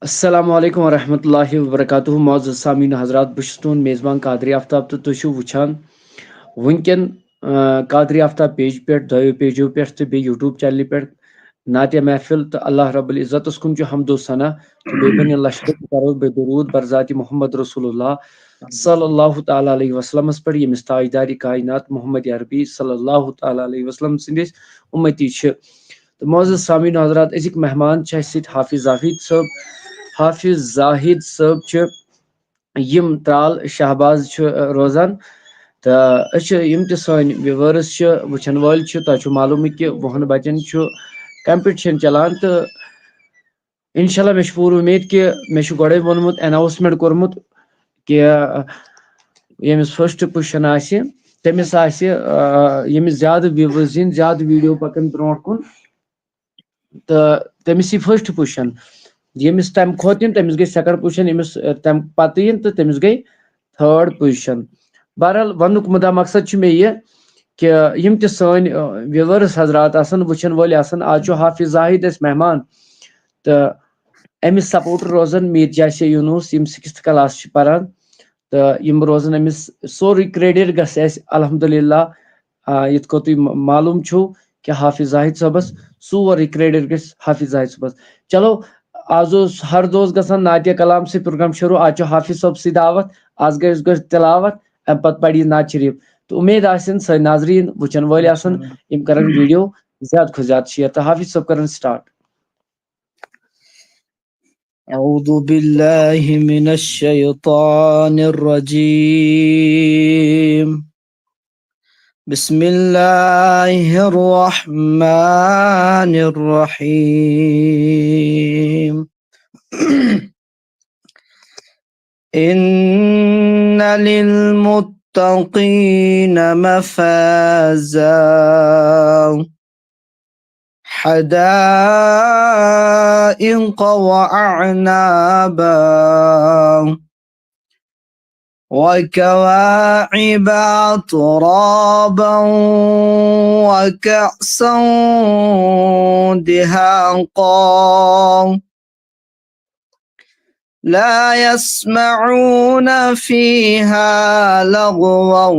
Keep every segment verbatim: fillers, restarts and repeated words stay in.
السلام علیکم ورحمۃ اللہ وبرکاتہ۔ معزز سامعین حضرات، بہٕ چھُس تُہُنٛد میزبان قادری آفتاب تہٕ تُہۍ چھِو وٕچھان وٕنکٮ۪ن، آ، قادری آفتاب پیج پٮ۪ٹھ، دۄیو پیجو پٮ۪ٹھ تہٕ بیٚیہِ YouTube چینلہِ پٮ۪ٹھ نعتیہ محفل۔ تہٕ اللہ رب العزتس کُن چھُ حمد و ثنا تہٕ بیٚیہِ پننہِ لشکر تہِ کرو بہٕ درود بر ذاتِ محمد رسول اللہ صلی اللہ تعالیٰ علیہ وسلمس پٮ۪ٹھ، ییٚمِس تاجدارِ کائنات محمد عربی صلی اللہ تعالیٰ علیہ وسلم سٕنٛدۍ أسۍ اُمتی چھِ۔ تہٕ معزز سامعین حضرات، أزِکۍ مہمان چھِ اَسہِ سۭتۍ حافظ زاہد صٲب۔ حافظ زاہد صٲب چھِ یِم ترال شہباز چھِ، ٲ، روزان۔ تہٕ أسۍ چھِ، یِم تہِ سٲنۍ viewers چھِ، وٕچھن وٲلۍ چھِ، تۄہہِ چھُ معلومٕے کہِ وُہن بچن چھُ competition چلان۔ تہٕ انشاءاللہ مےٚ چھِ پوٗرٕ اُمید کہِ مےٚ چھُ گۄڈَے ووٚنمُت، announcement کوٚرمُت کہِ ییٚمِس first position آسہِ، تٔمِس آسہِ، آ، ییٚمِس زیادٕ views یِن، زیادٕ video پَکَن برونٛٹھ کُن، تہٕ تٔمِس یی first position۔ ییٚمِس تَمہِ کھۄتہٕ یِن، تٔمِس گٔے second position، ییٚمِس، آ، تَمہِ پَتہٕ یِن تہٕ تٔمِس گٔے third position۔ بہرحال، وَنُک مُدا مقصد چھُ مےٚ یہِ کہِ یِم تہِ سٲنۍ، آ، viewers حضرات آسَن، وٕچھَن وٲلۍ آسَن، آز چھُ حافظ زاہد اَسہِ مہمان، تہٕ أمِس supporter روزَن میٖر جاسے یوٗنُس، یِم sixth class چھِ پَران، تہٕ یِم روزَن أمِس، سورُے credit گژھِ اَسہِ الحمدللہ۔ آ، یِتھ کٔنۍ تُہۍ م-، معلوٗم چھُو کہِ حافظ زاہد صٲبَس سورُے credit گژھِ حافظ زاہد صٲبَس۔ چلو، آز اوس ہر دۄہ اوس گژھان نعتیہ کلام سۭتۍ program شروٗع، آز چھُ حافظ صٲب سٕے دعوت، آز گژھِ گژھِ تلاوت، اَمہِ پَتہٕ پَرِ یہِ نعت شریٖف۔ تہٕ اُمید آسن سٲنۍ ناظریٖن، وٕچھَن وٲلۍ آسَن، یِم کَرَن video زیادٕ کھۄتہٕ زیادٕ share۔ تہٕ حافظ صٲب کَرَن start۔ أعوذ بالله من الشيطان الرجيم. بسم الله الرحمن الرحيم. إن للمتقين مفازا. حدائق وأعنابا. وكواعب أترابا. وكأسا دهاقا. لا يسمعون فيها لغوا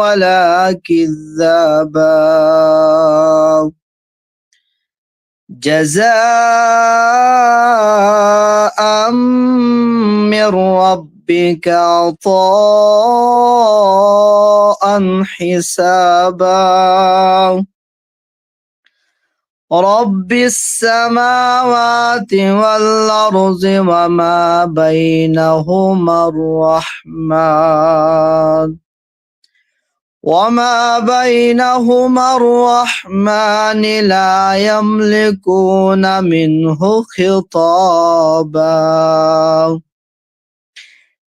ولا كذابا. جزاء من ربك عطاء حسابا. رب السماوات والأرض وما بينهما الرحمن. وما بينهما الرحمن لا يملكون منه خطابا.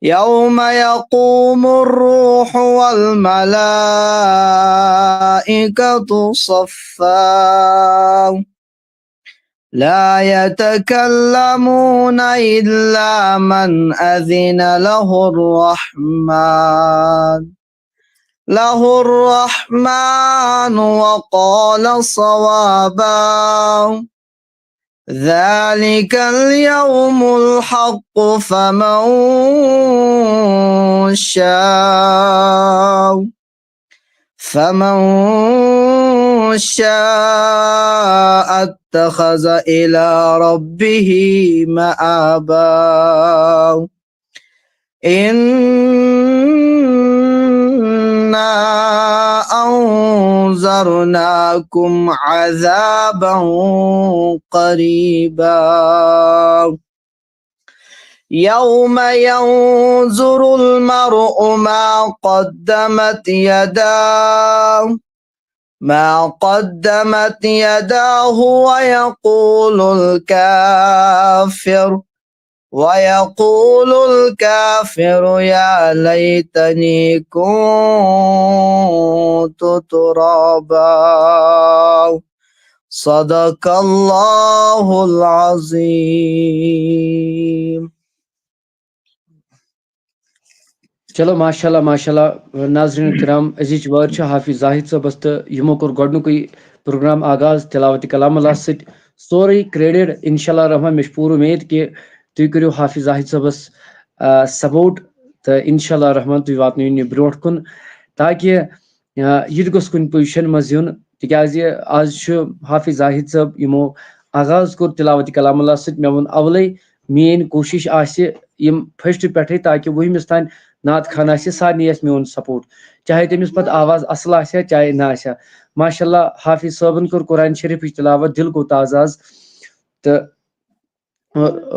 يوم يقوم الروح والملائكة صفا. لا يتكلمون إلا من أذن له الرحمن، له الرحمن وقال صوابا. ذلك اليوم الحق، فمن شاء فمن شاء اتخذ إلى ربه مآبا. إنا أنذرناكم عذابا قريبا. يوم ينظر المرء ما قدمت يداه، ما قدمت يداه ويقول الكافر، ويقول الكافر يا ليتني كنت ترابا. صدق الله العظيم. چلو، ماشاءاللہ، ماشاءاللہ۔ ناظرین کرام، أزِچ وٲر چھِ حافظ زاہد صٲبس تہٕ یِمو کوٚر گۄڈٕنیُکُے پروگرام آغاز تلاوت کلام اللہ سۭتۍ۔ سورُے کریڈٹ، انشاءاللہ رحمان۔ مےٚ چھِ پوٗرٕ اُمید کہِ تُہۍ کٔرِو حافظ زاہد صٲبَس سپورٹ، تہٕ انشاءاللہ رحمان تُہۍ واتنٲیِو یہِ برونٛٹھ کُن، تاکہِ آ، یہِ تہِ گوٚژھ کُنہِ پوزیشن منٛز یُن، تِکیازِ آز چھُ حافظ زاہد صٲب، یِمو آغاز کوٚر تلاوت کلام اللہ سۭتۍ۔ مےٚ ووٚن اولے، میٲنۍ کوٗشِش آسہِ یِم فرسٹ پٮ۪ٹھے، تاکہِ وُہمِس تام نعت خان آسہِ، سارنٕے آسہِ میون سپورٹ، چاہے تٔمِس پتہٕ آواز اصل آسہِ ہا چاہے نہ آسہِ ہا۔ ماشاء اللہ، حافظ صٲبن کٔر قرآن شریفٕچ تلاوت، دِل گوٚو تازٕ آز۔ تہٕ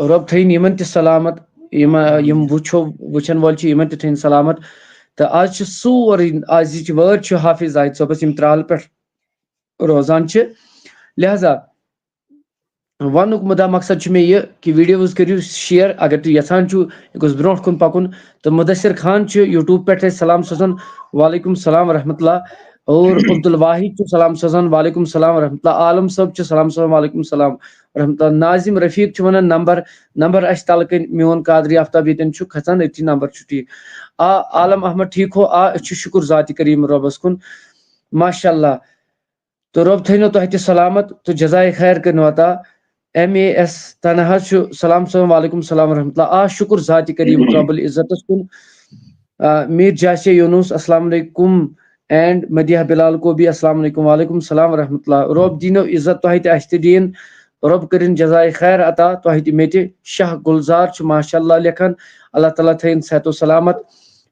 رۄب تھٲیِن یِمن تہِ سلامت، یِم یِم وٕچھو، وٕچھن وٲلۍ چھِ، یِمن تہِ تھٲیِن سلامت۔ تہٕ آز چھِ سورُے، آز یہِ چھِ وٲر چھِ حافظ زاہد صٲبس، یِم ترال پٮ۪ٹھ روزان چھِ۔ لہذا ونُک مُدا مقصد چھُ مےٚ یہِ کہِ ویڈیوز کٔرِو شیئر، اگر تُہۍ یژھان چھِو یہِ گوٚژھ برونٛٹھ کُن پکُن۔ تہٕ مدثر خان چھُ یوٹیوب پٮ۪ٹھ اَسہِ سلام سوزان، وعلیکم السلام ورحمۃ اللہ۔ اور عبدالواحد چھُ سلام سوزان، وعلیکم السلام ورحمۃ اللہ۔ عالم صٲب چھُ سلام سوزان، وعلیکم السلام ورحمۃ اللہ۔ ناظم رفیق چھُ ونان، نمبر نمبر اَسہِ تلہٕ کَنۍ، میون قادری آفتاب ییٚتٮ۪ن چھُ کھژان، أتھی نمبر چھُ ٹھیٖک۔ آ، عالم احمد ٹھیٖک ہو؟ آ، أسۍ چھِ شُکُر ذاتِ کریٖم رۄبَس کُن۔ ماشاء اللہ۔ تہٕ رۄب تھٲینو تۄہہِ تہِ سلامت تہٕ جزائے خیر کٔرنو عطا۔ ایم اے ایس تنہا چھُ سلام سلام، وعلیکم السلام ورحمۃ اللہ۔ آ، شُکُر ذاتِ کریٖم رب العزتَس کُن۔ آ، میر جاسے یونس، السلام علیکم، اینڈ مدیحہ بلال کو بھی السلام علیکم، وعلیکم السلام ورحمۃ اللہ۔ رۄب دیٖنو عزت تۄہہِ تہِ، اَسہِ تہِ دِیِن۔ رۄب کٔرِن جزائے خیر عطا تۄہہِ تہِ مےٚ تہِ۔ شاہ گُلزار چھُ ماشاء اللہ لیکھان، اللہ تعالیٰ تھٲیِن صحت و سلامت۔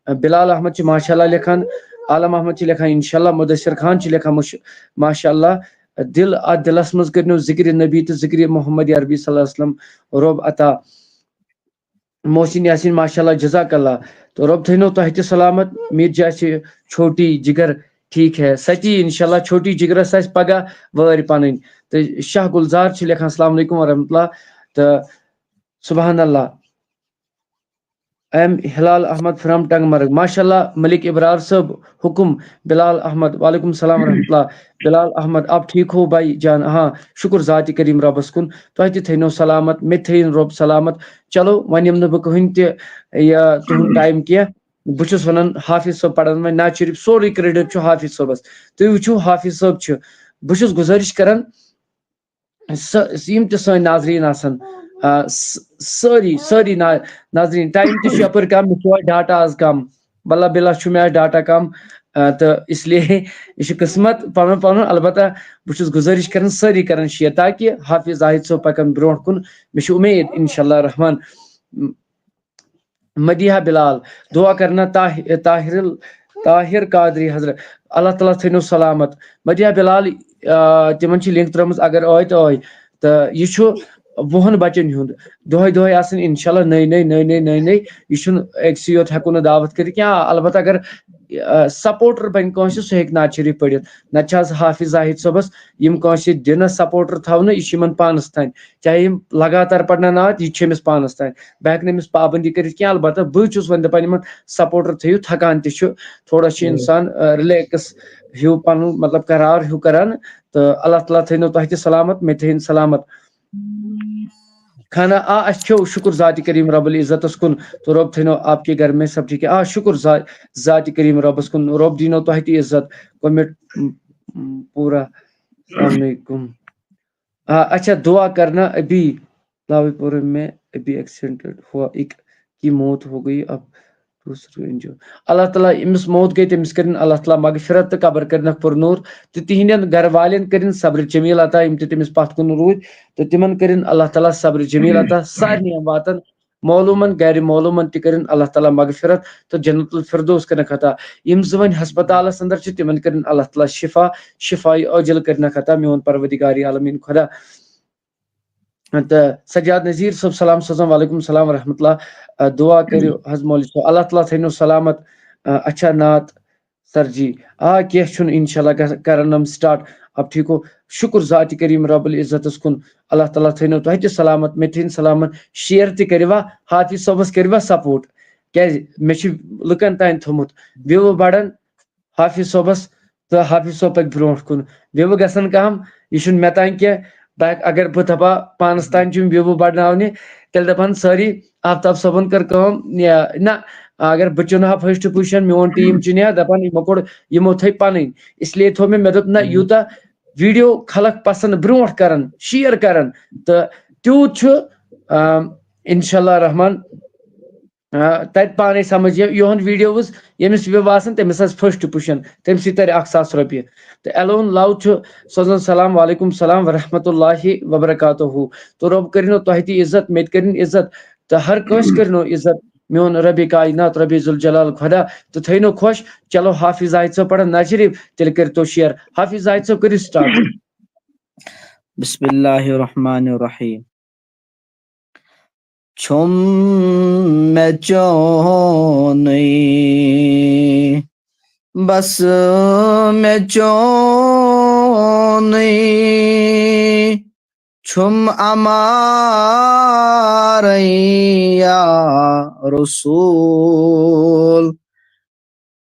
بلال احمد چھِ ماشاء اللہ لیکھان، عالم احمد چھِ لیکھان انشاء اللہ، مدثر خان چھِ لیکھان مش-، ماشاء اللہ۔ دِل، اَتھ دِلَس منٛز کٔرِنو ذِکرِ نبی تہٕ ذِکرِ محمد عربی صلی اللہ علیہ وسلم رۄب عطا۔ محسن یاسین ماشاء اللہ، جزاک اللہ۔ تہٕ رۄب تھٲینو تۄہہِ تہِ سلامت۔ میر جاسے چھوٹی جگر ٹھیٖک ہے، سچی انشاء اللہ چھوٹی جگرس آسہِ پگاہ وٲرۍ پنٕنۍ۔ تہٕ شاہ گُلزار چھِ لیکھان السلام علیکم ورحمۃ اللہ۔ تہٕ سبحان اللہ۔ ایم ہلال احمد فرام ٹنگ مرگ، ماشاء اللہ ملک ابرار صٲب، حکم۔ بلال احمد، وعلیکم السلام ورحمۃ اللہ۔ بلال احمد، آپ ٹھیک ہو بھائی جان؟ ہاں، شکر ذاتِ کریم رۄبس کُن، تۄہہِ تہِ تھٲینو سلامت، مےٚ تہِ تھٲیِن رۄب سلامت۔ چلو، وۄنۍ یِم نہٕ بہٕ کٕہٕنۍ تہِ یہِ تُہُنٛد ٹایم کینٛہہ، بہٕ چھُس وَنان حافظ صٲب پَران وۄنۍ نعت شریٖف، سورُے کریڈٹ چھُ حافظ صٲبَس۔ تُہۍ وٕچھِو حافظ صٲب چھُ، بہٕ چھُس گُزٲرِش کران، سہ-، یِم تہِ سٲنۍ ناظریٖن آسَن، آ، س-، سٲری، سٲری نا-، ناظریٖن، ٹایم تہِ چھُ یَپٲرۍ کَم، مےٚ چھُ وۄنۍ ڈاٹا آز کَم، باللہ باللہ چھُ مےٚ آز ڈاٹا کَم، آ، تہٕ اس لیے یہِ چھُ قٕسمت پَنُن پَنُن۔ البتہ بہٕ چھُس گُزٲرِش کران، سٲری کرن شیئر تاکہِ حافظ زاہد صٲب پَکَن برونٛٹھ کُن۔ مےٚ چھِ اُمید انشاءاللہ رحمان۔ مدیحہ بلال، دعا کرنا طاہ-، طاہر ال-، طاہر قادری حضرت، اللہ تعالیٰ تھٲینو سلامت۔ مدیحہ بلال، آ، تِمن چھِ لنک ترٲومٕژ، اگر ٲے تہٕ ٲے۔ تہٕ یہِ چھُ وُہن بچن ہُنٛد، دۄہے دۄہے آسن انشاءاللہ نٔے نٔے، نٔے نٔے، نٔے نٔے۔ یہِ چھُنہٕ أکسٕے یوت ہٮ۪کو نہٕ دعوت کٔرِتھ کینٛہہ۔ آ، البتہ اگر، آ، سپورٹر بنہِ کٲنٛسہِ، سُہ ہیٚکہِ نعت شریٖف پٔرِتھ۔ نتہٕ چھِ آز حافظ زاہد صٲبس یِم کٲنٛسہِ دِنس سپورٹر تھاونہٕ، یہِ چھُ یِمن پانس تام۔ چاہے یِم لگاتار پرنن نعت، یہِ تہِ چھُ أمِس پانس تام۔ بہٕ ہٮ۪کہٕ نہٕ أمِس پابندی کٔرِتھ کینٛہہ، البتہ بہٕ چھُس وۄنۍ دپان یِمن سپورٹر تھٲیِو، تھکان تہِ چھُ، تھوڑا چھُ ہُم۔ انسان، آ، ریلیکس ہیوٗ پنُن مطلب قرار ہیوٗ کران۔ تہٕ اللہ تعالیٰ تھٲینو تۄہہِ تہِ سلامت، مےٚ تہِ تھٲیِن سلامت۔ کھانا آ اسہِ کھیوٚو، شُکُر ذاتِ کریم رب العزتس کُن، تہٕ رۄب تھٲینو آپ کے گھر میں سب ٹھیک ہے۔ آ شُکُر ذا-، ذاتِ کریم ربس کُن، رۄب دیٖنو تۄہہِ تہِ عزت۔ کوٚر مےٚ، م، م، پوٗرٕ۔ السلام علیکم۔ آ، اچھا، دعا کرنا ابھی، لاوی پور میں ابھی ایکسیڈنٹ ہوا، ایک کی موت ہو گئی، اب دوسرے انجو۔ اللہ تعالیٰ، أمِس موت گٔے، تٔمِس کٔرِن اللہ تعالیٰ مغفرت تہٕ قبر کٔرِنکھ پُرنوٗر، تہٕ تِہنٛدٮ۪ن گرٕ والٮ۪ن کٔرِن صبر جمیل عطا، یِم تہِ تٔمِس پتھ کُن روٗدۍ، تہٕ تِمن کٔرِن اللہ تعالیٰ صبر جمیل عطا، سارنٕے یِم واتن معلوٗمن، غیر معلوٗمن تہِ کٔرِن اللہ تعالیٰ مغفرت تہٕ جنت الفردوس کٔرِنکھ عطا۔ یِم زٕ وۄنۍ ہسپتالس اندر چھِ، تِمن کٔرِن اللہ تعالیٰ شفا، شفاء عاجل کٔرِنکھ عطا، میون پروردگار عالمین خدا۔ تہٕ سجاد نذیر صٲب سلام سوزان، وعلیکم السلام ورحمۃ اللہ۔ آ، دعا کٔرِو حض مولوی صٲب، اللہ تعالیٰ تھٲینو سلامت۔ آ، اچھا نعت سر جی، آ، کینٛہہ چھُنہٕ، انشاءاللہ گژھ-، کرن یِم سٹارٹ۔ اب ٹھیک ہو، شکر ذاتِ کریم رب العزتس کُن، اللہ تعالیٰ تھٲینو تۄہہِ تہِ سلامت، مےٚ تھٲیِن سلامت، شیئر تہِ کٔرِوا، حافظ صٲبس کٔرِوا سپورٹ، کیازِ مےٚ چھُ لُکن تام تھوٚمُت وِیو بڑان، حافظ صٲبس تہٕ حافظ صٲب پکہِ برونٛٹھ کُن۔ وِوٕ گژھن کم، یہِ چھُنہٕ مےٚ تام کینٛہہ۔ بہٕ ہٮ۪کہٕ، اگر بہٕ دپہٕ پانس تام چھِ یِم وِوٕ بڑناونہِ، تیٚلہِ دپہن سٲری آفتاب صٲبن کٔر کٲم، یا نہ، اگر بہٕ چُنہٕ ہا فرسٹ پوزیشن، میون ٹیٖم چُنہِ ہا، دپان یِمو کوٚڑ، یِمو تھٲے پنٕنۍ۔ اس لیے تھوٚو مےٚ، مےٚ دوٚپ نہ، یوٗتاہ ویڈیو خلق پسند برونٹھ کران، شیئر کران، تہٕ تیوٗت چھُ، آم، انشاءاللہ رحمان، آ، تَتہِ پانَے سَمٕجھ یہِ، یِہُنٛد ویڈیوز ییٚمِس view آسَن، تٔمِس آسہِ first position، تٔمۍ سٕے تَرِ اَکھ ساس رۄپیہِ۔ تہٕ Alone Love چھُ سوزان سلام، وعلیکم سلام ورحمۃ اللہ وبرکاتہ۔ تہٕ رۄب کٔرِنو تۄہہِ تہِ عزت، مےٚ تہِ کٔرِن عزت، تہٕ ہر کٲنٛسہِ کٔرِنو عزت۔ میون ربِ کائنات، ربِ ذوالجلال خۄدا، تہٕ تھٲینو خۄش۔ چلو، حافظ زاہد صٲب پَرن نظرِ، تیٚلہِ کٔرِو تو share۔ حافظ زاہد صٲب، کٔرِو start۔ بسم اللہ الرحمن الرحیم۔ چھُم مےٚ چونُے، بس مےٚ چونُے، چھُم اَمارَے یا رسول،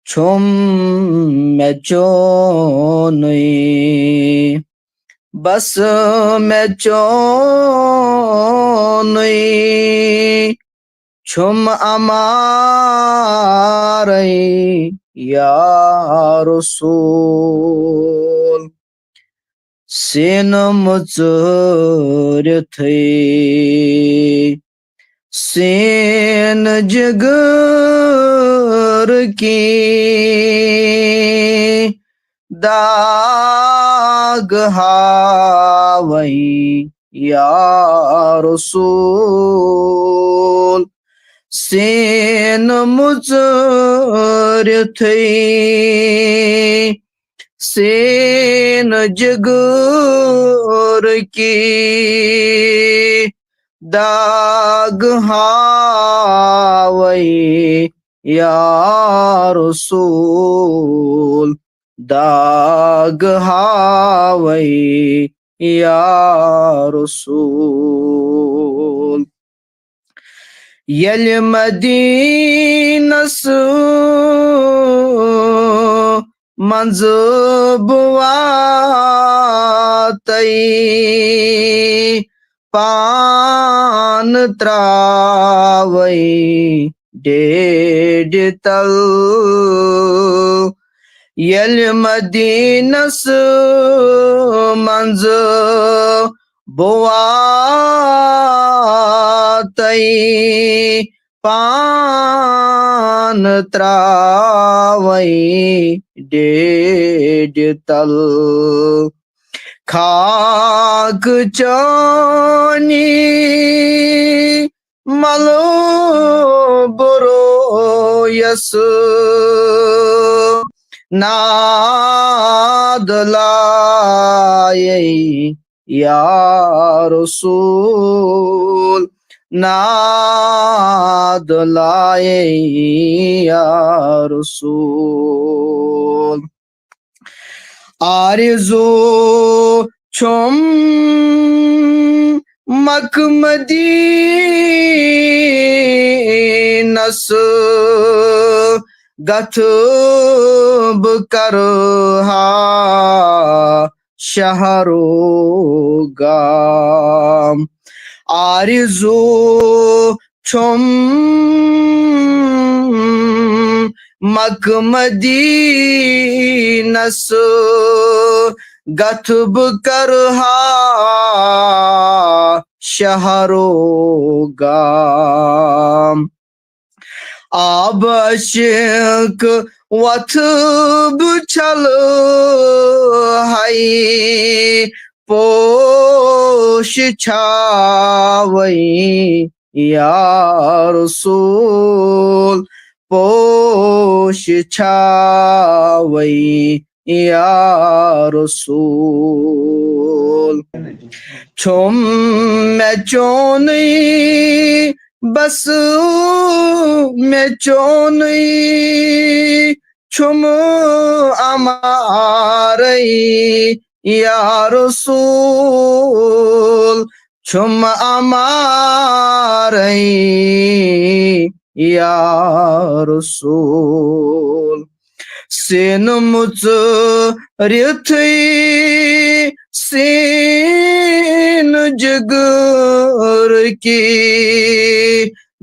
چھُم مےٚ چونُے، بس مےٚ چونُے، چھُم اَمارَے یا رسول۔ سینہٕ مُژٲرِتھٕے سینہٕ جِگرٕکی داغ ہاوَے یا رسول۔ سینہٕ مُژٲرِتھٕے سینہٕ جِگرٕکی داغ ہاوَے یا رسول، داغ ہاوَے یا رسول۔ ییٚلہِ مدیٖنس منٛز بہٕ واتَے، پان تراوَے ڈیڈِ تل۔ ییٚلہِ مدیٖنس منٛز بہٕ واتَے، پان تراوَے ڈیڈِ تل۔ خاک چٲنی ملہٕ بہٕ رویَس، ناد لایَے یا رسول، ناد لایَے یا رسول۔ آرزو چھُم مکہ مدیٖنس گژھٕ بہٕ کرٕ ہا شہرو گام۔ آرزو چھُم مکہ مدیٖنس گژھٕ بہٕ کرٕ ہا شہرو گام۔ آب عشق وتھٕ بہٕ چھلہٕ ہاے، پوش چھاوَے یا رسول، پوش چھاوَے یا رسول۔ چھُم مےٚ چونُے، بس مےٚ چونُے، چھُم اَمارَے یا رسول، چھُم اَمارَے یا رسول۔ سینہٕ مُژٲرِتھٕے سینہٕ جِگرٕکی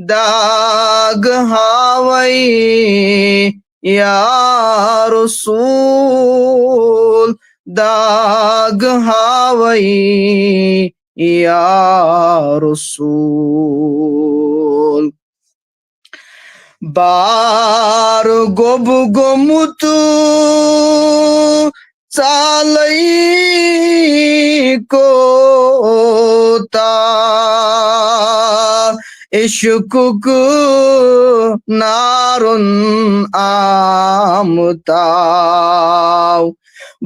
داغ ہاوَے یا رسول، داغ ہاوے یا رسول۔ بار گوٚب گوٚمُت ژالے کوتاہ، عشقُک نارُن آمتاو۔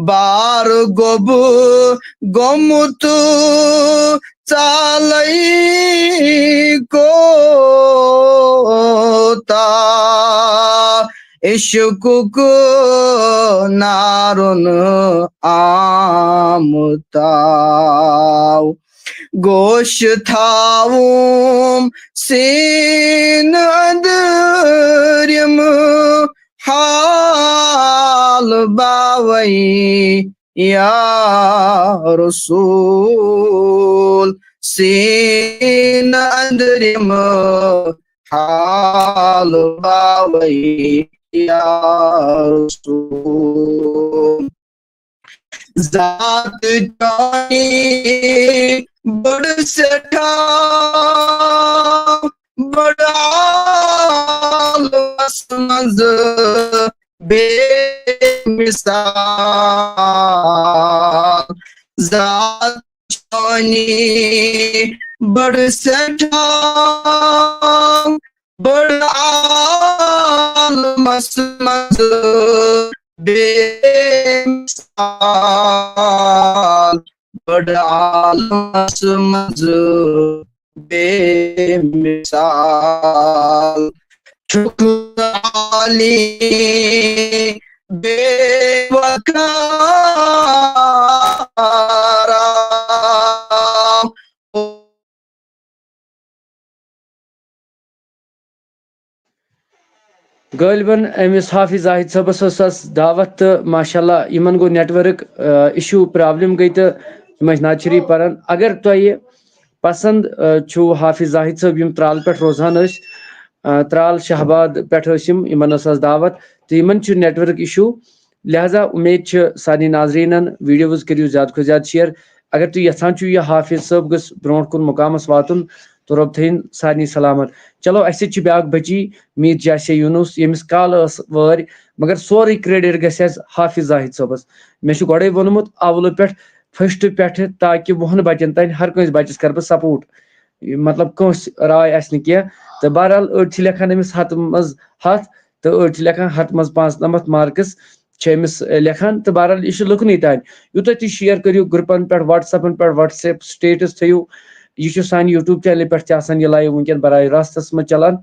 بار گوٚب گوٚمُت ژالے کوتاہ، عشقُک نارُن آمتاو۔ گوش تھاوُم سیٖنہٕ أنٛدرِم حال باوے یا رسول، سیٖنہٕ أنٛدرِم حال باوے یا رسول۔ ذات چٲنی بٔڑ سٮ۪ٹھاہ، بٔڑ عالمس منٛز بے مثال۔ ذات چٲنی بٔڑ سٮ۪ٹھاہ، بٔڑ عالمس منٛز بے مثال، بٔڑ عالمس منٛز بے مثال۔ چھُکھ عالی بے وقار۔ غٲلبن أمِس حافظ زاہد صٲبس ٲس آز دعوت تہٕ ماشاء اللہ یِمن گوٚو network، آ، issue، problem گٔے تہٕ یِم ٲسۍ نعت شریف پران۔ اگر تۄہہِ پسند، آ، چھُو حافظ زاہد صٲب، یِم ترال پٮ۪ٹھ روزان ٲسۍ، آ، ترال شہباد پٮ۪ٹھ ٲسۍ یِم، یِمن ٲس آز دعوت تہٕ یِمن چھُ network issue، لہذا اُمید چھِ سارنٕے ناظریٖنن videos کٔرِو زیادٕ کھۄتہٕ زیادٕ share۔ اگر تُہۍ یژھان چھِو یہِ حافظ صٲب گٔژھ برونٛٹھ کُن مُقامس واتُن تہٕ رۄب تھٲیِن سارنٕے سلامت۔ چلو، اسہِ سۭتۍ چھِ بیاکھ بچی میٖر جاسیہ یونس، ییٚمِس کالہٕ ٲس وٲرۍ، مگر سورُے credit گژھِ اسہِ حافظ زاہد صٲبس۔ مےٚ چھُ گۄڈے ووٚنمُت اولہٕ پٮ۪ٹھ، first پٮ۪ٹھٕ تاکہِ وُہن بچن تام، ہر کٲنٛسہِ بچس کرٕ بہٕ support۔ یہِ مطلب کٲنٛسہِ راے آسہِ نہٕ کینٛہہ۔ تہٕ بہرحال أڑۍ چھِ لیکھان أمِس ہتہٕ منٛز ہتھ تہٕ أڑۍ چھِ لیکھان ہتہٕ منٛز پانٛژنمتھ marks چھِ أمِس، اے، لیکھان۔ تہٕ بہرحال یہِ چھُ لُکنٕے تام۔ یوٗتاہ تُہۍ share کٔرِو groupن پٮ۪ٹھ، WhatsAppن پٮ۪ٹھ، WhatsApp status تھٲیِو۔ یہِ چھُ سانہِ YouTube channelہِ پٮ۪ٹھ تہِ آسان یہِ live وٕنکیٚن براہ راستس منٛز چلان۔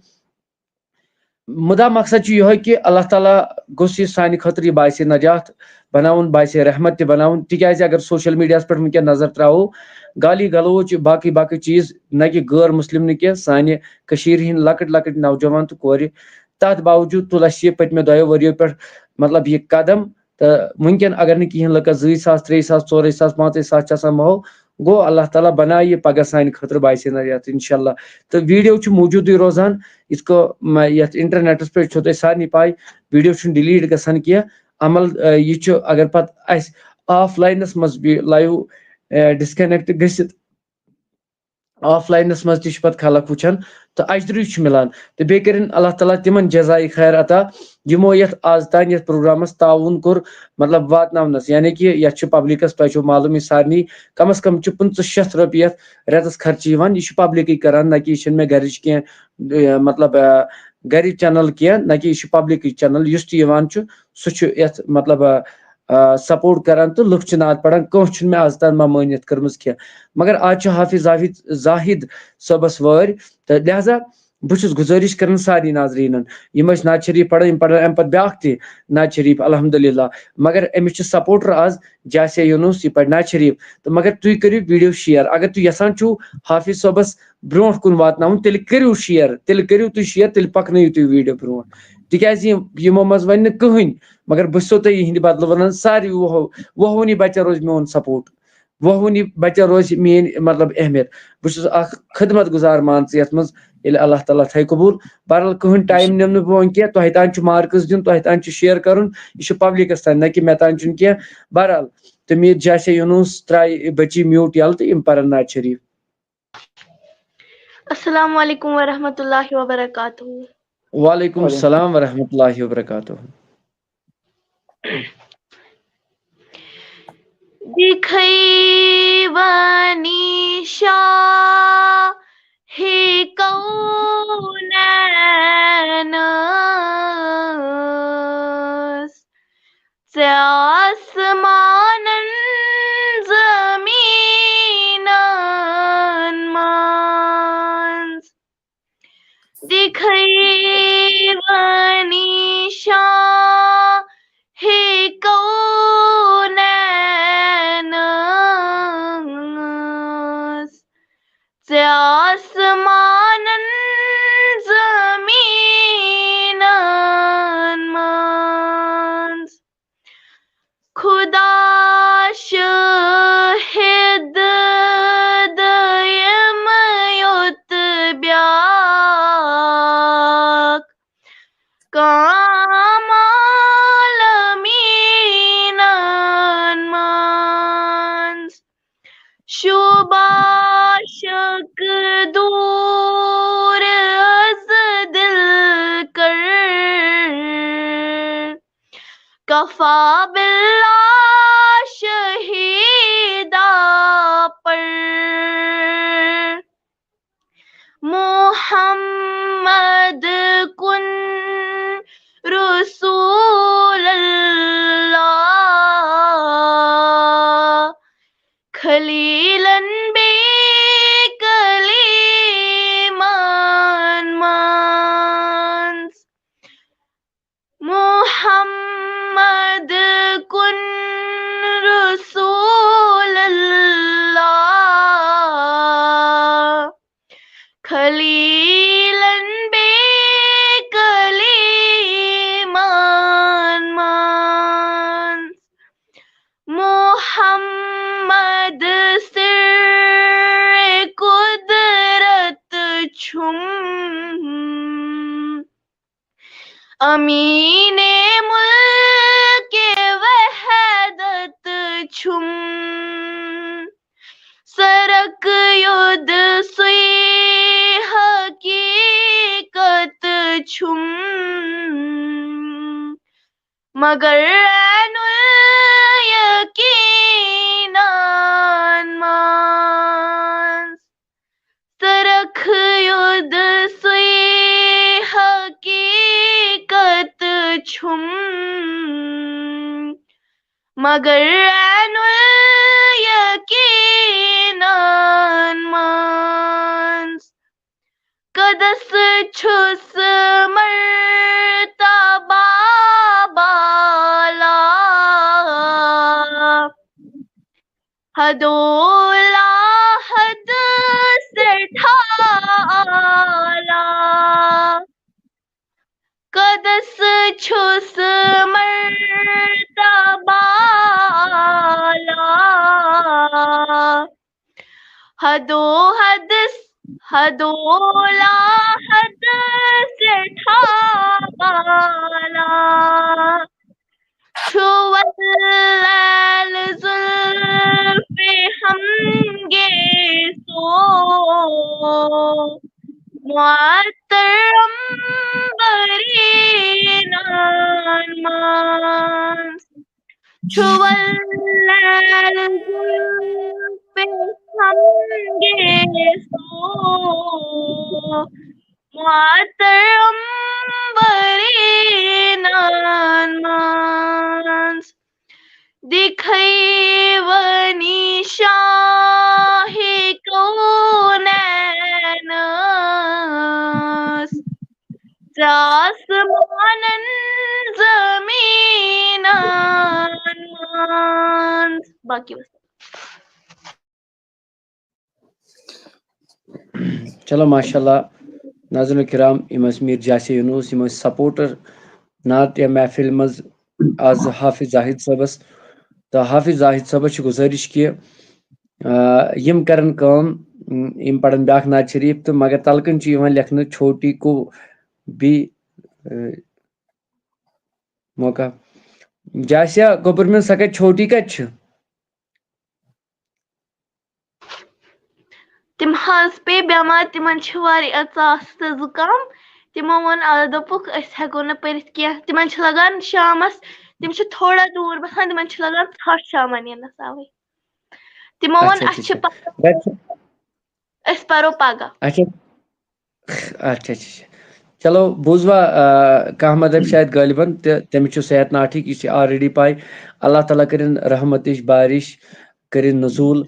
مُدا مقصد چھُ یِہوٚے کہِ اللہ تعالیٰ گوٚژھ یہِ سانہِ خٲطرٕ یہِ باعث نجات بناوُن، باعث رحمت تہِ بناوُن، تِکیٛازِ اگر social mediaہس پٮ۪ٹھ وٕنکیٚن نظر ترٛاوو، گالی گلوچ، باقٕے باقٕے چیٖز، نہ کہِ غٲر مسلم نہٕ کینٛہہ، سانہِ کٔشیٖرِ ہِنٛدۍ لۄکٕٹۍ لۄکٕٹۍ نوجوان تہٕ کورِ، تَتھ باوجوٗد تُل اَسہِ یہِ پٔتمہِ دۄیو ؤرِیو پٮ۪ٹھ، مطلب، یہِ قدم۔ تہٕ وٕنکیٚن اگر نہٕ کِہیٖنۍ لُکَس زٕے ساس، ترٛے ساس، ژورے ساس، پانٛژے ساس چھِ آسان ماحول، گوٚو اللہ تعالیٰ بنایہِ یہِ پگاہ سانہِ خٲطرٕ باعث نجات، انشاءاللہ۔ تہٕ video چھُ موٗجوٗدٕے روزان، یِتھ کٔنۍ مہ-، یَتھ internetس پٮ۪ٹھ چھو تۄہہِ سارنٕے پاے، video چھُنہٕ delete گژھان کینٛہہ۔ عمل، آ، یہِ چھُ اگر پتہٕ اَسہِ offlineس منٛز بہِ-، live، آ، disconnect گٔژھِتھ، offlineس منٛز تہِ چھِ پتہٕ خلق وٕچھان تہٕ اجرٕے چھُ مِلان۔ تہٕ بیٚیہِ کٔرِن اللہ تعالیٰ تِمن جزایہِ خیر عطا، یِمو یَتھ آز تام یَتھ programس تعاوُن کوٚر، مطلب، واتناونس، یعنی کہِ یَتھ چھُ publicس، تۄہہِ چھُو معلومٕے سارنٕے، کم از کم چھُ پٕنٛژٕہ شیٚتھ رۄپیہِ یَتھ رٮ۪تس خرچہٕ یِوان۔ یہِ چھُ publicٕے کران، نہ کہِ یہِ چھُنہٕ مےٚ گرِچ کینٛہہ، یہِ، مطلب، آ، گرِچ channel کینٛہہ، نہ کہِ یہِ چھُ publicٕچ channel، یُس تہِ یِوان چھُ، سُہ چھُ یَتھ، مطلب، آ، آ، support کران تہٕ لُکھ چھِ نعت پران، کٲنٛسہِ چھُنہٕ مےٚ آز تام ممٲنیت کٔرمٕژ کینٛہہ۔ مگر آز چھُ حافظ زاہد، زاہد صٲبس وٲرۍ، تہٕ لہذا بہٕ چھُس گُزٲرِش کران سارنٕے ناظریٖنن، یِم ٲسۍ نعت شریٖف پران، یِم پران امہِ پتہٕ بیٛاکھ تہِ نعت شریٖف، الحمدللہ۔ مگر أمِس چھِ supporter آز جاسیہ یونس، یہِ پرِ نعت شریٖف۔ تہٕ مگر تُہۍ کٔرِو video share، اگر تُہۍ یژھان چھِو حافظ صٲبس برونٛٹھ کُن واتناوُن، تیٚلہِ کٔرِو share، تیٚلہِ کٔرِو تُہۍ share، تیٚلہِ پکنٲیِو تُہۍ video برونٛٹھ۔ تِکیٛازِ یِم، یِمو منٛز وَنہِ نہٕ کٕہٕنۍ، مگر بہٕ چھُسو تۄہہِ یِہِنٛدِ بدلہٕ وَنان، ساروی وُہو، وُہوٕنی بَچَن روزِ میون support۔ وُہوٕنی بَچَن روزِ میٛٲنۍ مطلب اہمیت۔ بہٕ چھُس اَکھ خدمت گُزار، مان ژٕ، یَتھ منٛز ییٚلہِ اللہ تعالیٰ تھایہِ قبوٗل۔ بہرحال، کٕہٕنۍ ٹایم نِمہٕ نہٕ بہٕ وۄنۍ کینٛہہ، تۄہہِ تام چھُ مارکٕس دیُن، تۄہہِ تام چھُ شیئر کَرُن، یہِ چھُ پبلِکَس تام، نہ کہِ مےٚ تام چھُنہٕ کینٛہہ۔ بہرحال، تہٕ میر جاسے یونس ترٛایہِ بٔچی میوٗٹ یَلہٕ تہٕ یِم پَرَن نعت شریٖف۔ السلام علیکم ورحمۃ اللہ وبرکاتہ۔ وعلیکم السلام ورحمۃ اللہ وبرکاتہ۔ دِکھٕے وۄنۍ شاہہِ کونینس، ژےٚ آسمانن زمیٖنن منٛز۔ دِکھٕے وۄنۍ شاہہِ کونینس، ژےٚ آسمانن زمیٖنن منٛز۔ خدا شٲہِد، دوٚیِم یوٚت بیٛاکھ کانٛہہ عالمیٖنن منٛز۔ شوبہ شک دوٗر از دل کر، کفیٰ باللہ شہیداں پر۔ محمد کن رسول اللہ، خلیلن بیٚیہِ کلیٖمن منٛز۔ محمد کن رسول اللہ، خلیلن بیٚیہِ کلیٖمن منٛز۔ محمد سرِ قدرت چھُم، امین ملک وحدت چھُم۔ سرک یود سُے حقیقت چھُم، مگر عین الیقینن منٛز۔ سرک یود سُے حقیقت چھُم، مگر عین الیقینن منٛز۔ قدس چھُس مرتبہ بالا، حد و لا حد سٮ۪ٹھاہ اعلیٰ۔ قدس چھُس مرتبہ اعلیٰ، حد و حد، حد و لا حد سٮ۪ٹھاہ اعلیٰ۔ چھُ واللیل ذوالفِ ہم گیسو، معطر عنبرینن منٛز۔ چھُ واللیل ذوالفِ ہم گیسو، معطر عنبرینن منٛز۔ دِکھٕے وۄنۍ شاہہِ کونینس، ژےٚ آسمانن زمیٖنن منٛز۔ باقی وسلام۔ چلو، ماشاء اللہ۔ ناظرین کرام، یِم ٲسۍ میر جاسے یونس، یِم ٲسۍ سپورٹر نعتیہ محفل منٛز آز حافظ زاہد صٲبس۔ تہٕ حافظ زاہد صٲبس چھِ گُزٲرِش کہِ آ، یِم کرن کٲم، م، یِم پرن بیاکھ نعت شریف تہٕ مگر تلہٕ کنۍ چھُ یِوان لیکھنہٕ چھوٹی کو بھی، آ، موقع۔ جاسیا کۄپرمِل سۄ کتہِ چھوٹی کتہِ چھِ؟ تِم حظ پیٚیہِ بٮ۪مار، تِمن چھِ واریاہ ژاس تہٕ زُکام۔ تِمو ووٚن، آ، دوٚپُکھ، أسۍ ہٮ۪کو نہٕ پٔرِتھ کینٛہہ۔ تِمن چھِ لگان شامس، تِم چھِ تھوڑا دوٗر بسان، تِمن چھِ لگان ژھٹھ شامن یِنس اوے۔ تِمو ووٚن، اچھا، اَسہِ چھِ ٹھیٖک چھُ۔ پگاہ، گرِ چھِ-، أسۍ پرو پگاہ۔ اچھا، اچھا، اچھا، اچھا۔ چلو، بوٗزوا، آ، کانٛہہ مطلب شاید غٲلبن تہٕ تٔمِس چھُ صحت ناٹھیٖک، یہِ چھِ already پاے۔ اللہ تعالیٰ کٔرِن رحمتٕچ بارِش، کٔرِن نزوٗل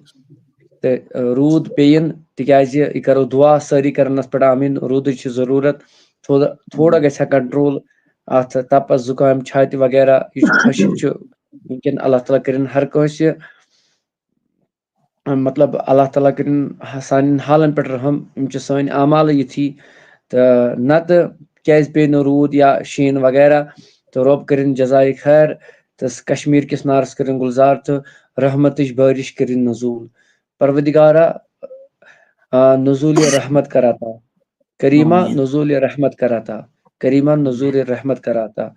تہٕ، آ، روٗد پیٚیِن، تِکیٛازِ یہِ کرو دُعا، سٲری کرن اَتھ پٮ۪ٹھ آمیٖن۔ روٗدٕچ چھِ ضروٗرت، تھوڑا، تھوڑا گژھِ ہا control اَتھ تپس، زُکام، چھاتہِ وغیرہ، یہِ چھُ خۄشِک چھُ وٕنکٮ۪ن۔ اللہ تعالیٰ کٔرِن ہر کٲنٛسہِ مطلب، اللہ تعالیٰ کٔرِن سانٮ۪ن حالن پٮ۪ٹھ رحم، یِم چھِ سٲنۍ اعمالٕے یِتھی۔ تہٕ نتہٕ کیٛازِ پیٚیہِ نہٕ روٗد یا شیٖن وغیرہ؟ تہٕ رۄب کٔرِن جزایہِ خیر، تہٕ کشمیٖر کِس نارس کٔرِن گُلزار، تہٕ رحمتٕچ بٲرِش کٔرِن نزوٗل۔ پروردگارا، آ، نزوٗلِ رحمت کر عطا۔ کریمہ، آمیٖن۔ نزوٗلِ رحمت کر عطا۔ کریمہ، نزوٗلِ رحمت کر عطا۔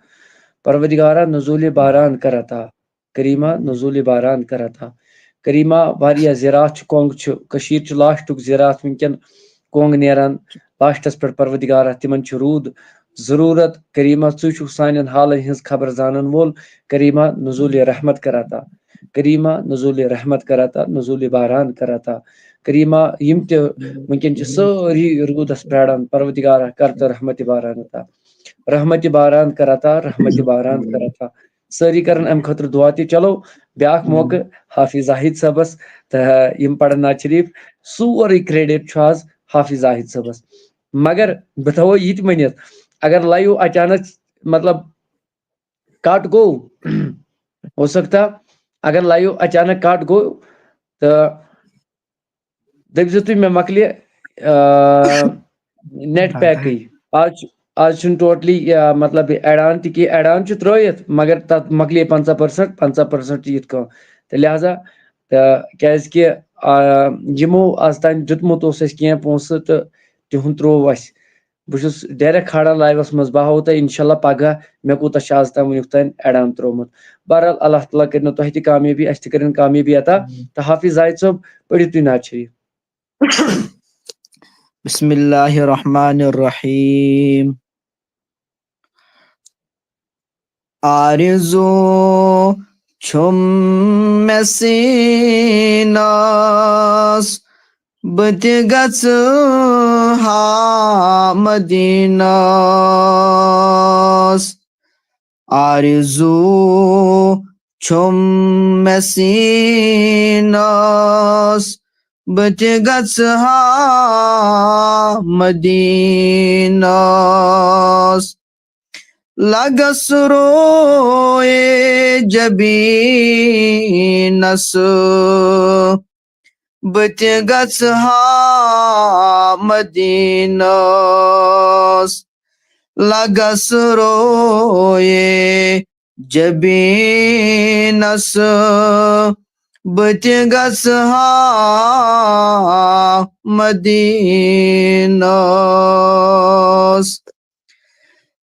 پروردگارا، نزوٗلِ باران کر عطا۔ کریمہ، نزوٗلِ باران کر عطا۔ کریمہ، واریاہ زِراعت چھُ، کۄنٛگ چھُ، کٔشیٖر چھُ لاسٹُک زِراعت وٕنکٮ۪ن، کۄنٛگ نیران لاسٹس پٮ۪ٹھ۔ پروردگارا، تِمن چھُ روٗد ضروٗرت۔ کریمہ، ژٕے چھُکھ سانٮ۪ن حالن ہٕنٛز خبر زانن وول۔ کریمہ، نزوٗلِ رحمت کر عطا۔ کریمہ، نزوٗلِ رحمت کر عطا، نزوٗلِ باران کر عطا۔ کریمہ، یِم تہِ وٕنکٮ۪ن چھِ سٲری روٗدس پراران، پروردگارا، کر تہٕ رحمتِ باران عطا۔ رحمتِ باران کر عطا، رحمتِ باران کر عطا۔ سٲری کرن امہِ خٲطرٕ دُعا تہِ۔ چلو، بیاکھ موقعہٕ حافظ زاہد صٲبس، تہٕ یِم پرن نعت شریف۔ سورُے credit چھُ آز حافظ زاہد صٲبس۔ مگر بہٕ تھاوو یہِ تہِ ؤنِتھ، اگر live اچانک، مطلب، cut گوٚو، ہو سکتا اگر live اچانک cut گوٚو، تہٕ دٔپۍ زیو تُہۍ مےٚ مۄکلہِ، آ، net packٕے۔ آز چھُ، آز چھُنہٕ totally، آ، مطلب، یہِ add on تہِ کینٛہہ، add on چھُ ترٲیِتھ، مگر تَتھ مۄکلے پنٛژاہ percent، پنٛژاہ percent چھُ یِتھ کٔنۍ۔ تہٕ لہذا، تہٕ کیٛازِ کہِ، آ، یِمو آز تام دیُتمُت اوس اَسہِ کینٛہہ پونٛسہٕ تہٕ تِہُنٛد ترٛوو اَسہِ۔ بہٕ چھُس direct کھالان liveس منٛز، بہٕ ہاوو تۄہہِ انشاءاللہ پگاہ مےٚ کوٗتاہ چھُ آز تام وٕنیُک تام add on ترٛوومُت۔ بہرحال، اللہ تعالیٰ کٔرِنو تۄہہِ تہِ کامیٲبی، اَسہِ تہِ کٔرِن کامیٲبی عطا۔ تہٕ حافظ زاہد صٲب، پٔرِو تُہۍ نعت شریف۔ بسم الله الرحمن الرحيم. آرزو چھُم مےٚ سیٖنَس، بہٕ تہِ گژھٕ ہا مدیٖنَس۔ آرزو چھُم مےٚ سیٖنَس، بہٕ تہِ گژھٕ ہا مدیٖنَس۔ لگس روئے جبینس، بہٕ تہِ گژھٕ ہا مدیٖنَس۔ لگس روئے جبینس، بہٕ تہِ گژھٕ ہا مدیٖنَس۔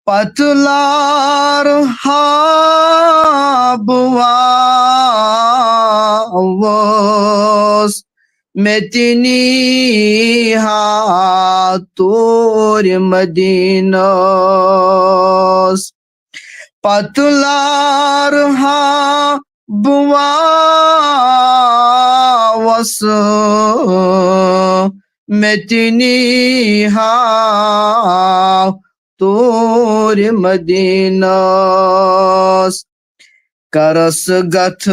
پتہٕ لارٕ ہا بہٕ واوس، مےٚ تہِ نی ہا توٗرۍ مدیٖنَس۔ پتہٕ لارٕ ہا بہٕ واوس، مےٚ تہِ نی ہا توٗرۍ مدیٖنَس۔ کرس گتھ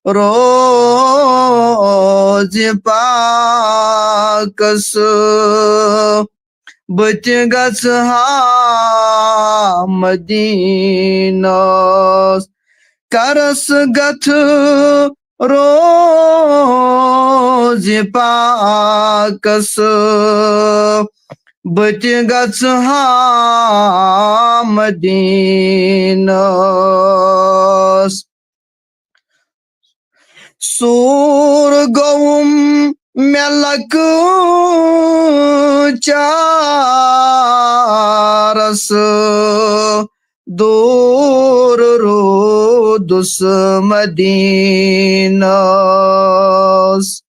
روزِ پاکس، بہٕ تہِ گژھٕ ہا مدیٖنَس۔ کرس گتھ روزِ پاکس، بہٕ تہِ گژھٕ ہا مدیٖنَس۔ ژوٗر گوٚوُم مےٚ لۄکچارس، دوٗر روٗدُس مدیٖنس۔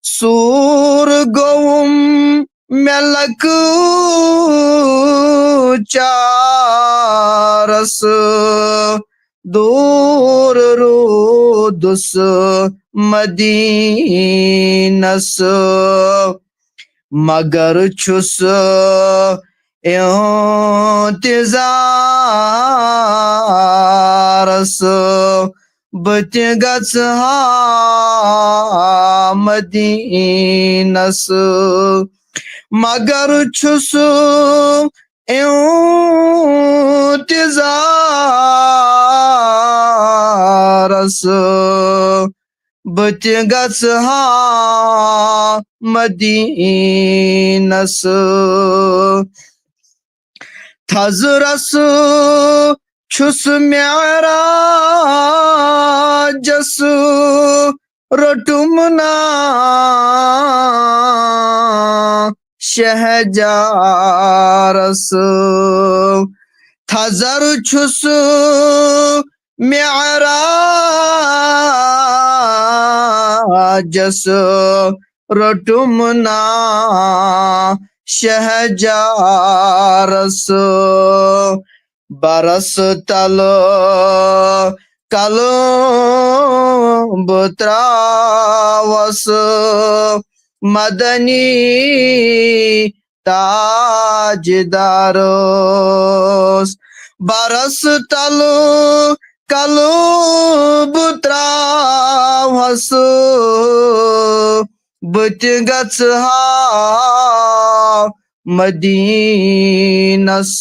سوٗر گوٚوُم مےٚ لۄکچارس، دوٗر روٗدُس مدیٖنس، مگر چھُس انتظارس، بہٕ تہِ گژھٕ ہا مدیٖنس، مگر چھُس انتظارس، بہٕ تہِ گژھٕ ہا مدیٖنس۔ تھزرس چھُس معراجس روٚٹُم نا شہجارس۔ تھزر چھُس معراجس روٚٹُم نا شہجارس۔ برس تلہٕ کلہٕ بہٕ تراوس مدنی تاجدارس۔ برس تلہٕ کلہٕ بہٕ تراوس، بہٕ تہِ گژھٕ ہا مدیٖنس۔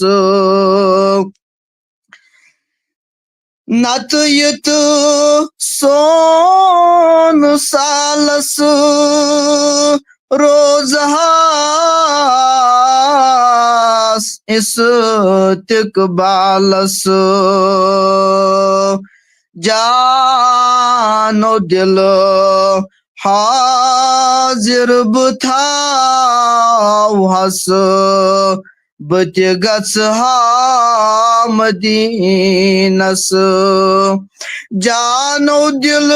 نتہٕ یہِ تہٕ سون سالس روزہاس استقبالس۔ جانو دل حاضر بہٕ تھاوہس، بہٕ تہِ گژھٕ ہا مدیٖنس۔ جانو دل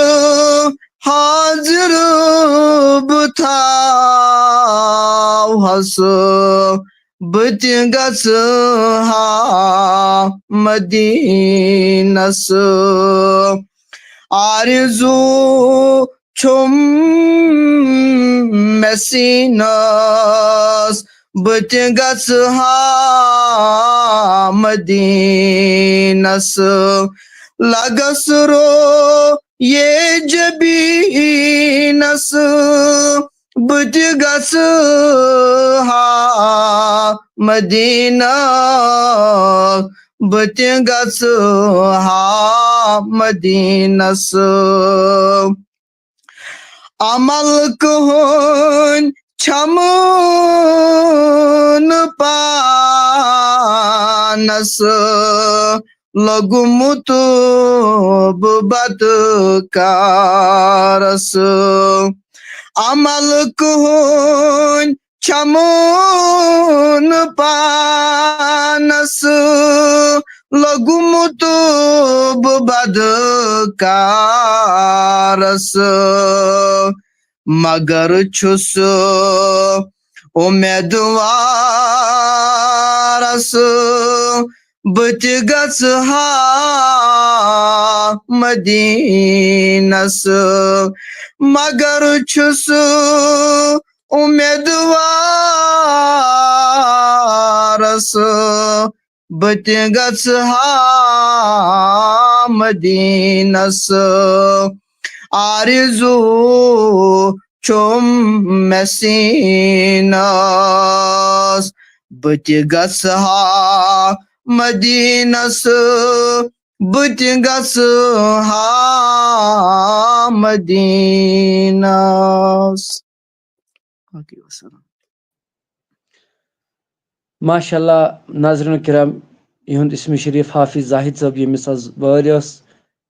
حاضر بہٕ تھاوہس، بہٕ تہِ گژھٕ ہا مدیٖنس۔ آرزوٗ چھُم مےٚ سیٖنس، بہٕ تہِ گژھٕ ہا مدیٖنس۔ لگس رو یے جبیٖنس، بہٕ تہِ گژھٕ ہا مدیٖنہ، بہٕ تہِ گژھٕ ہا مدیٖنس۔ عمل کٕہٕنۍ چھَمہٕ نہٕ پانس، لوٚگمُت بہٕ بدکارس۔ عمل کٕہٕنۍ چھَمہٕ نہٕ پانس، لوٚگمُت بہٕ بدکارس۔ مگر چھُس اُمیدوارس، بہٕ تہِ گژھٕ ہا مدیٖنس۔ مگر چھُس اُمیدوارس، بہٕ تہِ گژھٕ ہا مدیٖنس۔ آرزوٗ چھُم مےٚ سیٖنس، بہٕ تہِ گژھٕ ہا مدیٖنس، بہٕ تہِ گژھٕ ہا مدیٖنس۔ باقٕے وسلام۔ ماشاء اللہ، ناظرین کرام، یِہُنٛد اسم شریف حافظ زاہد صٲب، ییٚمِس آز وٲرۍ ٲس،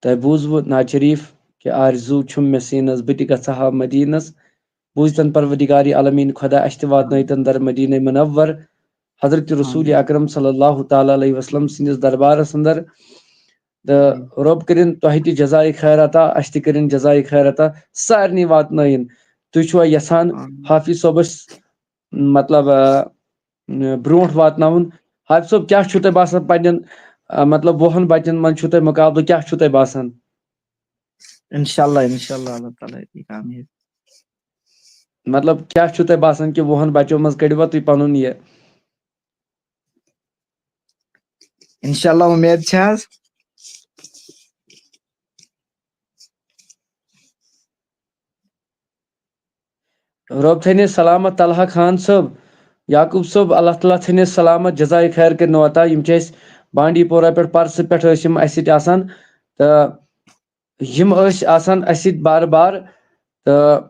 تۄہہِ بوٗزوٕ نعت شریف، کہِ آرزو چھُم مےٚ سیٖنَس، بہٕ تہِ گژھٕ ہا مدیٖنَس۔ بوٗزتن پروردگار عالمین خدا اَسہِ تہِ واتنٲیتن در مدیٖنہ منور، حضرت رسول اکرم صلی اللہ تعالیٰ علیہ وسلم سٕنٛدِس دربارس اندر۔ تہٕ رۄب کٔرِن تۄہہِ تہِ جزایہِ خیر عطا، اَسہِ تہِ کٔرِن جزایہِ خیر عطا، سارنٕے واتنٲیِن۔ تُہۍ چھِوا یژھان حافظ صٲبس، مطلب، آ، برونٛٹھ واتناوُن؟ حافظ صٲب، کیٛاہ چھُو تۄہہِ باسان پننٮ۪ن، آ، مطلب، وُہن بچن منٛز چھُو تۄہہِ مُقابلہٕ، کیٛاہ چھُو تۄہہِ باسان؟ انشاءاللہ، انشاءاللہ، اللہ تعالیٰ دی کامیاب۔ مطلب، کیٛاہ چھُو تۄہہِ باسان کہِ وُہن بچو منٛز کٔڑوا تُہۍ پنُن یہِ؟ انشاءاللہ، امید چھِ حظ۔ رۄب تھٲینَے سلامت طلحہ خان صٲب، یعقوب صٲب، اللہ تعالیٰ تھٲینَے سلامت، جزائے خیر کٔرِنو عطا۔ یِم چھِ اَسہِ بانڈی پورہ پٮ۪ٹھ، پرسہٕ پٮ۪ٹھ ٲسۍ یِم اَسہِ سۭتۍ آسان، تہٕ یِم ٲسۍ آسان اَسہِ سۭتۍ بار بار۔ تہٕ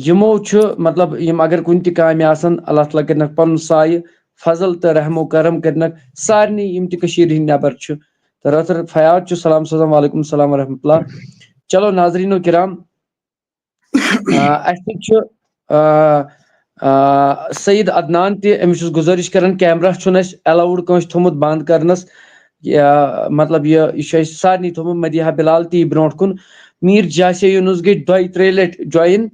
یِمو چھُ، مطلب، یِم اگر کُنہِ تہِ کامہِ آسَن، اللہ تعالیٰ کٔرِنَکھ پَنُن سایہِ، فضل تہٕ رحم و کرم کٔرِنَکھ سارنٕے، یِم تہِ کٔشیٖرِ ہِنٛدۍ نٮ۪بر چھِ۔ تہٕ رٲتھٕر فیاض چھُ، سلام سوزان، وعلیکم السلام ورحمۃ اللہ۔ چلو ناظریٖنو کرام، آ، اَسہِ سۭتۍ چھُ، آ، آ، سعید عدنان تہِ، أمِس چھُس گُزٲرِش کران، کیمرہ چھُنہٕ اَسہِ allowed کٲنٛسہِ تھوٚمُت بنٛد کرنَس۔ یا، مطلب، یہِ، یہِ چھُ اَسہِ سارنٕے تھوٚمُت مدیحہ بلال تی برونٛٹھ کُن۔ میٖر جاسے یوٗنُس گٔے دۄیہِ ترٛیٚیہِ لٹہِ join۔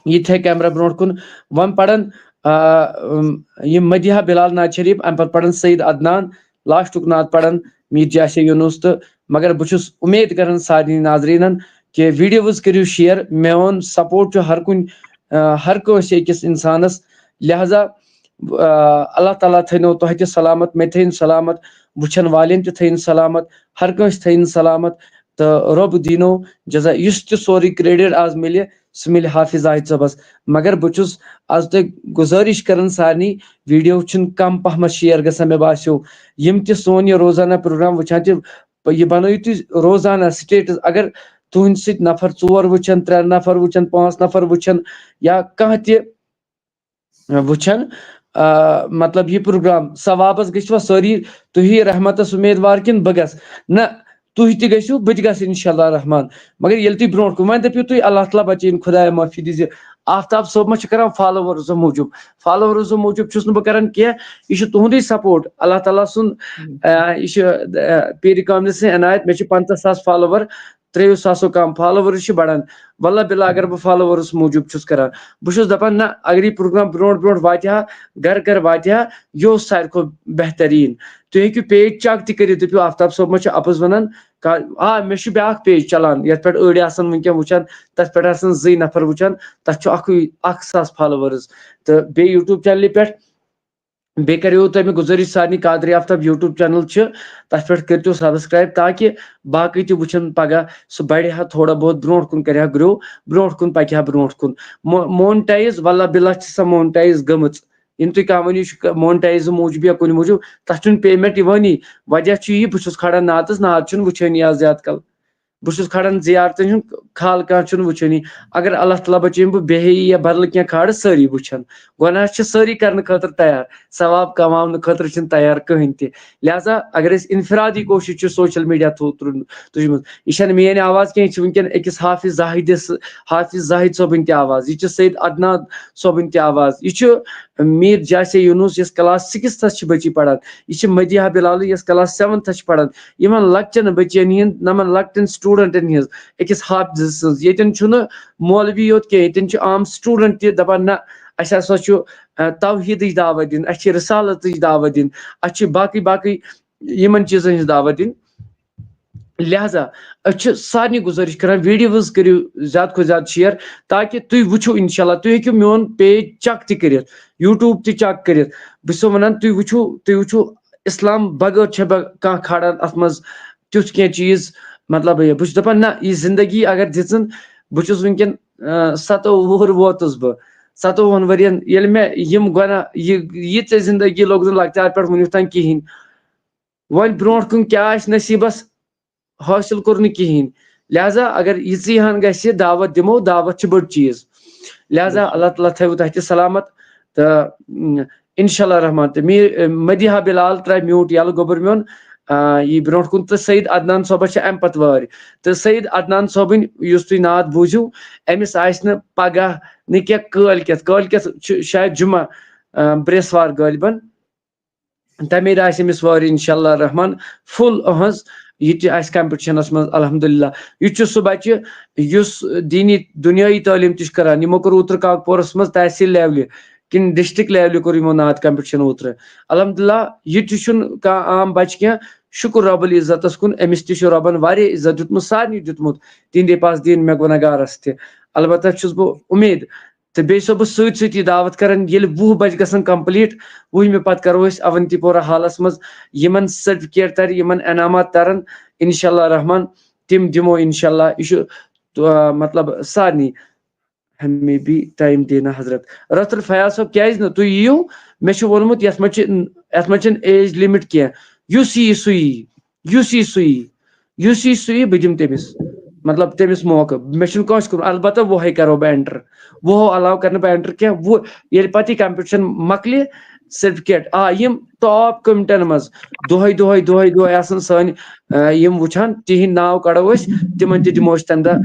یہِ تھٲے کیمرہ برونٛٹھ کُن۔ وۄنۍ پرن، آ، أم، یہِ مدیحہ بلال ناز شریف، اَمہِ پتہٕ پرن سعید عدنان، لاسٹُک نعت پرن میٖر جاسے یوٗنُس۔ تہٕ مگر بہٕ چھُس اُمید کران سارنٕے ناظریٖنن کہِ videos کٔرِو share۔ میون support چھُ ہر کُنہِ، آ، ہر کٲنٛسہِ أکِس اِنسانس۔ لہذا، آ، اللہ تعالیٰ تھٲینو تۄہہِ تہِ سلامت، مےٚ تھٲیِن سلامت، وٕچھن والٮ۪ن تہِ تھٲیِن سلامت، ہر کٲنٛسہِ تھٲیِن سلامت۔ تہٕ رۄب دیٖنو جزا، یُس تہِ سورُے credit آز مِلہِ، سُہ مِلہِ حافظ زاہد صٲبس۔ مگر بہٕ چھُس آز تۄہہِ گُزٲرِش کران سارنٕے، video چھُنہٕ کم پہمتھ share گژھان، مےٚ باسیو۔ یِم تہِ سون یہِ روزانہ program وٕچھان چھِ، یہِ بنٲیِو تُہۍ روزانہ status۔ اگر تُہنٛدِ سۭتۍ نفر ژور وٕچھن، ترٛےٚ نفر وٕچھن، پانٛژھ نفر وٕچھن، یا کانٛہہ تہِ وٕچھن، آ، مطلب، یہِ program ثوابس گٔژھوا سٲری تُہی رحمتس اُمیدوار کِنہٕ بہٕ گژھٕ؟ نہ، تُہۍ تہِ گٔژھِو، بہٕ تہِ گژھٕ انشاءاللہ رحمان۔ مگر ییٚلہِ تُہۍ برونٛٹھ کُن، وۄنۍ دٔپِو تُہۍ، اللہ تعالیٰ بچٲیِن، خدایا معٲفی دِزِ۔ آفتاب صٲب ما چھُ کران followersو موٗجوٗب؟ Followersو موٗجوٗب چھُس نہٕ بہٕ کران کینٛہہ، یہِ چھُ تُہُنٛدُے support۔ اللہ تعالیٰ سُنٛد، آ، یہِ چھُ، آ، پیٖرِ کاملہِ سٕنٛز عنایت۔ مےٚ چھِ پنٛژاہ ساس follower، ترٛیٚیو ساسو کم followers چھِ بڑان۔ واللہ باللہ، اگر بہٕ followers موٗجوٗب چھُس کران، بہٕ چھُس دپان، نہ، اگر یہِ program برونٛٹھ برونٛٹھ واتہِ ہا، گرٕ گرٕ واتہِ ہا، یہِ اوس ساروی کھۄتہٕ بہتریٖن۔ تُہۍ ہیٚکِو page check تہِ کٔرِتھ، دٔپِو، آفتاب صٲب ما چھُ اَپُز وَنان؟ کا-، آ، مےٚ چھُ بیٛاکھ page چلان، یَتھ پٮ۪ٹھ أڑۍ آسَن وٕنکٮ۪ن وٕچھان، تَتھ پٮ۪ٹھ آسَن زٕے نفر وٕچھان، تَتھ چھُ اَکُے، اَکھ ساس followers۔ تہٕ بیٚیہِ YouTube channelہِ پٮ۪ٹھ بیٚیہِ کَریو تۄہہِ مےٚ گُزٲرِش سارنٕے قادری آفتاب YouTube channel چھِ، تَتھ پٮ۪ٹھ کٔرۍتو subscribe، تاکہِ باقٕے تہِ وٕچھن پگاہ، سُہ بَڑِ ہا تھوڑا بہت برونٛٹھ کُن، کَرِ ہا grow، برونٛٹھ کُن پَکہِ ہا برونٛٹھ کُن۔ مو-، monetize، واللہ باللہ چھِ سۄ monetize گٔمٕژ۔ یِم تُہۍ کانٛہہ ؤنِو، یہِ چھُ monetize موٗجوٗب یا کُنہِ موٗجوٗب، تَتھ چھُنہٕ payment یِوٲنی۔ وجہ چھُ یی، بہٕ چھُس کھڑا نعتَس، نعت چھُنہٕ وٕچھٲنی آز زیادٕ کَل۔ بہٕ چھُس کھڑان زیارتن ہُنٛد خال، کانٛہہ چھُنہٕ وٕچھٲنی۔ اگر اللہ تعالیٰ بچٲیِن، بہٕ بیٚہے یی یا بدلہٕ کینٛہہ کھالہٕ، سٲری وٕچھن۔ گۄناہ چھِ سٲری کرنہٕ خٲطرٕ تیار، ثواب کماونہٕ خٲطرٕ چھِنہٕ تیار کٕہٕنۍ تہِ۔ لہذا اگر أسۍ انفرادی کوٗشش چھِ social media through تُج-، تُجمٕژ، یہِ چھَنہٕ میٲنۍ آواز کینٛہہ، یہِ چھِ وٕنکیٚن أکِس حافظ زاہدس، حافظ زاہد صٲبٕنۍ تہِ آواز، یہِ چھِ سید عدنان صٲبٕنۍ تہِ آواز، یہِ چھُ میٖر جاسے یوٗنُس، یۄس class sixthس چھِ بچی پران، یہِ چھِ مدیحہ بلال، یۄس class seventhس چھِ پران۔ یِمن لۄکچن بچین ہٕنٛز، یِمن لۄکٹٮ۪ن studentن ہٕنٛز، أکِس حافظ سٕنٛز۔ ییٚتٮ۪ن چھُنہٕ مولوی یوت کینٛہہ، ییٚتٮ۪ن چھُ عام student تہِ دپان، نہ، اَسہِ ہسا چھُ، آ، توحیٖدٕچ دعوت دِنۍ، اَسہِ چھِ رسالتٕچ دعوت دِنۍ، اَسہِ چھِ باقٕے باقٕے یِمن چیٖزن ہٕنٛز دعوت دِنۍ۔ لہذا أسۍ چھِ سارنٕے گُزٲرِش کران، videos کٔرِو زیادٕ کھۄتہٕ زیادٕ share، تاکہِ تُہۍ وٕچھِو، انشاءاللہ تُہۍ ہیٚکِو میون page check تہِ کٔرِتھ، YouTube تہِ check کٔرِتھ۔ بہٕ چھُسو ونان، تُہۍ وٕچھِو، تُہۍ وٕچھِو، اسلام بغٲر چھےٚ بہ-، کانٛہہ کھالان اتھ منٛز تیُتھ کینٛہہ چیٖز۔ مطلب، یہِ، بہٕ چھُس دپان، نہ، یہِ زندگی اگر دِژٕن، بہٕ چھُس وٕنکیٚن، آ، ستووُہ وُہُر ووتُس بہٕ، ستووُہن ؤرین، ییٚلہِ مےٚ یِم گۄناہ، یہِ، یہِ ژےٚ زندگی لوٚگ نہٕ لۄکچار پٮ۪ٹھ وُنیُک تام کِہینۍ۔ وۄنۍ برونٛٹھ کُن کیٛاہ آسہِ نصیٖبس، حٲصِل کوٚر نہٕ کِہینۍ۔ لہذا اگر یِژٕے ہن گژھِ، دعوت دِمو، دعوت چھِ بٔڑ چیٖز۔ لہذا اللہ تعالیٰ تھٲوِو تۄہہِ تہِ سلامت۔ تہٕ، اِم، انشاءاللہ رحمان۔ تہٕ میٖر، مدیحہ بلال ترٛایہِ mute یَلہٕ، گوٚبُر میون۔ آ، یی برونٛٹھ کُن۔ تہٕ سید عدنان صٲبَس چھِ اَمہِ پَتہٕ وٲرۍ۔ تہٕ سید عدنان صٲبٕنۍ یُس تُہۍ نعت بوٗزِو، أمِس آسہِ نہٕ پَگاہ نہٕ کینٛہہ، کٲلۍ کٮ۪تھ، کٲلۍ کٮ۪تھ چھُ شاید جمعہ، آ، برٛٮ۪سوار غٲلبًا۔ تَمے دۄہ آسہِ أمِس وٲرۍ اِنشاء اللہ الرحمن فُل أہٕنٛز۔ یہِ تہِ آسہِ کمپٹیشنس منٛز الحمدللہ۔ یہِ چھُ سُہ بچہِ یُس دینی دُنیٲیی تعلیٖم تہِ چھُ کران۔ یِمو کوٚر اوترٕ کاکپورس منٛز تحصیل لیولہِ کِنہٕ ڈسٹرکٹ لیولہِ کوٚر یِمو نعت کمپٹیشن اوترٕ۔ الحمدللہ، یہِ تہِ چھُنہٕ کانٛہہ عام بچہِ کینٛہہ۔ شُکر رب العزتس کُن، أمِس تہِ چھُ رۄبن واریاہ عزت دیُتمُت، سارنٕے دیُتمُت، تِہنٛدے پاس دیٖن مےٚ گۄناہ گارس تہِ۔ البتہ چھُس بہٕ اُمید تہٕ بیٚیہِ چھُسو بہٕ سۭتۍ سۭتۍ یہِ دعوت کران، ییٚلہِ وُہ بجہِ گژھن کمپلیٖٹ، وُہمہِ پتہٕ کرو أسۍ اونتی پورہ حالس منٛز یِمن سرٹیفکیٹ ترِ، یِمن انعامات ترن، انشاءاللہ الرحمن، تِم دِمو انشاءاللہ۔ یہِ چھُ، آ، مطلب، سارنٕے۔ ہمیں بھی ٹائم دینا حضرت۔ رتل فیاض صٲب، کیازِ نہٕ؟ تُہۍ یِیِو، مےٚ چھُ ووٚنمُت، یتھ منٛز چھِ، یتھ منٛز چھِنہٕ ایج لمٹ کینٛہہ، یُس یی سُہ یی، یُس یی سُہ یی۔ یُس یی سُہ یی، بہٕ دِمہٕ تٔمِس، مطلب، تٔمِس موقعہٕ۔ مےٚ چھُنہٕ کٲنٛسہِ کوٚرمُت، البتہ وُہے کرو بہٕ انٹر، وُہو علاوٕ کرٕ نہٕ بہٕ انٹر کینٛہہ۔ وُہ، ییٚلہِ پتہٕ یہِ کمپٹیشن مۄکلہِ، سرٹیفکیٹ آ، یِم ٹاپ کمٹن منٛز دۄہے دۄہے دۄہے دۄہے آسان سٲنۍ، آ، یِم وٕچھان، تِہِنٛدۍ ناو کڑو أسۍ، تِمن تہِ دِمو أسۍ تمہِ دۄہ، آ،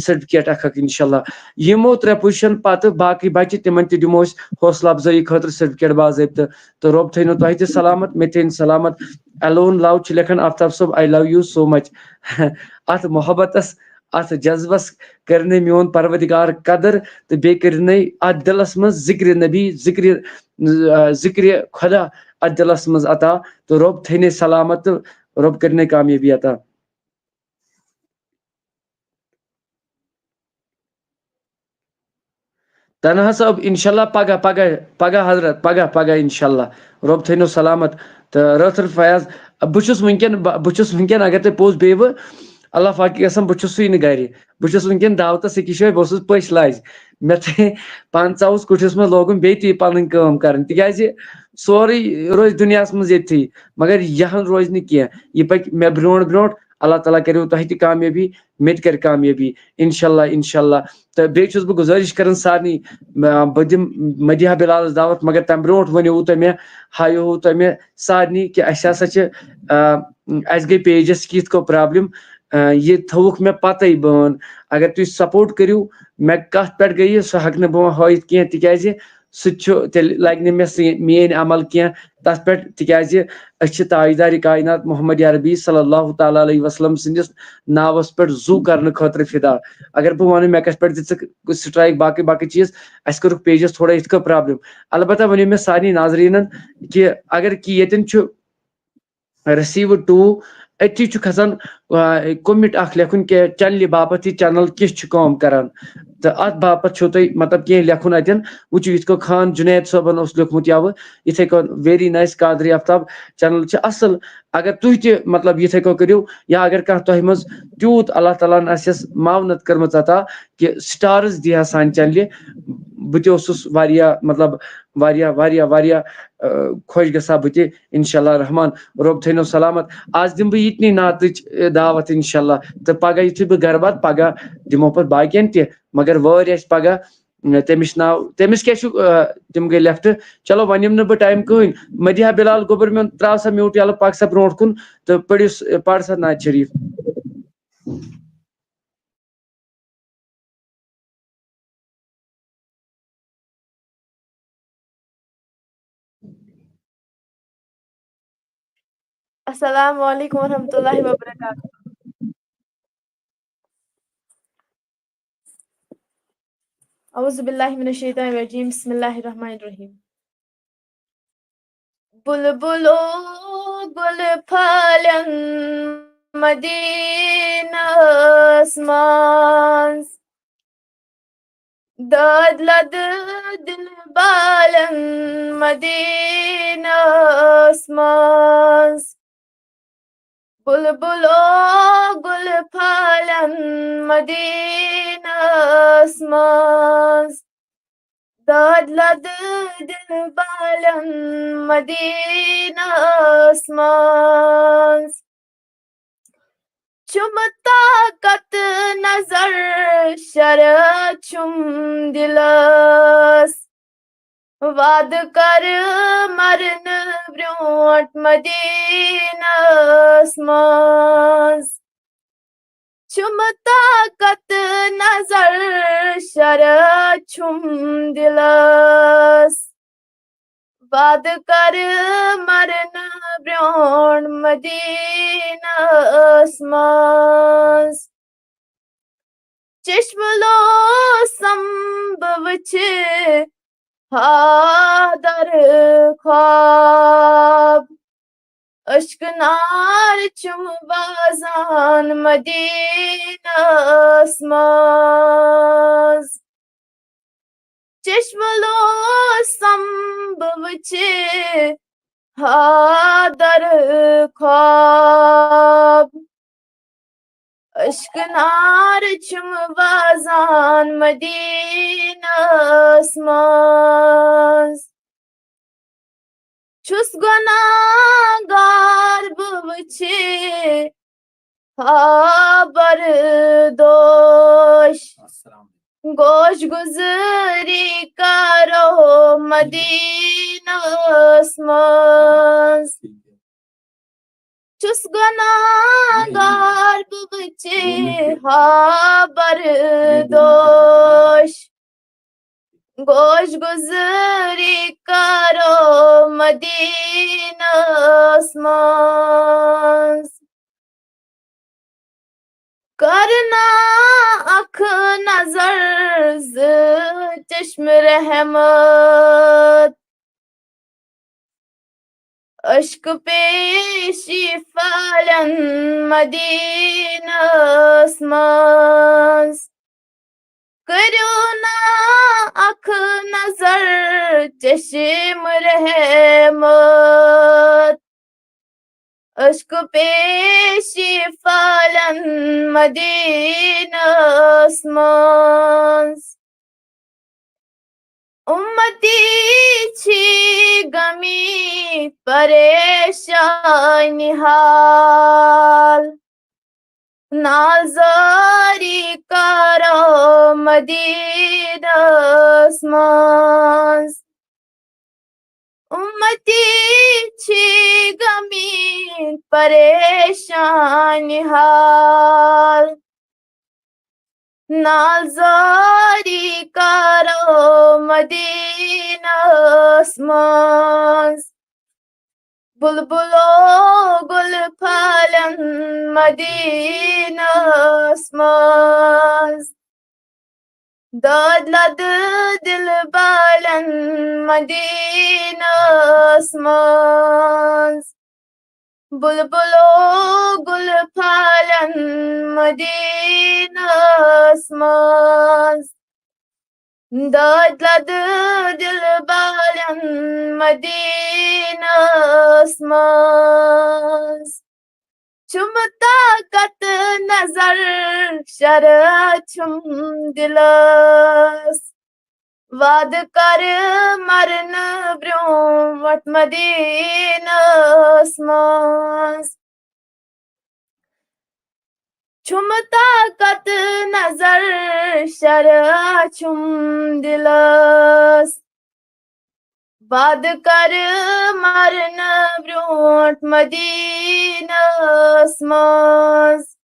سرٹیفکیٹ اکھ اکھ انشاءاللہ۔ یِمو ترٛےٚ پُزیشن پتہٕ باقٕے بچہِ، تِمن تہِ دِمو أسۍ حوصلہٕ افزٲیی خٲطرٕ سرٹیفکیٹ باضٲبطہٕ۔ تہٕ رۄب تھٲینو تۄہہِ تہِ سلامت، مےٚ تھٲیِن سلامت۔ Alone Love چھُ لیکھان، آفتاب صٲب، I love you so much۔ اتھ محبتس، اتھ جذبس کٔرنٕے میون پروردگار قدر، تہٕ بیٚیہِ کٔرنٕے اتھ دلس منٛز ذکر نبی، ذکر، آ، ذکر خدا اتھ دلس منٛز عطا، تہٕ رۄب تھٲینٕے سلامت، تہٕ رۄب کٔرنٕے کامیٲبی عطا۔ تنہا صٲب، انشاءاللہ پگاہ، پگاہ، پگاہ حضرت، پگاہ، پگاہ انشاءاللہ۔ رۄب تھٲینو سلامت۔ تہٕ رٲتھٕر فیاض، بہٕ چھُس وٕنکٮ۪ن، بہٕ، بہٕ چھُس وٕنکٮ۪ن، اگر تُہۍ پوٚز بیٚیہِ بہٕ، اللہ پاک قسم، بہٕ چھُس سُے نہٕ گرِ۔ بہٕ چھُس وٕنکٮ۪ن دعوتس أکِس جایہِ، بہٕ اوسُس پٔژھۍ لاجہِ۔ مےٚ تھٲے پنٛژاہ اوس کُٹھِس منٛز لوگُن، بیٚیہِ تہِ پنٕنۍ کٲم کرٕنۍ، تِکیازِ سورُے روزِ دُنیاہس منٛز ییٚتھی، مگر یہِ ہن روزِ نہٕ کینٛہہ۔ یہِ پکہِ مےٚ برونٛٹھ برونٛٹھ، اللہ تعالیٰ کریو تۄہہِ تہِ کامیٲبی، مےٚ تہِ کرِ کامیٲبی، انشاءاللہ، انشاءاللہ۔ تہٕ بیٚیہِ چھُس بہٕ گُزٲرِش کران سارنٕے، آ، بہٕ دِمہٕ مدیحہ بلالس دعوت، مگر تمہِ برونٛٹھ ؤنِو تۄہہِ مےٚ، ہایو تۄہہِ مےٚ سارنٕے کہِ اسہِ ہسا چھِ، آ، اسہِ گٔے پیجس کِتھ کٔنۍ پرابلم، آ، یہِ تھٲوٕکھ مےٚ پتے بہٕ وَنہٕ۔ اگر تُہۍ سپورٹ کٔرِو، مےٚ کتھ پٮ۪ٹھ گٔیہِ، سُہ ہٮ۪کہٕ نہٕ بہٕ وۄنۍ ہٲیِتھ کینٛہہ، تِکیازِ سُہ تہِ چھُ، تیٚلہِ لگہِ نہٕ مےٚ سُہ، میٲنۍ عمل کینٛہہ تتھ پٮ۪ٹھ، تِکیازِ أسۍ چھِ تاجدارِ کاینات محمد عربی صلی اللہ تعالیٰ علیہ وسلم سٕنٛدِس ناوس پٮ۪ٹھ زُو کرنہٕ خٲطرٕ فدا۔ اگر بہٕ ونہٕ، مےٚ کتھ پٮ۪ٹھ دِژٕکھ سٹرائیک، باقٕے باقٕے چیٖز، اسہِ کٔرٕکھ پیجس تھوڑا یِتھ کٔنۍ پرابلم۔ البتہ ونیو مےٚ سارنٕے ناظریٖنن کہِ اگر کہِ ییٚتٮ۪ن چھُ receive to، أتی چھُ کھسان، آ، کومنٹ اکھ لیکھُن کہِ چینلہِ باپتھ، یہِ چینل کِژھ چھِ کٲم کران۔ تہٕ اتھ باپتھ چھُو تۄہہِ، مطلب، کینٛہہ لیکھُن اتٮ۪ن۔ وٕچھِو، یِتھ کٔنۍ خان جُنید صٲبن اوس لیوٚکھمُت یَوٕ، یِتھے کٔنۍ very nice قادری آفتاب چینل چھِ اصل۔ اگر تُہۍ تہِ، مطلب، یِتھے کٔنۍ کٔرِو، یا اگر کانٛہہ تۄہہِ منٛز تیوٗت اللہ تعالیٰ ہن آسٮ۪س معاونت کٔرمٕژ عطا کہِ سٹارز دی ہا سانہِ چینلہِ، بہٕ تہِ اوسُس واریاہ، مطلب، واریاہ، واریاہ، واریاہ، آ، خۄش گژھان بہٕ تہِ۔ انشاءاللہ رحمان، رۄب تھٲینو سلامت۔ آز دِمہٕ بہٕ یِتنی نعتٕچ، آ، دعوت انشاءاللہ۔ تہٕ پگاہ یُتھُے بہٕ گرٕ واتہٕ، پگاہ دِمو پتہٕ باقین تہِ۔ مگر وٲرۍ آسہِ پگاہ، آ، تٔمِس چھُ ناو، تٔمِس کیٛاہ چھُ، آ، تِم گٔے لیفٹ۔ چلو، وۄنۍ نِمہٕ نہٕ بہٕ ٹایم کٕہٕنۍ۔ مدیحہ بلال گوٚبُر میون، ترٛاو سا میوٗٹ یَلہٕ، پَکھ سا برونٛٹھ کُن تہٕ پٔرِو س-، پَر سا نعت شریٖف۔ السلام علیکم ورحمۃ اللہ وبرکاتہ۔ اعوذ باللہ من الشیطان الرجیم، بسم اللہ الرحمن الرحیم۔ بلبلو گل پھالن مدینس منٛز، داد لد دل بالن مدینس منٛز۔ بلبلو گل پھالن مدینس منٛز، داد لد دل بالن مدینس منٛز۔ چھُم طاقت نظر شرح چھُم دلس، وعدٕ کر مرنہٕ برٛونٛٹھ مدیٖنس منٛز۔ چھُم طاقت نظر شرح چھُم دِلس۔ وعدٕ کر مرنہٕ برٛونٛٹھ مدیٖنس منٛز۔ چشمہٕ لوسم بہٕ وٕچھِ حاضر خواب۔ اشک نار چھُم وازان مدیٖنس منٛز۔ چشمہٕ لوسم بہٕ وٕچھِ حاضر خواب۔ اشک نار چھُم وازان مدیٖنس منٛز۔ چھُس گۄناہگار بہٕ وٕچھِ ہا بردوش۔ گوش گُزٲری کرو مدیٖنس منٛز۔ چھُس گۄناہگار بہٕ وٕچھِ ہا بردوش۔ گوش گُزٲری کرو مدیٖنس منٛز۔ کرنا اکھ نظر زٕ چشم رحمت۔ اشک پیشی پھالن مدیٖنس منٛز۔ کٔرِو نا اکھ نظر چشم رحمت۔ اشک پیشی پھالن مدیٖنس منٛز۔ اُمتی چھی غمی پریشانی حال۔ نالزاری کرو مدیٖنس منٛز۔ اُمتی چھی غمی پریشانی حال۔ نالزاری کرو مدیٖنس منٛز۔ بلبلو گل پھالن مدیٖنس منٛز۔ دٲدۍ لدٕ دِل بالن مدیٖنس منٛز۔ بلبلو گل پھالن مدیٖنس منٛز۔ دٲدۍ لدٕ دِل بالن مدیٖنس منٛز۔ چھُم طاقت نظر شرح چھُم دِلس۔ وعدٕ کر مرنہٕ برٛونٛٹھ مدیٖنس منٛز۔ چھُم طاقت نظر شرح چھُم دِلس۔ وعدٕ کر مرنہٕ برٛونٛٹھ مدیٖنس منٛز۔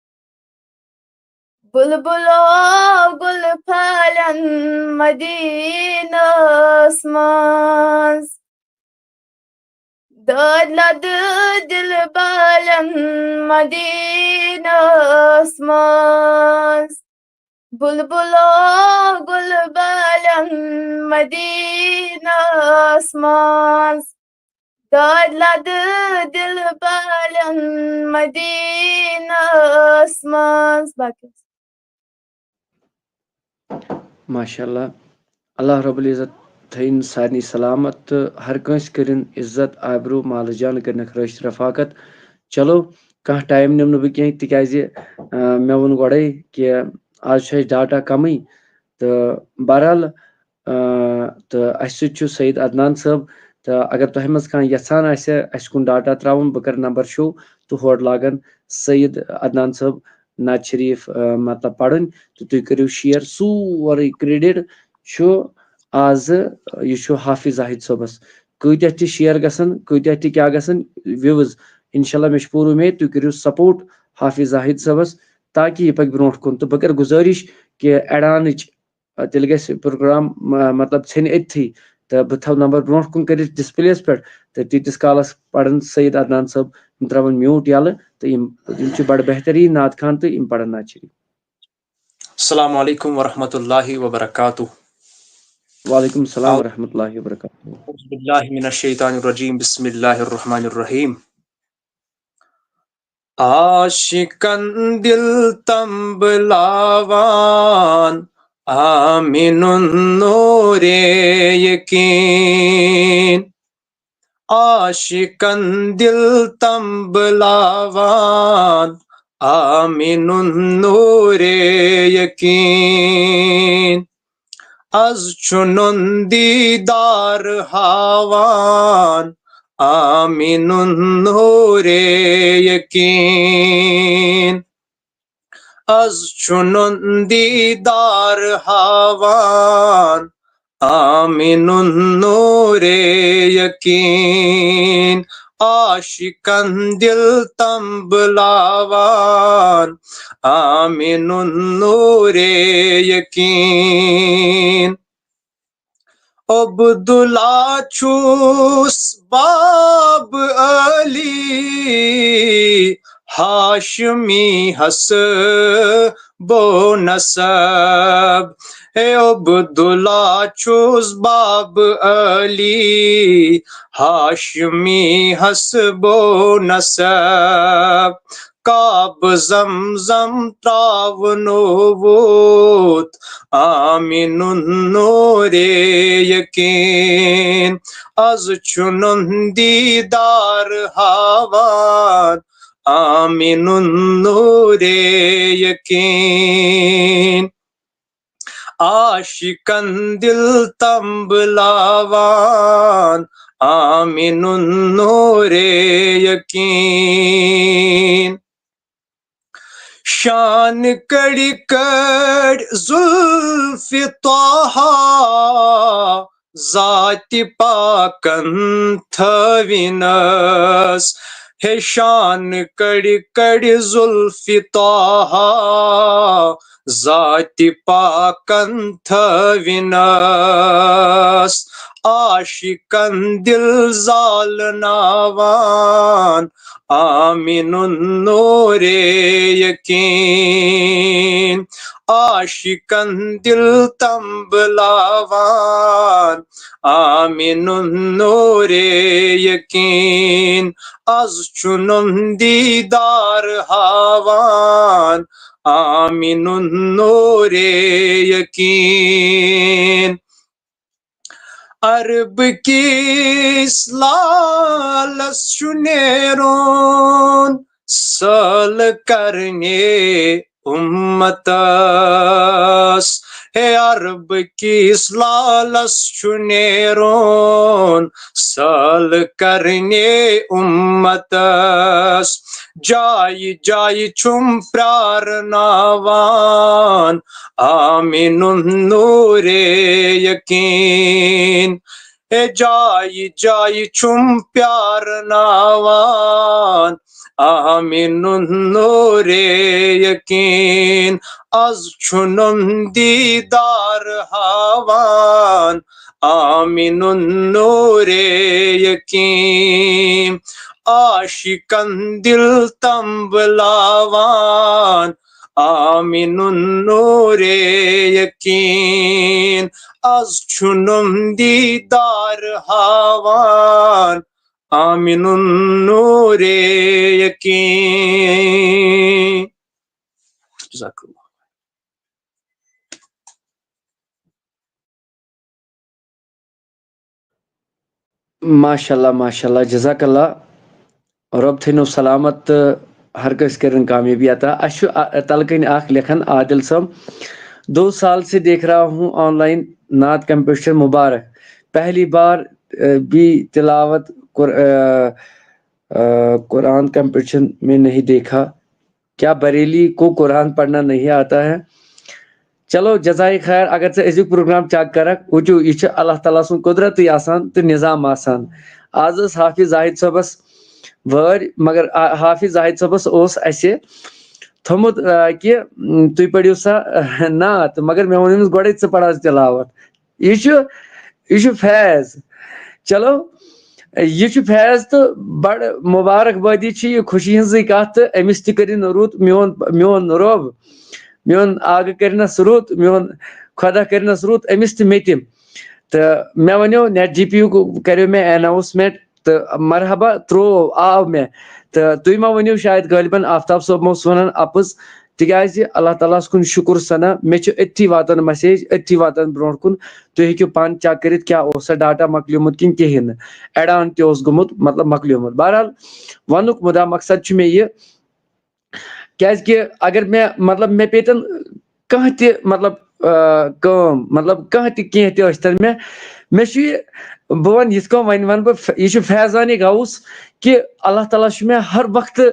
بلبلو گل پھالن مدیٖنس منٛز۔ دٲدۍ لدٕ دِل بالن مدیٖنس منٛز۔ بلبلو گل بالن مدیٖنس منٛز۔ دٲدۍ لدٕ دِل بالن مدیٖنس منٛز۔ باقٕے۔ ماشاء اللہ۔ اللہ رب العزت تھٲیِن سارنٕے سلامت تہٕ ہر کٲنٛسہِ کٔرِن عزت، آبروٗ، مالہٕ جان کٔرنَکھ رٲچھ رفاقت۔ چلو، کانٛہہ ٹایم نِمہٕ نہٕ بہٕ کینٛہہ، تِکیٛازِ، آ، مےٚ ووٚن گۄڈَے کہِ آز چھُ اَسہِ ڈاٹا کَمٕے۔ تہٕ بہرحال، آ، تہٕ اَسہِ سۭتۍ چھُ سید عدنان صٲب۔ تہٕ اگر تۄہہِ منٛز کانٛہہ یَژھان آسہِ اَسہِ کُن ڈاٹا ترٛاوُن، بہٕ کَرٕ نمبر show تہٕ ہورٕ لاگَن سید عدنان صٲب نعت شریٖف، آ، مطلب پَرُن۔ تہٕ تُہۍ کٔرِو share۔ سورُے credit چھُ آزٕ، یہِ چھُ حافظ زاہد صٲبس۔ کۭتیاہ تہِ شیئر گژھن، کۭتیاہ تہِ کیٛاہ گژھن، ویوز، انشاءاللہ مےٚ چھِ پوٗرٕ اُمید تُہۍ کٔرِو سپورٹ حافظ زاہد صٲبس، تاکہِ یہِ پکہِ برونٛٹھ کُن۔ تہٕ بہٕ کرٕ گُزٲرِش کہِ اڑانٕچ، آ، تیٚلہِ گژھِ پروگرام، آ، مطلب، ژھیٚنہِ أتتھٕے۔ تہٕ بہٕ تھاوٕ نمبر برونٛٹھ کُن کٔرِتھ ڈسپلیس پٮ۪ٹھ، تہٕ تیٖتِس کالس پرن سید عدنان صٲب، یِم ترٛاون میوٗٹ یَلہٕ، تہٕ یِم، یِم چھِ بڑٕ بہتریٖن نعت خوان، تہٕ یِم پرن نعت شریف۔ السلام علیکم ورحمۃ اللہ وبرکاتہ۔ وعلیکم السلام ورحمۃ اللہ وبرکاتہ۔ اعوذ باللہ من الشیطان الرجیم، بسم اللہ الرحمن الرحیم۔ عاشقن دل تنبلاوان، آمن نور یقین۔ عاشقن دل تنبلاوان، آمن نور یقین۔ از چھُنُن دیدار ہاوان، آمن نور یقین۔ از چھُنُن دیدار ہاوان، آمن نور یقین۔ عاشقن دل تنبلاوان، آمن نور یقین۔ عبداللہ چھُس باب علی ہاشمی حسب و نسب۔ اے عبداللہ چھُس باب علی ہاشمی حسب و نسب۔ کاب زمزم تراونووت آمن نور یقین۔ از چھُنُن دیدار ہاوان، آمن نور یقین۔ عاشقن دل تنبلاوان، آمن نور یقین۔ شان کڑ کڑ زلف طه، ذات پاکن تھٲوِنس۔ ہے شان کڑ کڑ زلف طه، ذات پاکن تھٲوِنس۔ عاشقن دل زالناوان، آمن نور یقین۔ عاشقن دل تنبلاوان، آمن نور یقین۔ از چھُنُن دیدار ہاوان، آمن نور یقین۔ عرب کِس لالس چھُ نیرُن سٲل کرنہِ امتس۔ ہے عرب کِس لالس چھُ نیرُن سٲل کرنہِ امتس۔ جایہِ جایہِ چھُم پرارناوان آمن نور یقین۔ ہے جایہِ جایہِ چھُم پرارناوان آمن نور یقین۔ از چھُنُن دیدار ہاوان آمن نور یقین۔ عاشقن دل تنبلاوان آمن نور یقین۔ از چھُنُم دیدار ہاوان آمن نور یقین۔ جزاک اللہ۔ ماشاء اللہ، ماشاء اللہ، جزاک اللہ۔ رۄب تھٲینو سلامت تہٕ ہر کٲنٛسہِ کٔرِن کامیٲبی عطا۔ اَسہِ چھُ، آ، تَلہٕ کَنہِ اَکھ لیکھان، عادل صٲب، دو سال سے دیکھ رہا ہوں آن لائن نعت کمپٹیشن، مبارک۔ پہلی بار، آ، بھی تلاوت قر-، آ، آ، قرآن کمپٹیشن میں نہیں دیکھا۔ کیا بریلی کو قرآن پڑھنا نہیں آتا ہے؟ چلو، جزاے خیر، اگر ژٕ أزیُک پروگرام چیک کرکھ، وٕچھِو، یہِ چھُ اللہ تعالیٰ سُنٛد قدرتٕے آسان تہٕ نظام آسان۔ آز ٲس حافظ زاہد صٲبس وٲرۍ، مگر آ-، حافظ زاہد صٲبس اوس اسہِ تھوٚمُت، آ، کہِ، م، تُہۍ پٔرِو سا، آ، نعت، مگر مےٚ ووٚن أمِس گۄڈے، ژٕ پرٕ حظ تلاوت۔ یہِ چھُ، یہِ چھُ فیض۔ چلو، یہِ چھُ فیض تہٕ بڑٕ مُبارک بٲدی چھِ یہِ، خوشی ہٕنٛزٕے کتھ، تہٕ أمِس تہِ کٔرِن رُت، میون، میون رۄب، میون آگہٕ کٔرِنس رُت، میون خۄدا کٔرِنس رُت أمِس تہِ مےٚ تہِ۔ تہٕ مےٚ ونیو، نیٹ جی پی یُک کریو مےٚ اناؤنسمنٹ، تہٕ مرحبا ترٛوو، آو مےٚ۔ تہٕ تُہۍ ما ؤنِو، شاید غٲلبن آفتاب صٲب ما اوس ونان اپُز، تِکیازِ اللہ تعالیٰ ہس کُن شُکُر ثنا، مےٚ چھُ أتھی واتان میسیج، أتھی واتان برونٛٹھ کُن۔ تُہۍ ہیٚکِو پانہٕ چیک کٔرِتھ، کیٛاہ اوس سا ڈاٹا مۄکلیومُت کِنہٕ کِہیٖنۍ نہٕ، ایڈ آن تہِ اوس گوٚمُت، مطلب، مۄکلیومُت۔ بہرحال، ونُک مُدا مقصد چھُ مےٚ یہِ، کیازِ کہِ اگر مےٚ، مطلب، مےٚ پیٚتن کانٛہہ تہِ، مطلب، آ، کٲم، مطلب، کانٛہہ تہِ، کینٛہہ تہِ ٲسۍتن مےٚ، مےٚ چھُ یہِ، بہٕ وَنہٕ یِتھ کٔنۍ، وۄنۍ وَنہٕ بہٕ، یہِ چھُ فیضانِ غوث کہِ اللہ تعالیٰ چھُ مےٚ ہر وقتہٕ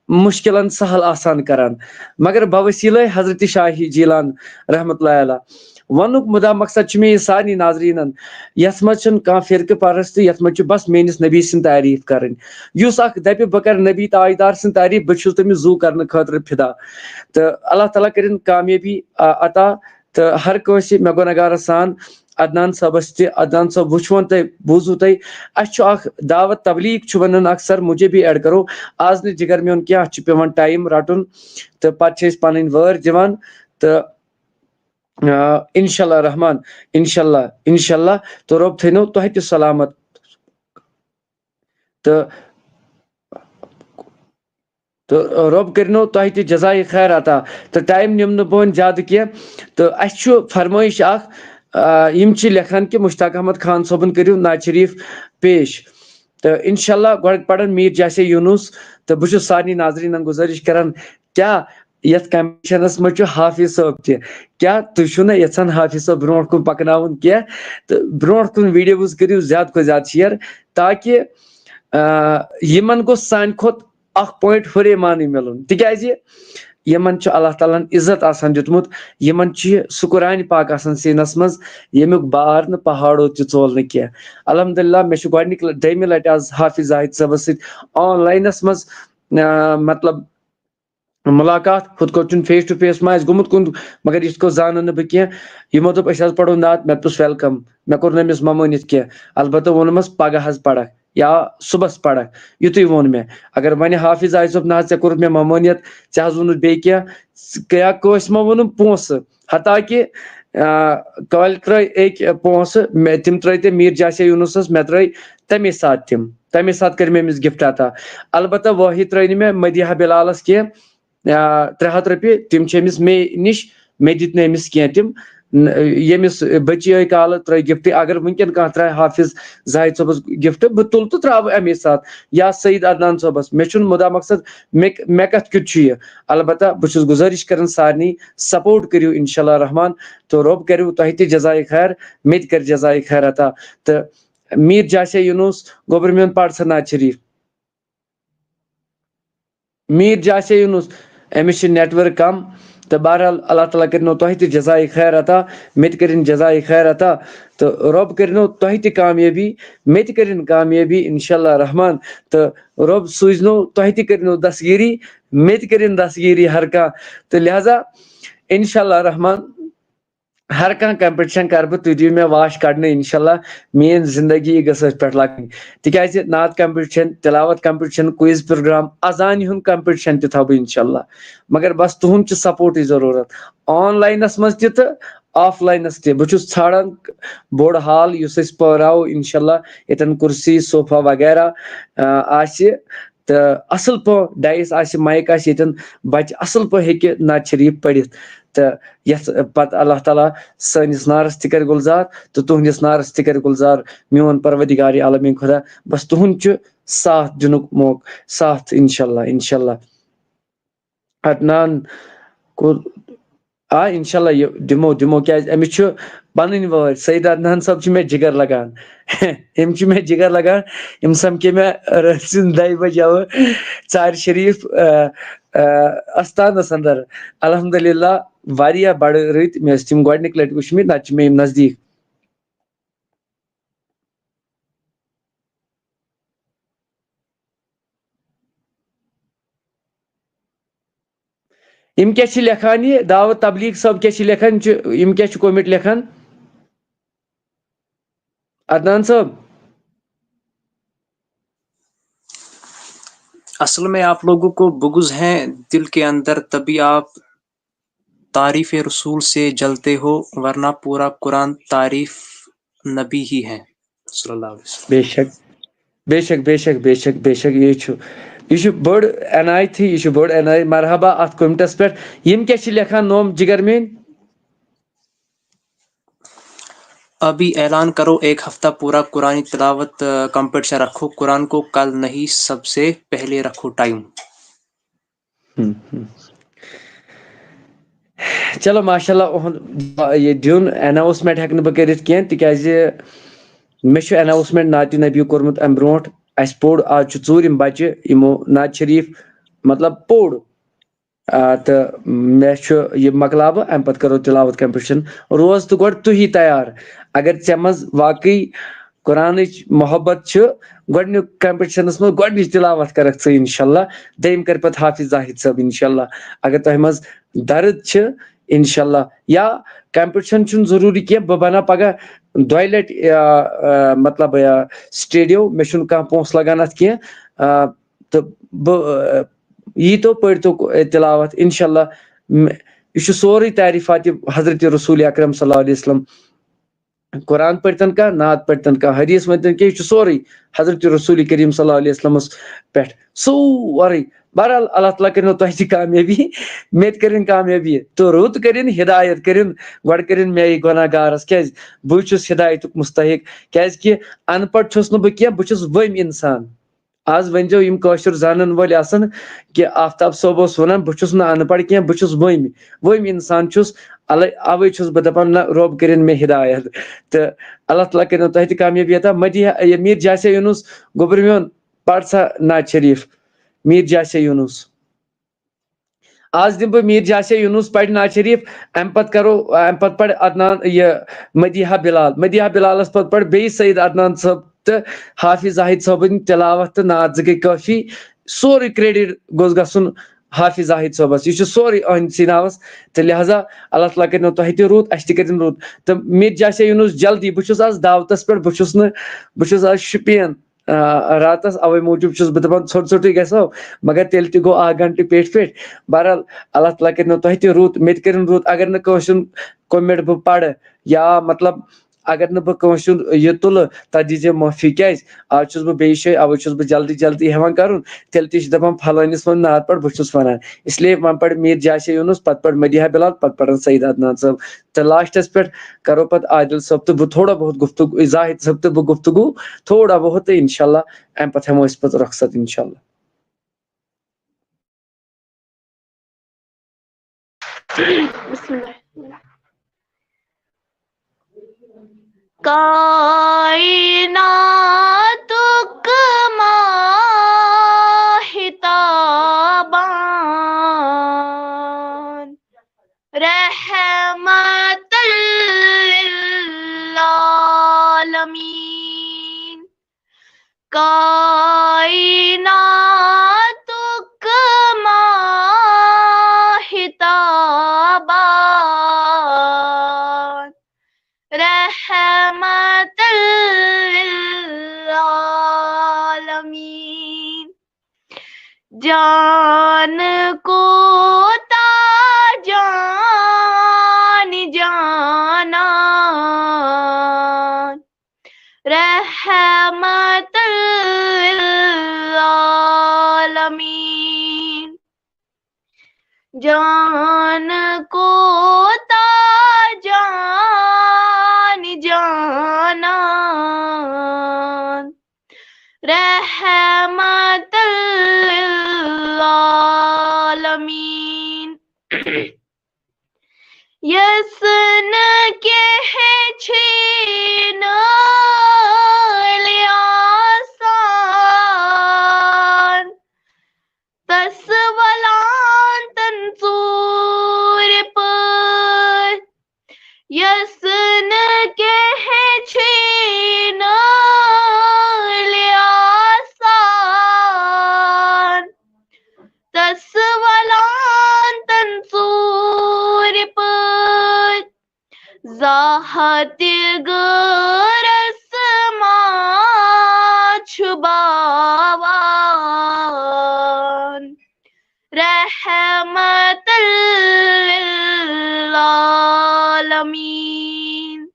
مُشکِلن سہل آسان کران، مگر بوسیلے حضرت شاہی جیلان رحمتہ اللہ علیہ۔ ونُک مُدا مقصد چھُ مےٚ یہِ سارنٕے ناظریٖنن، یتھ منٛز چھُنہٕ کانٛہہ فرقہٕ پرست، یتھ منٛز چھُ بس میٲنِس نبی سٕنٛز تعریٖف کرٕنۍ۔ یُس اکھ دپہِ، بہٕ کرٕ نبی تاجدار سٕنٛز تعریٖف، بہٕ چھُس تٔمِس زوٗ کرنہٕ خٲطرٕ فدا۔ تہٕ اللہ تعالیٰ کٔرِن کامیٲبی، آ، عطا۔ تہٕ ہر کٲنٛسہِ مےٚ گۄنہگارس سان، عدنان صٲبس تہِ، عدنان صٲب، وٕچھوُن تۄہہِ، بوٗزوُ تۄہہِ، اسہِ چھُ اکھ دعوت تبلیغ چھُ ونان اکثر، مجھے بھی ایڈ کرو۔ آز نہٕ جگر میون کینٛہہ، اتھ چھُ پٮ۪وان ٹایم رٹُن، تہٕ پتہٕ چھِ أسۍ پنٕنۍ وٲرۍ دِوان۔ تہٕ آ، انشاءاللہ رحمان، انشاءاللہ، انشاءاللہ، تہٕ رۄب تھٲینو تۄہہِ تہِ سلامت۔ تہٕ، تہٕ رۄب کٔرِنو تۄہہِ تہِ جزایہِ خیر عطا۔ تہٕ ٹایم نِم نہٕ بہٕ وۄنۍ زیادٕ کینٛہہ۔ تہٕ اَسہِ چھُ فرمٲیش اکھ، آ، یِم چھِ لیکھان کہِ مشتاق احمد خان صٲبُن کٔرِو نعت شریف پیش۔ تہٕ انشاءاللہ گۄڈٕ پرن میٖر جاسے یونس۔ تہٕ بہٕ چھُس سارنٕے ناظریٖنن گُزٲرِش کران، کیٛاہ یتھ کمپٹیشنس منٛز چھُ حافظ صٲب تہِ؟ کیٛاہ تُہۍ چھِو نہٕ یژھان حافظ صٲب برونٛٹھ کُن پکناوُن کینٛہہ؟ تہٕ برونٛٹھ کُن ویڈیوز کٔرِو زیادٕ کھۄتہٕ زیادٕ شیئر، تاکہِ، آ، یِمن گوٚژھ سانہِ کھۄتہٕ اکھ پوینٹ ہُرے مانٕے مِلُن، تِکیازِ یِمن چھُ اللہ تعالیٰ ہن عزت آسان دیُتمُت، یِمن چھُ یہِ سُہ قرآنِ پاک آسان سیٖنس منٛز، ییٚمیُک بار نہٕ پہاڑو تہِ ژول نہٕ کینٛہہ۔ الحمدللہ، مےٚ چھُ گۄڈٕنِکۍ لٹہِ، دوٚیمہِ لٹہِ آز حافظ زاہد صٲبس سۭتۍ آن لاینس منٛز، آ، مطلب، ملاقات، ہُتھ کٲٹھۍ چھُنہٕ فیس ٹو فیس ما آسہِ گوٚمُت کُن، مگر یِتھ کٲٹھۍ زانان نہٕ بہٕ کینٛہہ۔ یِمو دوٚپ، أسۍ حظ پرو نعت، مےٚ دوٚپُس، ویلکم۔ مےٚ کوٚر نہٕ أمِس ممٲنِتھ کینٛہہ، البتہ ووٚنمَس، پگاہ حظ پرکھ یا صُبحس پرکھ، یُتُے ووٚن مےٚ۔ اگر وۄنۍ حافظ آسہِ دوٚپ، نہ حظ، ژےٚ کوٚرُتھ مےٚ ممٲنِتھ، ژےٚ حظ ووٚنُتھ بیٚیہِ کینٛہہ، ژ-، یا کٲنٛسہِ ما ووٚنُم پونٛسہٕ، حتیٰ کہِ، آ، کالہِ ترٲے أکۍ پونٛسہٕ، مےٚ، تِم ترٲے تٔمۍ میٖر جاسے یوٗنُسَس، مےٚ ترٲے تَمے ساتہٕ تِم، تَمے ساتہٕ کٔرۍ مےٚ أمِس گفٹ عطا۔ البتہ وٲحد ترٲے نہٕ مےٚ مدیحہ بلالَس کینٛہہ، آ، ترٛےٚ ہَتھ رۄپیہِ، تِم چھِ أمِس مے نِش، مےٚ دِتۍ نہٕ أمِس کینٛہہ تِم۔ ن-، ییٚمِس بٔچی ٲے کالہٕ ترٲے گفٹ، اگر وٕنکٮ۪ن کانٛہہ ترٛایہِ حافظ زاہد صٲبَس گفٹ، بہٕ تُلہٕ تہٕ ترٛاوٕ اَمے ساتہٕ، یا سعید عدنان صٲبَس، مےٚ چھُنہٕ مُدا مقصد مےٚ، مےٚ کَتھ کیُتھ چھُ یہِ۔ البتہ بہٕ چھُس گُزٲرِش کران سارنٕے، سپورٹ کٔرِو انشاءاللہ رحمان، تہٕ رۄب کٔرِو تۄہہِ تہِ جزایہِ خیر، مےٚ تہِ کَرِ جزایہِ خیر عطا۔ تہٕ میٖر جاسے یوٗنُس گوٚبُر میون، پَر سا نعت شریٖف۔ میٖر جاسے یوٗنُس، أمِس چھِ نیٹورک کم، تہٕ بہرحال اللہ تعالیٰ کٔرِنو تۄہہِ تہِ جزایہِ خیر عطا، مےٚ تہِ کٔرِن جزایہِ خیر عطا، تہٕ رۄب کٔرِنو تۄہہِ تہِ کامیٲبی، مےٚ تہِ کٔرِن کامیٲبی انشاءاللہ رحمان، تہٕ رۄب سوٗزنو تۄہہِ تہِ کٔرِنو دستگیٖری، مےٚ تہِ کٔرِن دستگیٖری ہر کانٛہہ۔ تہٕ لہذا انشاءاللہ رحمان، ہر کانٛہہ کمپٹیشن کرٕ بہٕ، تُہۍ دِیِو مےٚ واش کڑنہٕ انشاءاللہ، میٲنۍ زندگی گٔژھ أتھۍ پٮ۪ٹھ لگٕنۍ۔ تِکیازِ نعت کمپٹیشن، تلاوت کمپٹیشن، کوئز پروگرام، اذانہِ ہُنٛد کمپٹیشن تہِ تھاوٕ بہٕ انشاءاللہ۔ مگر بس تُہُنٛد چھُ سپورٹٕچ ضروٗرت، آن لاینس منٛز تہِ تہٕ آف لاینس تہِ۔ بہٕ چھُس ژھانڈان بوٚڑ ہال یُس أسۍ پٲراوو انشاءاللہ، ییٚتٮ۪ن کُرسی، صوفہ وغیرہ، آ، آسہِ۔ تہٕ اصل پٲٹھۍ ڈایس آسہِ، مایک آسہِ، ییٚتٮ۪ن بچہِ اصل پٲٹھۍ ہیٚکہِ نعت شریف پٔرِتھ۔ تہٕ یتھ پتہٕ اللہ تعالیٰ سٲنِس نارس تہِ کرِ گُلزار تہٕ تُہنٛدِس نارس تہِ کرِ گُلزار، میون پروردگار عالمین خدا۔ بس تُہُنٛد چھُ ساتھ دِنُک موقعہٕ، ساتھ انشاءاللہ، انشاءاللہ۔ عدنان کوٚر، آ، انشاءاللہ یہِ دِمو، دِمو، کیازِ أمِس چھُ پنٕنۍ وٲرۍ، سید عدنان صٲب چھِ مےٚ جگر لگان۔ أمۍ چھِ مےٚ جگر لگان، أمۍ سمکھے مےٚ رٲژ سٕنٛزِ دَہہِ بجہِ یَوٕ ژارِ شریٖف، آ، آ، استانس اندر۔ الحمدللہ، واریاہ بڑٕ رٕتۍ، مےٚ ٲسۍ تِم گۄڈٕنِکۍ لٹہِ وٕچھمٕتۍ، نتہٕ چھِ مےٚ یِم نزدیٖک۔ یِم کیٛاہ چھِ لیکھان یہِ دعوت تبلیغ صٲب، کیٛاہ چھِ لیکھان، چھِ، یِم کیٛاہ چھِ کوٚمنٹ لیکھان؟ عدنان صٲب۔ اصل میں آپ لوگوں کو بغض ہیں دل کے اندر، تبھی آپ تعریف رسول سے جلتے ہو، ورنہ پورا قرآن تعریف نبی ہی ہے، صلی اللہ علیہ وسلم۔ بے شک، بے شک، بے شک، بے شک، بے شک، یہِ چھُ، یہِ چھُ بٔڑ عنایت، یہِ چھُ بٔڑ عنایت۔ مرحبا اتھ کومنٹس پٮ۪ٹھ۔ یِم کیٛاہ چھِ لیکھان، نوم جگر میٲنۍ؟ ابھی اعلان کرو، ایک ہفتہ پورا قرآن تلاوت، آ، کمپٹیشن رکھو۔ قرآن کو کل نہیں، سب سے پہلے رکھو ٹائم۔ ہم، ہم۔ چلو، ماشاءاللہ، اُہُنٛد یہِ دیُن اناؤنسمنٹ ہٮ۪کہٕ نہٕ بہٕ کٔرِتھ کینٛہہ، تِکیٛازِ مےٚ چھُ اناؤنسمنٹ نعتِ نبی کوٚرمُت امہِ برونٛٹھ۔ اَسہِ پوٚر، آز چھُ ژوٗرِم بچہِ، یِمو نعت شریف مطلب پوٚر۔ آ، تہٕ مےٚ چھُ یہِ مۄکلاوٕ، اَمہِ پتہٕ کرو تلاوت کمپٹیشن۔ روز تہٕ گۄڈٕ تُہی تیار۔ اگر ژےٚ منٛز واقعی قرآنٕچ محبت چھِ، گۄڈٕنیُک کمپٹیشنس منٛز گۄڈٕنِچ تلاوت کرکھ ژٕ انشاءاللہ، دوٚیِم کرِ پتہٕ حافظ زاہد صٲب انشاءاللہ۔ اگر تۄہہِ منٛز درد چھِ انشاءاللہ، یا کمپٹیشن چھُنہٕ ضروٗری کینٛہہ، بہٕ بناو پگاہ دۄیہِ لٹہِ، آ، آ، مطلب، آ، سٹیڈیو، مےٚ چھُنہٕ کانٛہہ پونٛسہٕ لگان اتھ کینٛہہ، آ، تہٕ بہٕ، آ، ییٖتو پٔرۍتو تلاوت انشاءاللہ۔ مےٚ، یہِ چھُ سورُے تعریفاتِ حضرت رسول اکرم صلی اللہ علیہ وسلم۔ قرآن پٔرۍتن کانٛہہ، نعت پٔرۍتن کانٛہہ، حدیث ؤنۍتن کینٛہہ، یہِ چھُ سورُے حضرت رسول کریم صلی اللہ علیہ وسلمس پٮ۪ٹھ، سورُے۔ بہرحال، اللہ تعالیٰ کٔرِنو تۄہہِ تہِ کامیٲبی، مےٚ تہِ کٔرِن کامیٲبی، تہٕ رُت کٔرِن، ہدایت کٔرِن، گۄڈٕ کٔرِن مےٚ یہِ گۄناہ گارس، کیٛازِ بہٕ چھُس ہدایتُک مستحق، کیٛازِ کہِ ان پڑھ چھُس نہٕ بہٕ کینٛہہ، بہٕ چھُس ؤمۍ انسان۔ آز ؤنۍزیو یِم کٲشُر زانن وٲلۍ آسن کہِ آفتاب صٲب اوس ونان، بہٕ چھُس نہٕ ان پڑھ کینٛہہ، بہٕ چھُس ؤمۍ، ؤمۍ انسان چھُس۔ الے، اوے چھُس بہٕ دپان، نہ، رۄب کٔرِن مےٚ ہدایت۔ تہٕ اللہ تعالیٰ کٔرِنو تۄہہِ تہِ کامیٲبی عطا۔ مدیحہ، یہِ میٖر جاسے یوٗنُس گوٚبرٕ میون، پَر سا نعت شریٖف، میٖر جاسے یوٗنُس۔ آز دِمہٕ بہٕ میٖر جاسے یوٗنُس پَرِ نعت شریٖف، اَمہِ پَتہٕ کَرو، اَمہِ پَتہٕ پَرِ عدنان یہِ مدیحہ بلال، مدیحہ بلالَس پَتہٕ پَرِ بیٚیہِ سعید عدنان صٲب تہٕ حافظ زاہد صٲبٕنۍ تلاوت تہٕ نعت زٕ گٔے کٲفی، سورُے credit گوٚژھ گژھُن حافظ زاہد صٲبَس، یہِ چھُ سورُے أہٕنٛدسٕے ناوَس، تہٕ لہذا اللہ تعالیٰ کٔرِنو تۄہہِ تہِ رُت، اَسہِ تہِ کٔرِن رُت۔ تہٕ میٖر جاسے یوٗنُس جلدی، بہٕ چھُس آز دعوتَس پٮ۪ٹھ، بہٕ چھُس نہٕ، بہٕ چھُس آز شُپین، آ، راتس، اوے موٗجوٗب چھُس بہٕ دپان، ژھوٚٹ ژھوٚٹٕے گژھو، مگر تیٚلہِ تہِ گوٚو اکھ گنٹہٕ پیٹھۍ پیٹھۍ۔ بہرحال، اللہ تعالیٰ کٔرِنو تۄہہِ تہِ رُت، مےٚ تہِ کٔرِن رُت۔ اگر نہٕ کٲنٛسہِ ہُنٛد comment بہٕ پرٕ، یا مطلب، اگر نہٕ بہٕ کٲنٛسہِ ہُنٛد یہِ تُلہٕ، تتھ دیٖزِ معٲفی۔ کیٛازِ؟ آز چھُس بہٕ بیٚیہِ جایہِ، اوے چھُس بہٕ جلدی جلدی ہٮ۪وان کرُن، تیٚلہِ تہِ چھِ دپان، فلٲنِس منٛز نعت پرٕ، بہٕ چھُس ونان۔ اس لیے وۄنۍ پرٕ میٖر جاسے یوٗنُس، پتہٕ پرٕ مدیحہ بلال، پتہٕ پرن سعید عدنان صٲب۔ تہٕ lastس پٮ۪ٹھ کرو پتہٕ عادل صٲب تہٕ بہٕ تھوڑا بہت گفتگو، زاہد صٲب تہٕ بہٕ گفتگو تھوڑا بہت، تہٕ انشاءاللہ امہِ پتہٕ ہٮ۪مو أسۍ پتہٕ رۄخصت انشاءاللہ۔ بسم اللہ۔ کائناتُک ماہتابان، رحمت للعالمین۔ کائناتُک ماہتابان، رحمت للعالمین۔ جان کوتاہ جان جانان، رحمت للعالمین۔ جان کوتاہ جان جانان، رحمت للعالمین۔ یس نہٕ کینٛہہ چھُے نٲلۍ آسان، تس ولان تن ژوٗرِ پٲٹھۍ۔ چھُ باوان۔ رحمت للعالمین۔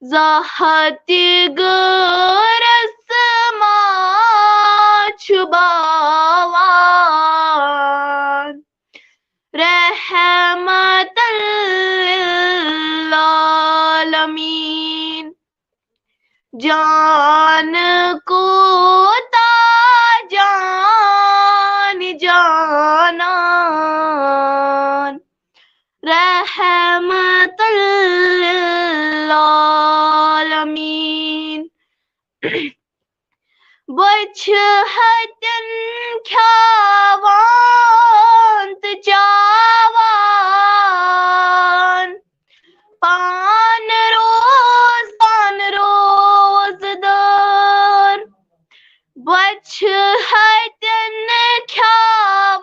زاہت غٲرس ما چھُ باوان۔ رحمت للعالمین۔ جان کوتاہ جان جانان۔ رحمت للعالمین۔ بۄچھِ ہتٮ۪ن کھیاوان تہٕ چاوان، پان روزان روزدار۔ بۄچھِ ہتٮ۪ن کھیاوان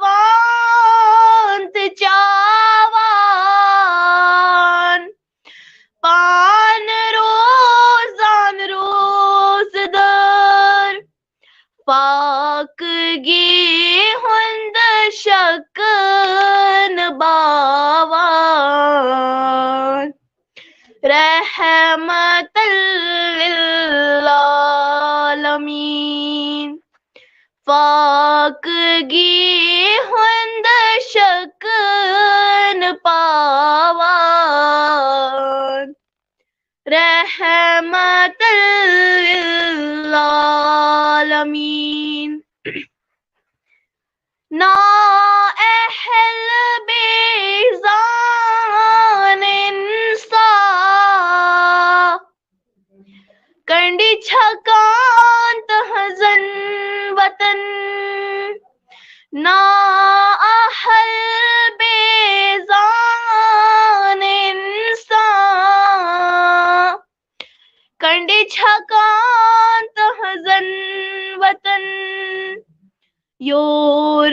تہٕ چاوان، پان روزان روزدار۔ پاکگی ہُنٛد شک نہٕ باوان۔ رحمت للعالمین۔ پاکگی ہُنٛد شک نہٕ پاوان۔ رحمت للعالمین۔ نااہل بیزان انسان، کنڈی چھکان تہنزن وطن۔ نااہل بیزان انسان، کنڈی چھکان تہنزن وطن۔ یور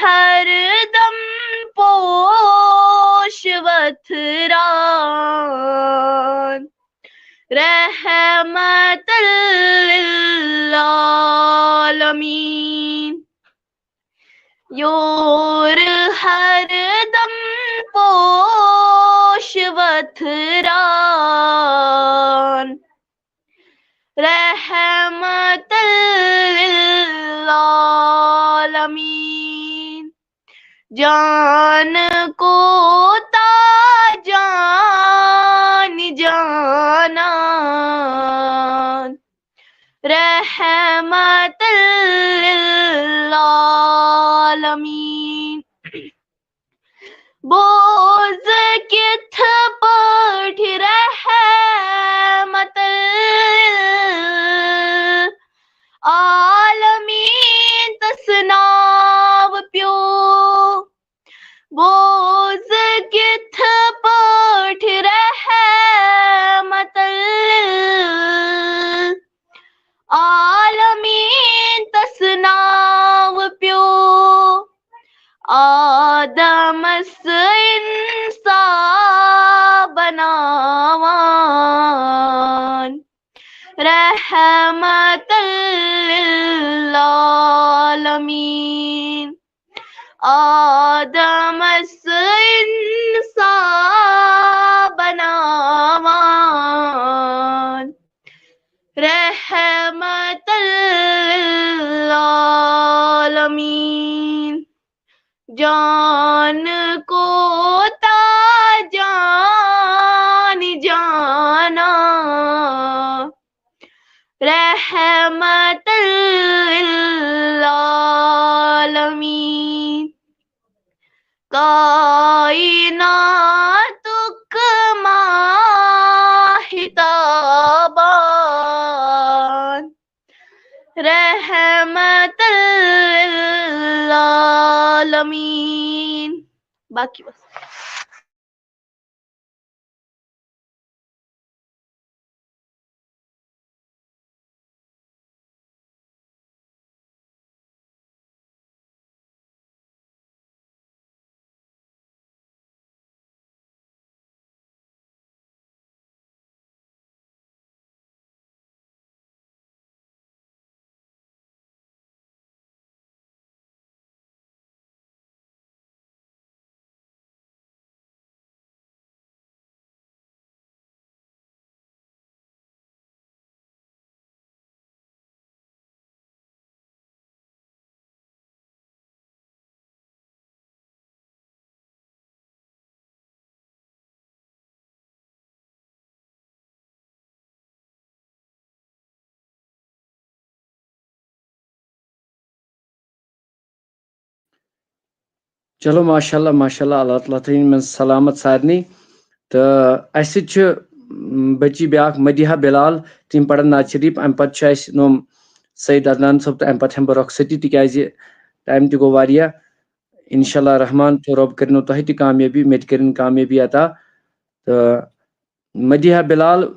ہر دم پوش وتھران۔ رحمت للعالمین۔ یور ہر دم پوش وتھران۔ رحمت للعالمین۔ جان کوتاہ جان جانان۔ رحمت للعالمین۔ بوز کِتھ پٲٹھۍ رحمت عالمین تس ناو پیو۔ بوز کِتھ پٲٹھۍ رحمت عالمین تس ناو پیو۔ آدمس انسان بناوان۔ رحمت للعالمین۔ آدمس انسان بناوان۔ رحمت للعالمین۔ جان کوتاہ جان جانا۔ رحمت للعالمین۔ کائناتک ماہ تابان۔ رحمت للعالمین۔ باقی بس۔ چلو، ماشاء اللہ، ماشاء اللہ، اللہ تعالیٰ تھٲیِن یِمن سلامت سارنٕے۔ تہٕ اَسہِ سۭتۍ چھِ، م، بٔچی بیٛاکھ مدیحہ بلال، تِم پرن نعت شریف۔ اَمہِ پتہٕ چھُ اَسہِ نوم سعید عدنان صٲب، تہٕ اَمہِ پتہٕ ہٮ۪مہٕ بہٕ رۄخصتی، تِکیٛازِ ٹایم تہِ گوٚو واریاہ۔ انشاء اللہ رحمان، تہٕ رۄب کٔرِنو تۄہہِ تہِ کامیٲبی، مےٚ تہِ کٔرِن کامیٲبی عطا۔ تہٕ مدیحہ بلال،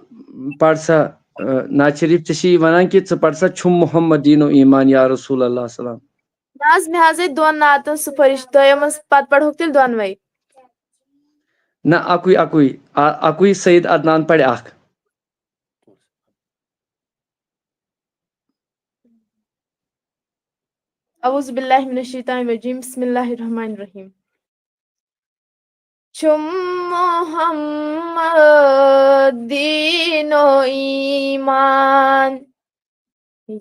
پَر سا، اَ، نعت شریف، ژےٚ چھِ یہِ وَنان کہِ ژٕ پَر سا چھُم محمد دیٖن و ایمان یا رسول اللہ سلام۔ نہ حظ، مےٚ حظ ٲسۍ دۄن نعتن سفٲرِش، تۄہہِ یِمن پتہٕ پرہوکھ تیٚلہِ دۄنوَے۔ نہ، اَکُے، اَکُے، آ، اَکُے سید عدنان پَرِ اَکھ۔ اعوذ باللہ من الشیطان الرجیم، بسم اللہ الرحمن الرحیم۔ چھُم محمد دیٖن و ایمان،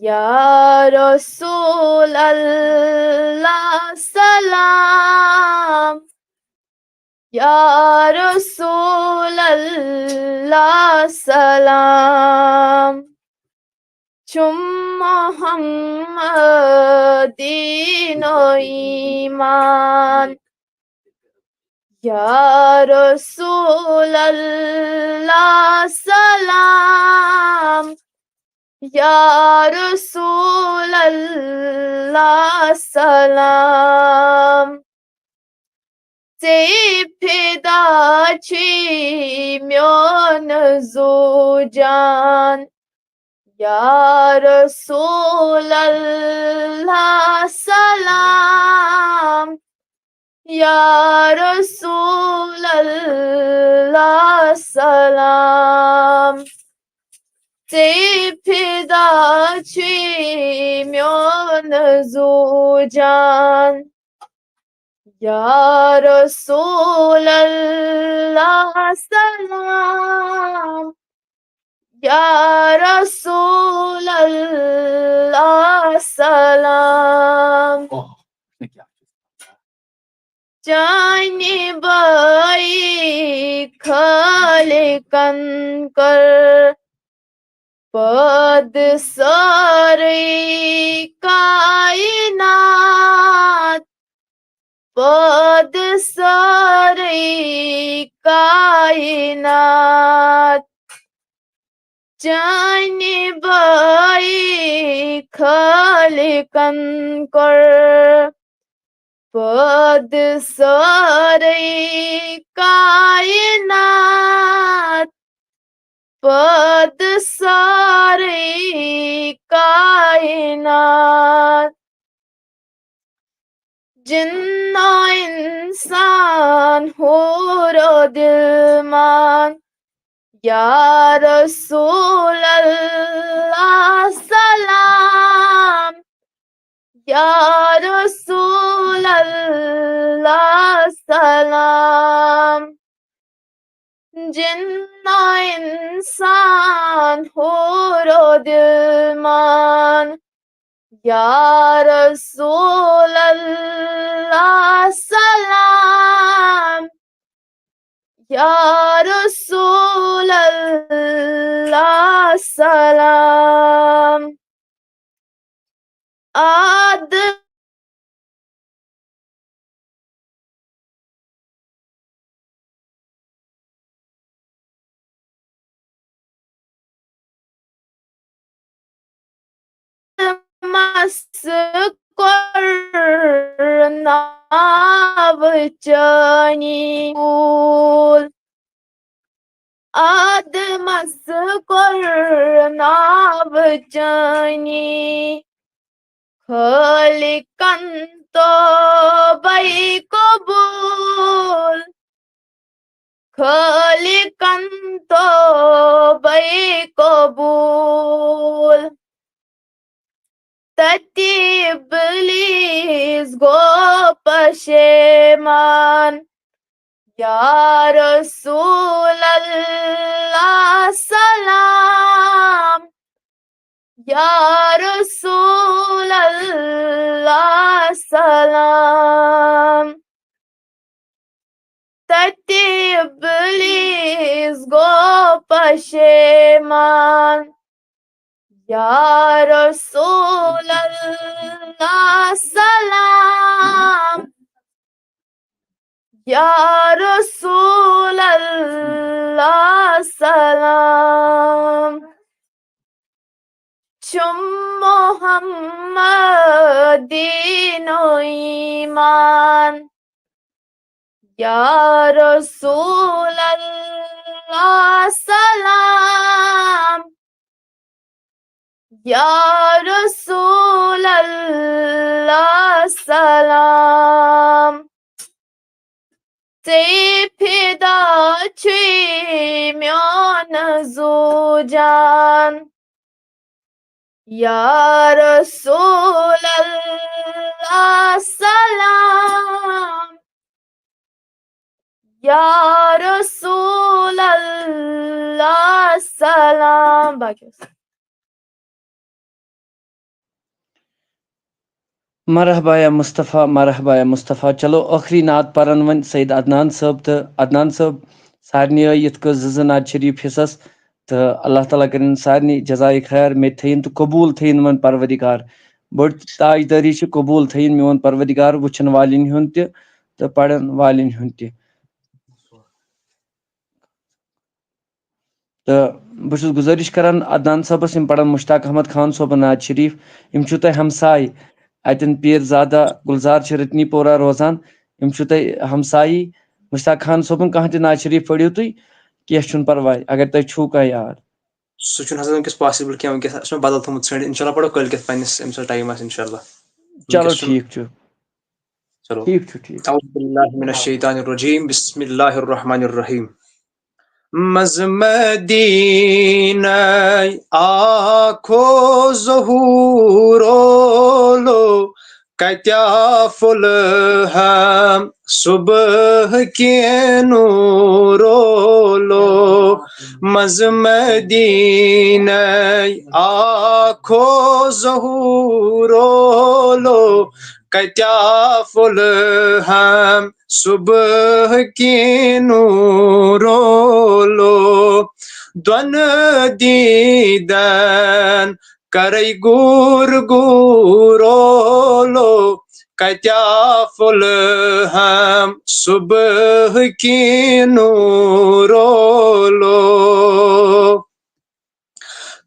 یا رسول اللہ سلام، یا رسول اللہ سلام۔ چھُم محمد دیٖن و ایمان، یا رسول اللہ سلام، یا رسول اللہ سلام۔ ژے فدا چھُے میون زُو جان، یا رسول اللہ سلام، یا رسول اللہ سلام۔ ژے فدا چھُے میون زُو جان، یا رسول اللہ سلام، یا رسول اللہ سلام۔ چانہِ بٲیی خالقن کٔر پٲدٕ سٲرٕے کائنات، پٲدٕ سٲرٕے کائنات۔ چانہِ بٲیی خالقن کٔر پٲدٕ سٲرٕے کائنات، پٲدٕ سٲرٕے کائنات۔ جِن و اِنسان، حور و دِلمان، یا رسول اللہ سلام، یا رسول اللہ سلام۔ جِن و اِنسان، حور و دِلمان، یا رسول اللہ سلام، یا رسول اللہ سلام۔ آدم آدمس کوٚر ناو چٲنی قبول۔ آدمس کوٚر ناو چٲنی خالقن توبے قبول۔ خالقن توبے قبول۔ تتہِ ابلیس گوٚو پشیمان، یا رسول اللہ سلام، یا رسول اللہ سلام۔ تتہِ ابلیس گوٚو پشیمان، یا رسول اللہ سلام، یا رسول اللہ سلام، چھُم محمد دین و ایمان۔ یا رسول اللہ سلام، یا رسول اللہ سلام، ژے فدا چھُے میون زو جان۔ یا رسول اللہ سلام، یا رسول اللہ سلام۔ باقی اوس۔ مرحبا یا مصطفیٰ، مرحبا یا مصطفیٰ۔ چلو، ٲخری نعت پرن وۄنۍ سید عدنان صٲب۔ تہٕ عدنان صٲب، سارنٕے ٲے یِتھ کٔنۍ زٕ زٕ نعت شریف حصس، تہٕ اللہ تعالیٰ کٔرِن سارنٕے جزائے خیر، مےٚ تہِ تھٲیِن تہٕ قبوٗل تھٲیِن وۄنۍ پروردگار۔ بٔڑ تاجدٲری چھِ، قبوٗل تھٲیِن میون پروردگار وٕچھن والٮ۪ن ہُنٛد تہِ تہٕ پرن والٮ۪ن ہُنٛد تہِ۔ تہٕ بہٕ چھُس گُزٲرِش کران عدنان صٲبس، یِم پرن مشتاق احمد خان صٲبُن نعت شریف، یِم چھِو تۄہہِ ہمساے، اتٮ۪ن پیٖر زادہ گُلزار چھِ رتنی پورہ روزان، یِم چھِو تۄہہِ ہمسایی۔ مشتاق خان صٲبُن کانٛہہ تہِ نعت شریف پٔرِو تُہۍ، کینٛہہ چھُنہٕ پرواے، اگر تۄہہِ چھُو کانٛہہ یاد۔ سُہ چھُنہٕ حظ وٕنکیٚس پاسبل کینٛہہ، وٕنکیٚس چھُ مےٚ بدل تھوٚمُت ژھٲنٛڈِتھ، انشاءاللہ پرو کٲلۍ کٮ۪تھ پننِس ییٚمہِ ساتہٕ ٹایم آسہِ انشاءاللہ۔ چلو، ٹھیٖک چھُ۔ چلو۔ ٹھیٖک چھُ، ٹھیٖک۔ اعوذ باللہ من الشیطان الرجیم، بسم اللہ الرحمن الرحیم۔ منٛزٕ مدیٖنَے آکھو ظہوٗرولو، کَتیٛا پھُلہٕ ہم صُبح کہِ نوٗرولو۔ منٛزٕ مدیٖنَے آکھو ظہوٗرولو، کَتیٛا پھُلہٕ ہم صُبح کہِ نوٗرولو۔ دۄنہٕ دیٖدن کرے گوٗر گوٗرولو، کَتیٛا پھُلہٕ ہم صُبح کہِ نوٗرولو۔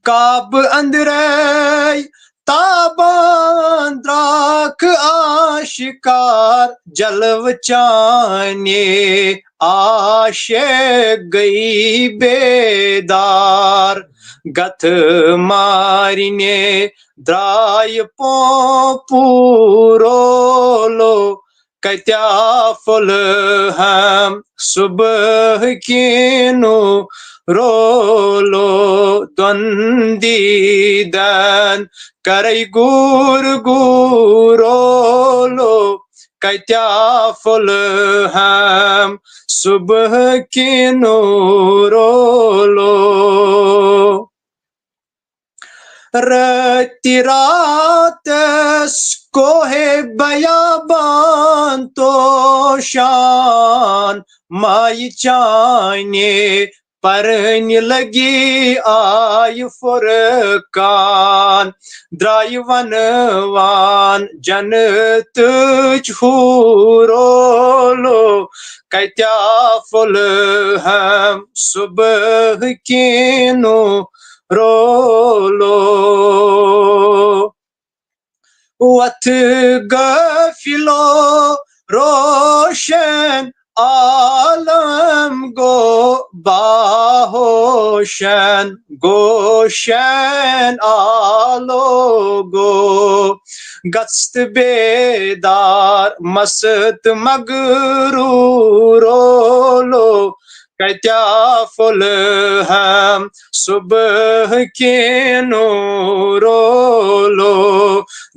کعبہٕ أنٛدرَے تابان درٛاکھ آشکار، جلوٕ چانے عاشق گٔے بیدار۔ گتھٕ مارنہِ درٛایہِ پونٛپوٗرولو، کَتیٛا پھُلہٕ ہم صُبح کہِ نوٗرولو۔ دۄن دیٖدن کرے گوٗر گوٗرولو، کَتیٛا پھُلہٕ ہم صُبح کہِ نوٗرولو۔ رٲتۍ راتس کوہے بیابان توشان، مایہِ چانے پرنہِ لگی آیہِ فرقان۔ درٛایہِ ونوان جنتٕچ حوٗرولو، کَتیٛا پھُلہٕ ہم صُبح کہِ نوٗرولو۔ وتھ غٲفلو روشن عالم گوٚو باہوشن، گوشن آلو گوٚو۔ گژھ تہٕ بیدار مست مغروٗرولو، کَتیٛا پھُلہٕ ہم صُبح کہِ نوٗرولو۔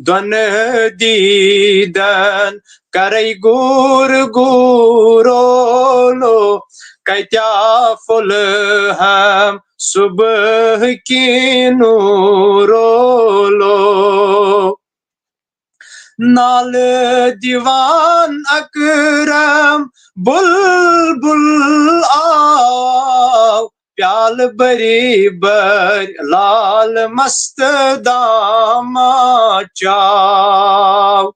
دۄنہٕ دیٖدن کرے گوٗر گوٗرولو، کَتیٛا پھُلہٕ ہم صُبح کہِ نوٗرولو۔ نالہٕ دِوان اکرم بلبل آو، پیالہٕ بری بٔرۍ لال مست داما چاو۔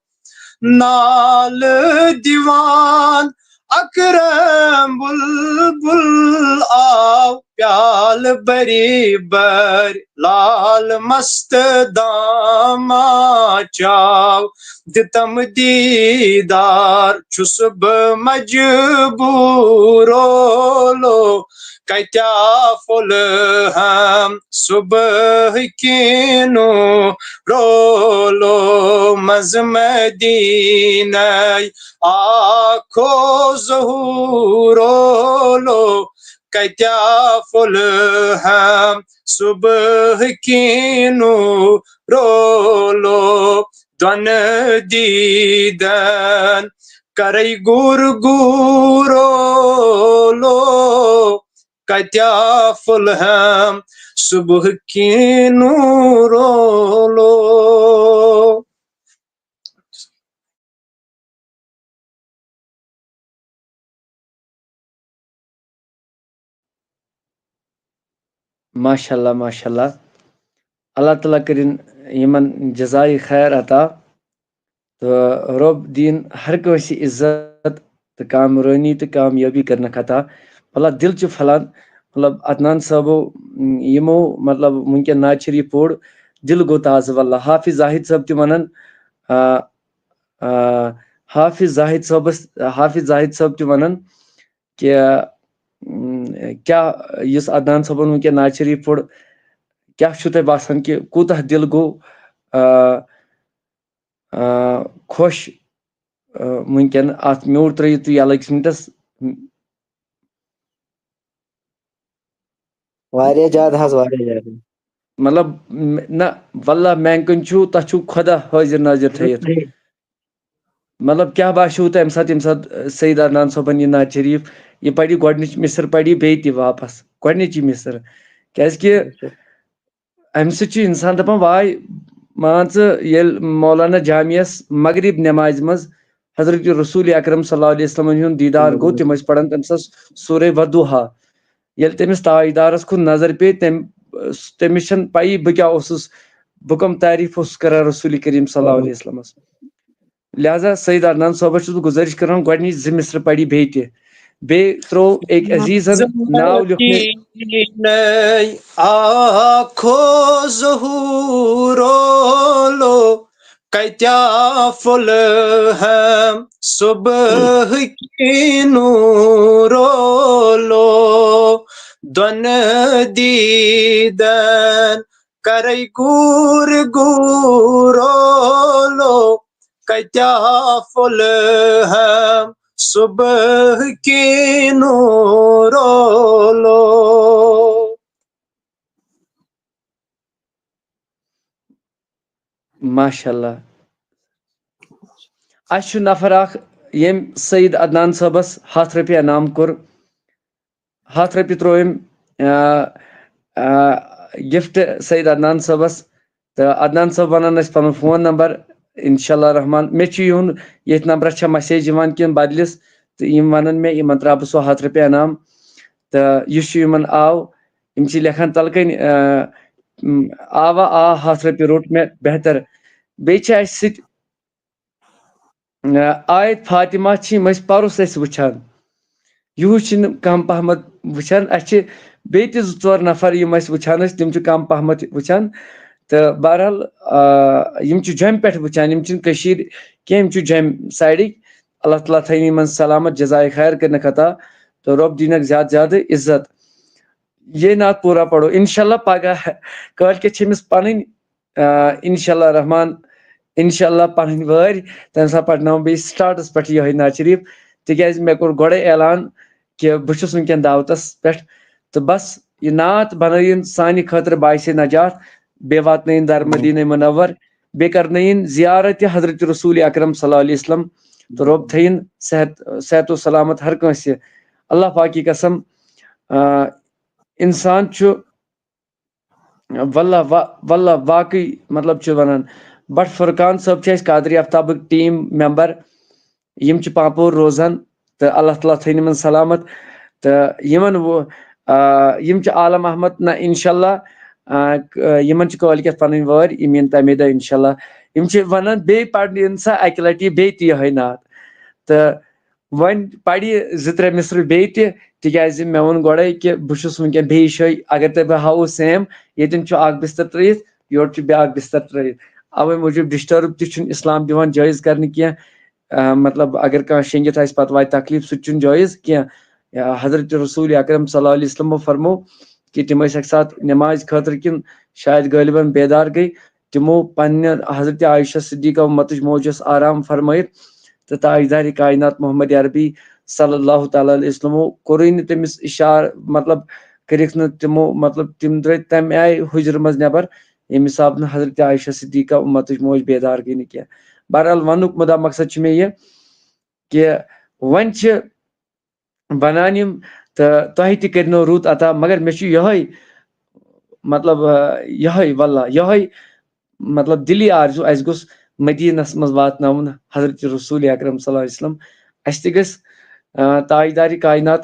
نالہٕ دِوان اکرم بلبل آو، پیال بری بر لال مست داما چاو۔ دتم دیدار چھُس بہٕ مجبوٗر، رولو کتیا پھوٚل ہم صبح کینو، رولو منٛز مدینہ آکھو ظہور، رولو کتیا پھوٚل ہم صبح کینو، رولو دۄن دیدن کرے گور گور، رولو کتیا پھوٚل ہم صبح کینو، رولو۔ ماشاء اللہ، ماشاء اللہ۔ اللہ تعالیٰ کٔرِن یِمن جزایہِ خیر عطا۔ تہٕ رۄب دِیِن ہر کٲنٛسہِ عزت تہٕ کامرٲنی تہٕ کامیٲبی کٔرنَکھ عطا۔ مطلب، دِل چھُ پھۄلان۔ مطلب، عدنان صٲبو، یِمو، مطلب، وٕنکٮ۪ن نعت شریف پوٚر، دِل گوٚو تازٕ۔ واللہ، حافظ زاہد صٲب تہِ وَنان، آ، آ، حافظ زاہد صٲبس، حافظ زاہد صٲب تہِ وَنان کہِ، م، کیٛاہ یُس عدنان صٲبن وٕنکٮ۪ن نعت شریف پوٚر، کیٛاہ چھُو تۄہہِ باسان کہِ کوٗتاہ دِل گوٚو، آ، آ، خۄش، آ، وٕنکٮ۪ن اَتھ میوٗٹ ترٲیِو تُہۍ یَلہٕ أکِس مِنٹَس۔ واریاہ زیادٕ حظ، واریاہ زیادٕ۔ مطلب، م-، نہ، واللہ میٛانہِ کِنۍ چھُو، تۄہہِ چھُو خۄدا حٲضِر نٲضِر تھٲیِتھ۔ مطلب، کیٛاہ باسیوٕ تۄہہِ اَمہِ ساتہٕ، ییٚمہِ ساتہٕ، آ، سعید عدنان صٲبن یہِ نعت شریف، یہِ پَرِ گۄڈٕنِچ مِصر، پَرِ بیٚیہِ تہِ واپس گۄڈٕنِچی مِصر؟ کیٛازِ کہِ اچھا۔ اَمہِ سۭتۍ چھُ اِنسان دَپان، واے، مان ژٕ، ییٚلہِ مولانا جامعس مغرب نٮ۪مازِ منٛز حضرت رسول اکرم صلی اللہ علیہ وسلمن ہُنٛد دیٖدار گوٚو، تِم ٲسۍ پَران تَمہِ ساتہٕ سورہ ودوحا۔ ییٚلہِ تٔمِس تاجدارس کُن نظر پیٚیہِ، تٔمۍ، تٔمِس چھَنہٕ پَیی بہٕ کیٛاہ اوسُس، بہٕ کَم تعریٖف اوسُس کران رسول کریم صلی اللہ علیہ وسلمس۔ لہذا سید عدنان صٲبس چھُس بہٕ گُزٲرِش کران، گۄڈٕنِچ زٕ مِصرٕ پَری بیٚیہِ تہِ۔ بیٚیہِ ترٛوو أکۍ عزیٖزن ناو لیوٚکھ مےٚ۔ آکھو ظہوٗر، رولو کتیا پھوٚل ہم صبح کینو، رولو دۄن دیٖدن کرے گور گور، رولو کتیا پھوٚل ہم صبح کینو، رولو۔ ماشاء اللہ۔ اَسہِ چھُ نفر اکھ، ییٚمۍ سعید عدنان صٲبس ہتھ رۄپیہِ انعام کوٚر۔ ہتھ رۄپیہِ ترٛوو أمۍ، آ، آ، gift سعید عدنان صٲبس۔ تہٕ عدنان صٲب ونن اَسہِ پنُن فون نمبر، انشاءاللہ رحمان۔ مےٚ چھُ یِہُنٛد، ییٚتھۍ نمبرس چھا message یِوان کِنہٕ بدلِس، تہٕ یِم ونن مےٚ، یِمن ترٛاوٕ بہٕ سُہ ہتھ رۄپیہِ انعام۔ تہٕ یُس چھُ یِمن آو، یِم چھِ لیکھان تَلہٕ کَنۍ، آ، م، آوا آ، ہَتھ رۄپیہِ روٚٹ مےٚ، بہتر۔ بیٚیہِ چھِ اَسہِ سۭتۍ، آ، آیت فاطمہ چھِ، یِم أسۍ پَرُس ٲسۍ وٕچھان۔ یِہُس چھِنہٕ کَم پَہمَتھ وٕچھان۔ اَسہِ چھِ بیٚیہِ تہِ زٕ ژور نفر، یِم اَسہِ وٕچھان ٲسۍ، تِم چھِ کَم پَہمَتھ وٕچھان۔ تہٕ بہرحال، آ، یِم چھِ جوٚمہِ پٮ۪ٹھ وٕچھان، یِم چھِنہٕ کٔشیٖرِ کینٛہہ، یِم چھِ جوٚمہِ سایڈٕکۍ۔ اللہ تعالیٰ تھٲیِن یِمَن سلامت، جزائے خیر کٔرِنَکھ عطا، تہٕ رۄب دِنَکھ زیادٕ زیادٕ عزت۔ یہ نعت پورا پرو۔ انشاءاللہ پگاہ، کٲلۍ کٮ۪تھ چھِ أمِس پنٕنۍ، آ، انشاءاللہ رحمان، انشاءاللہ پنٕنۍ وٲرۍ، تَمہِ ساتہٕ پرناوو بیٚیہِ startس پٮ۪ٹھ یِہوٚے نعت شریف، تِکیٛازِ مےٚ کوٚر گۄڈَے اعلان کہِ بہٕ چھُس وٕنکٮ۪ن دعوتس پٮ۪ٹھ۔ تہٕ بس، یہِ نعت بنٲیِن سانہِ خٲطرٕ باعث نجات، بیٚیہِ واتنٲیِن در مدینہ منور، بیٚیہِ کرنٲیِن زیارت حضرت رسول اکرم صلی اللہ علیہ وسلم، تہٕ رۄب تھٲیِن صحت، صحت و سلامت ہر کٲنٛسہِ۔ اللہ پاکی قسم، آ، انسان چھُ، واللہ وا-، واللہ واقعی، مطلب، چھُ ونان، بٹ فرقان صٲب چھِ اَسہِ قادری آفتابٕکۍ team member، یِم چھِ پاپور روزان، تہٕ اللہ تعالیٰ تھٲیِن یِمن سلامت۔ تہٕ یِمن وو-، آ، یِم چھِ عالم احمد، نہ، انشاءاللہ، آ، ک-، یِمن چھِ کٲلۍ کٮ۪تھ پنٕنۍ وٲرۍ، یِم یِن تَمے دۄہ، انشاءاللہ۔ یِم چھِ ونان، بیٚیہِ پرن سا اَکہِ لٹہِ بیٚیہِ تہِ یِہوٚے نعت۔ تہٕ وۄنۍ پرِ یہِ زٕ ترٛےٚ مصرٕ بیٚیہِ تہِ، تِکیازِ مےٚ ووٚن گۄڈے کہِ بہٕ چھُس وٕنکیٚن بیٚیہِ جایہِ۔ اگر تۄہہِ بہٕ ہاوو سیم، ییٚتٮ۪ن چھُ اکھ بستر ترٲیِتھ، یورٕ چھُ بیٛاکھ بستر ترٲیِتھ۔ اوے موٗجوٗب disturb تہِ چھُنہٕ اسلام دِوان جٲیز کرنہٕ کینٛہہ۔ آ، مطلب، اگر کانٛہہ شیٚنگِتھ آسہِ، پتہٕ واتہِ تکلیف، سُہ تہِ چھُنہٕ جٲیز کینٛہہ۔ یا حضرت رسول اکرم صلی اللہ علیہ وسلمو فرمو کہِ تِم ٲسۍ اکہِ ساتہٕ نمازِ خٲطرٕ کِنہٕ شاید غٲلباً بیدار گٔے، تِمو پننہِ حضرت عائشہ صدیقہ امتٕچ موج ٲس آرام فرمٲیِتھ تہٕ تاجدارِ کائنات محمد عربی صلی اللہ تعالیٰ علیہ وسلمو کوٚرُے نہٕ تٔمِس اشارٕ، مطلب، کٔرِکھ نہٕ تِمو، مطلب، تِم درٛاے تمہِ آیہِ حُجرٕ منٛز نٮ۪بر، ییٚمہِ حساب نہٕ حضرت عائشہ صدیقہ امتٕچ موج بیدار گٔے نہٕ کینٛہہ۔ بہرحال، وننُک مُدا مقصد چھُ مےٚ یہِ کہِ وۄنۍ چھِ بنان یِم، تہٕ تۄہہِ تہِ کٔرنو رُت عطا، مگر مےٚ چھُ یِہوٚے، مطلب، آ، یِہوٚے واللہ، یِہوٚے، مطلب، دِلی آرزو، اَسہِ گوٚژھ مدیٖنس منٛز واتناوُن حضرت رسول اکرم صلی اللہ علیہ وسلم۔ اَسہِ تہِ گژھِ، آ، تاجدارِ کائنات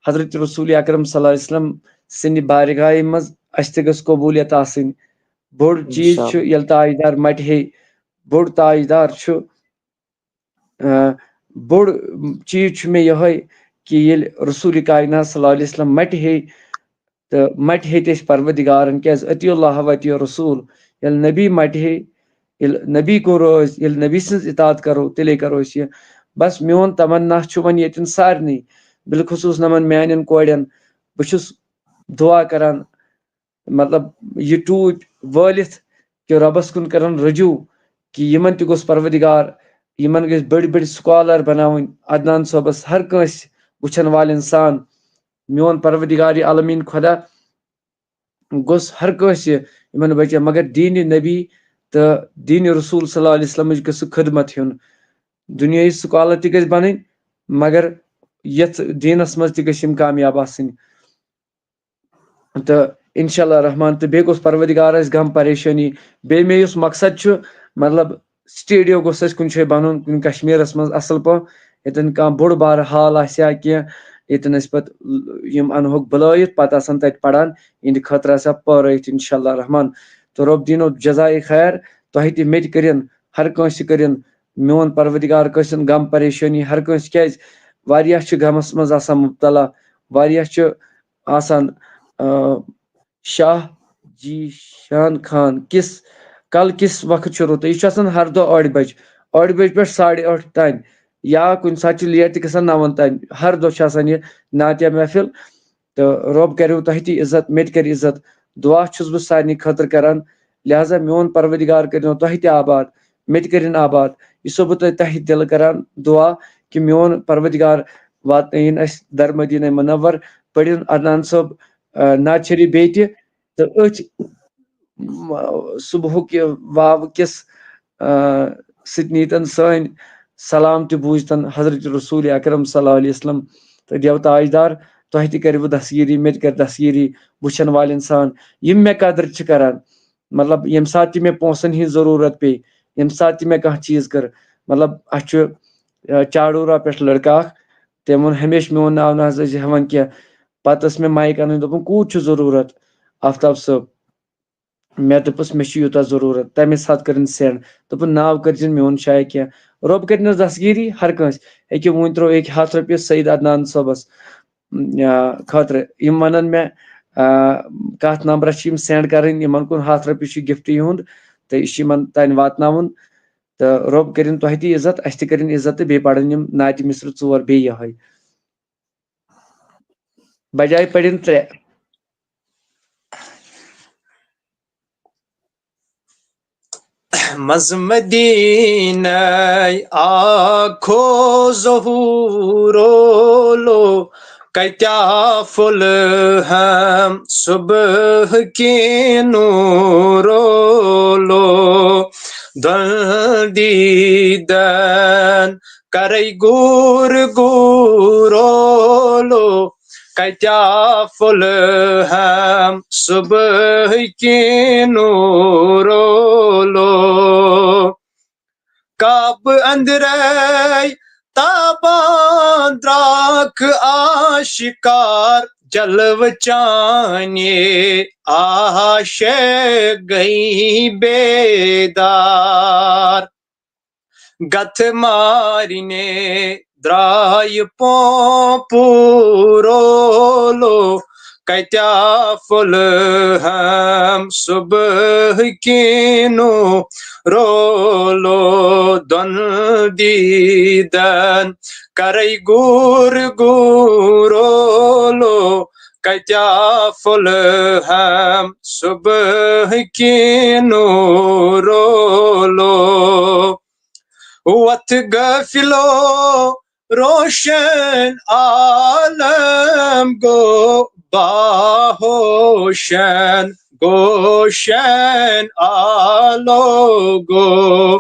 حضرت رسول اکرم صلی اللہ علیہ وسلم سٕنٛدِ بارگاہہِ منٛز اَسہِ تہِ گژھِ قبولیت آسٕنۍ۔ بوٚڑ چیٖز چھُ، انشاءاللہ۔ ییٚلہِ تاجدار مٹہِ ہے، بوٚڑ تاجدار چھُ، آ، بوٚڑ چیٖز چھُ مےٚ یِہوٚے کہِ ییٚلہِ رسول کائنات صلی اللہ علیہ وسلم مٹہِ ہے تہٕ مٹہِ ہے تہِ أسۍ پروردگارن، کیازِ اطیع اللہ و اطیع رسول، ییٚلہِ نبی مٹہِ ہے، ییٚلہِ نبی کُن روزِ، ییٚلہِ نبی سٕنٛز اطاعت کرو، تیٚلے کرو أسۍ یہِ۔ بس میون تمنا چھُ وۄنۍ ییٚتٮ۪ن سارنٕے، بالخصوص نمن میانٮ۪ن کورٮ۪ن۔ بہٕ چھُس دعا کران، مطلب، یہِ ٹوٗپۍ وٲلِتھ کہِ رۄبس کُن کران رجوع کہِ یِمن تہِ گوٚژھ پروردگار، یِمن گٔژھۍ بٔڑۍ بٔڑۍ scholar بناوٕنۍ۔ عدنان صٲبس، ہر کٲنٛسہِ وٕچھن والٮ۪ن سان، میون پروردگار عالمین خۄدا گوٚژھ ہر کٲنٛسہِ یِمن بچن، مگر دیٖنِ نبی تہٕ دیٖنِ رسول صلی اللہ علیہ وسلمٕچ گٔژھ خدمت ہیوٚن۔ دُنیاہٕچ scholar تہِ گژھِ بنٕنۍ، مگر یتھ دیٖنس منٛز تہِ گٔژھۍ یِم کامیاب آسٕنۍ۔ تہٕ انشاءاللہ رحمان، تہٕ بیٚیہِ گوٚژھ پروردگار اَسہِ غم پریشٲنی، بیٚیہِ مےٚ یُس مقصد چھُ، مطلب، studio گوٚژھ اَسہِ کُنہِ جایہِ بَنُن، کُنہِ کشمیٖرَس منٛز اَصٕل پٲٹھۍ، ییٚتٮ۪ن کانٛہہ بوٚڑ بارٕ hall آسہِ یا کینٛہہ، ییٚتٮ۪ن أسۍ پَتہٕ یِم اَنہوکھ بُلٲیِتھ، پَتہٕ آسَن تَتہِ پَران، یِہِنٛدِ خٲطرٕ آسہِ ہا پٲرٲیِتھ، انشاءاللہ رحمان۔ تہٕ رۄب دیٖنو جزائے خیر، تۄہہِ تہِ، مےٚ تہِ کٔرِن، ہر کٲنٛسہِ کٔرِن میون پروردگار کٲنٛسہِ ہُنٛد غم پریشٲنی، ہر کٲنٛسہِ، کیٛازِ واریاہ چھِ غمَس منٛز آسان مُبتلا، واریاہ چھِ آسان، آ، شاہ جی شان خان کِس، کل کِس وقت چھُ رُتُے۔ یہِ چھُ آسان ہر دۄہ ٲٹھِ بجہِ، ٲٹھِ بجہِ پٮ۪ٹھ ساڑِ ٲٹھ تام، یا کُنہِ ساتہٕ چھُ late تہِ گژھان، نَوَن تام۔ ہر دۄہ چھِ آسان یہِ نعتیہ محفل۔ تہٕ رۄب کٔرِو تۄہہِ تہِ عزت، مےٚ تہِ کَرِ عزت۔ دُعا چھُس بہٕ سارنٕے خٲطرٕ کران، لہذا میون پروردگار کٔرِنو تۄہہِ تہِ آباد، مےٚ تہِ کٔرِن آباد۔ یہِ چھُسو بہٕ تۄہہِ تَہہِ دِلہٕ کران دُعا کہِ میون پروردگار واتنٲیِن اَسہِ در مدینہ منور، پٔرِن عدنان صٲب، آ، نعت شریف بیٚیہِ تہِ، تہٕ أتھۍ، م-، صبحُک یہِ واوٕ کِس، آ، سۭتۍ نیٖتن سٲنۍ سلام تہِ بوٗزتن حضرت رسول اکرم صلی اللہ علیہ وسلم، تہٕ دیو تاجدار، تۄہہِ تہِ کَرِ بہٕ دستگیٖری، مےٚ تہِ کَرِ دستگیٖری، وٕچھن والٮ۪ن سان، یِم مےٚ قدر چھِ کران۔ مطلب، ییٚمہِ ساتہٕ تہِ مےٚ پونٛسن ہِنٛز ضروٗرت پیٚیہِ، ییٚمہِ ساتہٕ تہِ مےٚ کانٛہہ چیٖز کٔر، مطلب، اَسہِ چھُ، آ، چاڈورہ پٮ۪ٹھ لڑکہٕ اکھ، تٔمۍ ووٚن ہمیشہِ میون ناو نہ حظ ٲسۍ ہٮ۪وان کینٛہہ۔ پتہٕ ٲس مےٚ mic اَنٕنۍ، دوٚپُن، کوٗت چھُ ضروٗرت؟ آفتاب صٲب، مےٚ دوٚپُس، مےٚ چھُ یوٗتاہ ضروٗرت، تَمے ساتہٕ کٔرِن send۔ دوٚپُن، ناو کٔرۍزِن میون شایع کینٛہہ، رۄب کٔرِنَس دستگیٖری ہر کٲنٛسہِ۔ أکیاہ وۄنۍ ترٛوو أکۍ ہَتھ رۄپیہِ سعید عدنان صٲبَس، یا، خٲطرٕ۔ یِم وَنَن مےٚ، آ، کَتھ نمبرَس چھِ یِم send کَرٕنۍ، یِمَن کُن ہَتھ رۄپیہِ چھُ gift یِہُنٛد، تہٕ یہِ چھُ یِمَن تانۍ واتناوُن۔ تہٕ رۄب کٔرِن تۄہہِ تہِ عزت، اَسہِ تہِ کٔرِن عزت، تہٕ بیٚیہِ پَرَن یِم نعتِ مصرٕ ژور بیٚیہِ یِہوٚے۔ بجایہِ پٔرِن ترٛےٚ۔ منٛزٕ مدیٖنَے آکھو ظہوٗرو لو، کتیا پھُل ہم صبح کی نورو لو۔ دۄن دیٖدن کرے گوٗر گوٗرو لو، کتیا پھُل ہم صبح کی نورو لو۔ کعبہٕ أنٛدرے تابان درٛاکھ آشکار، جلوٕ چانے عاشق گٔے بیدار۔ گتھ مارنے درٛاے پوپوٗ رولو، کتیا پھوٚل ہم صبح کینو رولو۔ دۄن دیٖدن کرے گوٗر گوٗر رولو، کتیا پھوٚل ہم صبح کینو رولو۔ وتھ غافلو روشن عالم گو باہوشن، گوشن آلو گو۔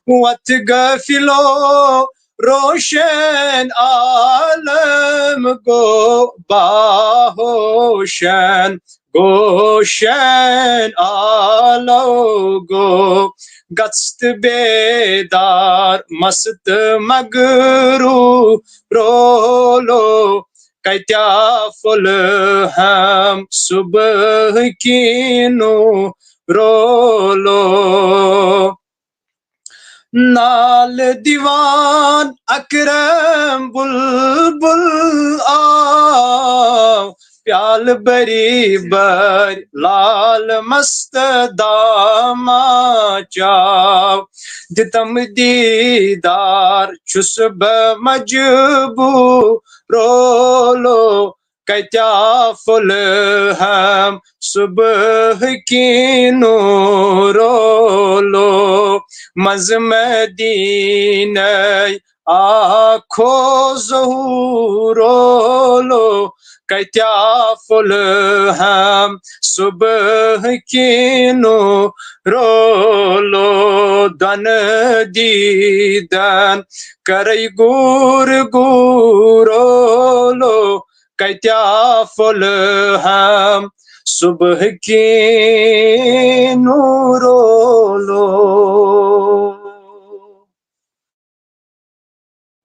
وتھ غافلو روشن عالم گو باہوشن، گوشن آلو گو۔ گژھ تہٕ بیدار مست مغرور رولو، کتیا پھوٚل ہم صبح کینو رولو۔ نال دیوان اکرم بلبل آو، پیال بری بر لال مست داما چاو۔ دتم دیدار چھُس بہٕ مجبور رولو، کتیا پھوٚل ہم صبح کینو رولو۔ منٛز مدینہ آکھو ظہور رولو، کتیا پھوٚل ہم صبح کینو رولو۔ دۄن دیٖدن کرے گوٗر گوٗر رولو، کتیا پھوٚل ہم صبح کینو رولو۔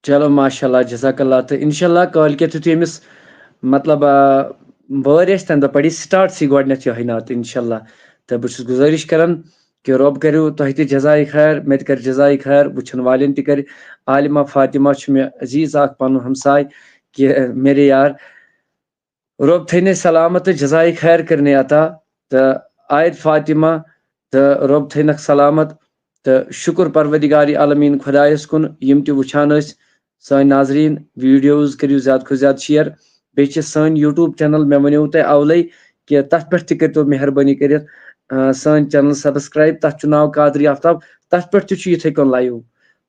چلو، ماشاء اللہ، جزاک اللہ۔ تہٕ انشاء اللہ کٲلۍ کٮ۪تھ یُتھُے أمِس، مطلب، آ، وٲرۍ آسہِ، تَمہِ دۄہ پَرِ یہِ سٹارٹ سی گۄڈٕنٮ۪تھ یِہوٚے نعت، انشاء اللہ۔ تہٕ بہٕ چھُس گُزٲرِش کران کہِ رۄب کٔرِو تۄہہِ تہِ جزایہِ خیر، مےٚ تہِ کَرِ جزایہِ خیر، وٕچھَن والٮ۪ن تہِ کَرِ۔ عالمہ فاطمہ چھُ مےٚ عزیز اَکھ پَنُن ہمساے کہِ میرے یار، رۄب تھٲینَے سلامت تہٕ جزایہِ خیر کٔرنَے عطا۔ تہٕ عاید فاطمہ تہٕ رۄب تھٲینَکھ سلامت۔ تہٕ شُکُر پروردگار عالمیٖن خۄدایَس کُن، یِم تہِ وٕچھان ٲسۍ سٲنۍ ناظریٖن، ویٖڈیوز کٔرِو زیادٕ کھۄتہٕ زیادٕ شیئر۔ بیٚیہِ چھِ سٲنۍ YouTube چینل، مےٚ وَنیو تۄہہِ اَولَے کہِ تَتھ پٮ۪ٹھ تہِ کٔرۍتو مہربٲنی کٔرِتھ، آ، سٲنۍ چینل سبسکرائب۔ تَتھ چھُ ناو قادری آفتاب۔ تَتھ پٮ۪ٹھ تہِ چھُ یِتھَے کٔنۍ لایِو،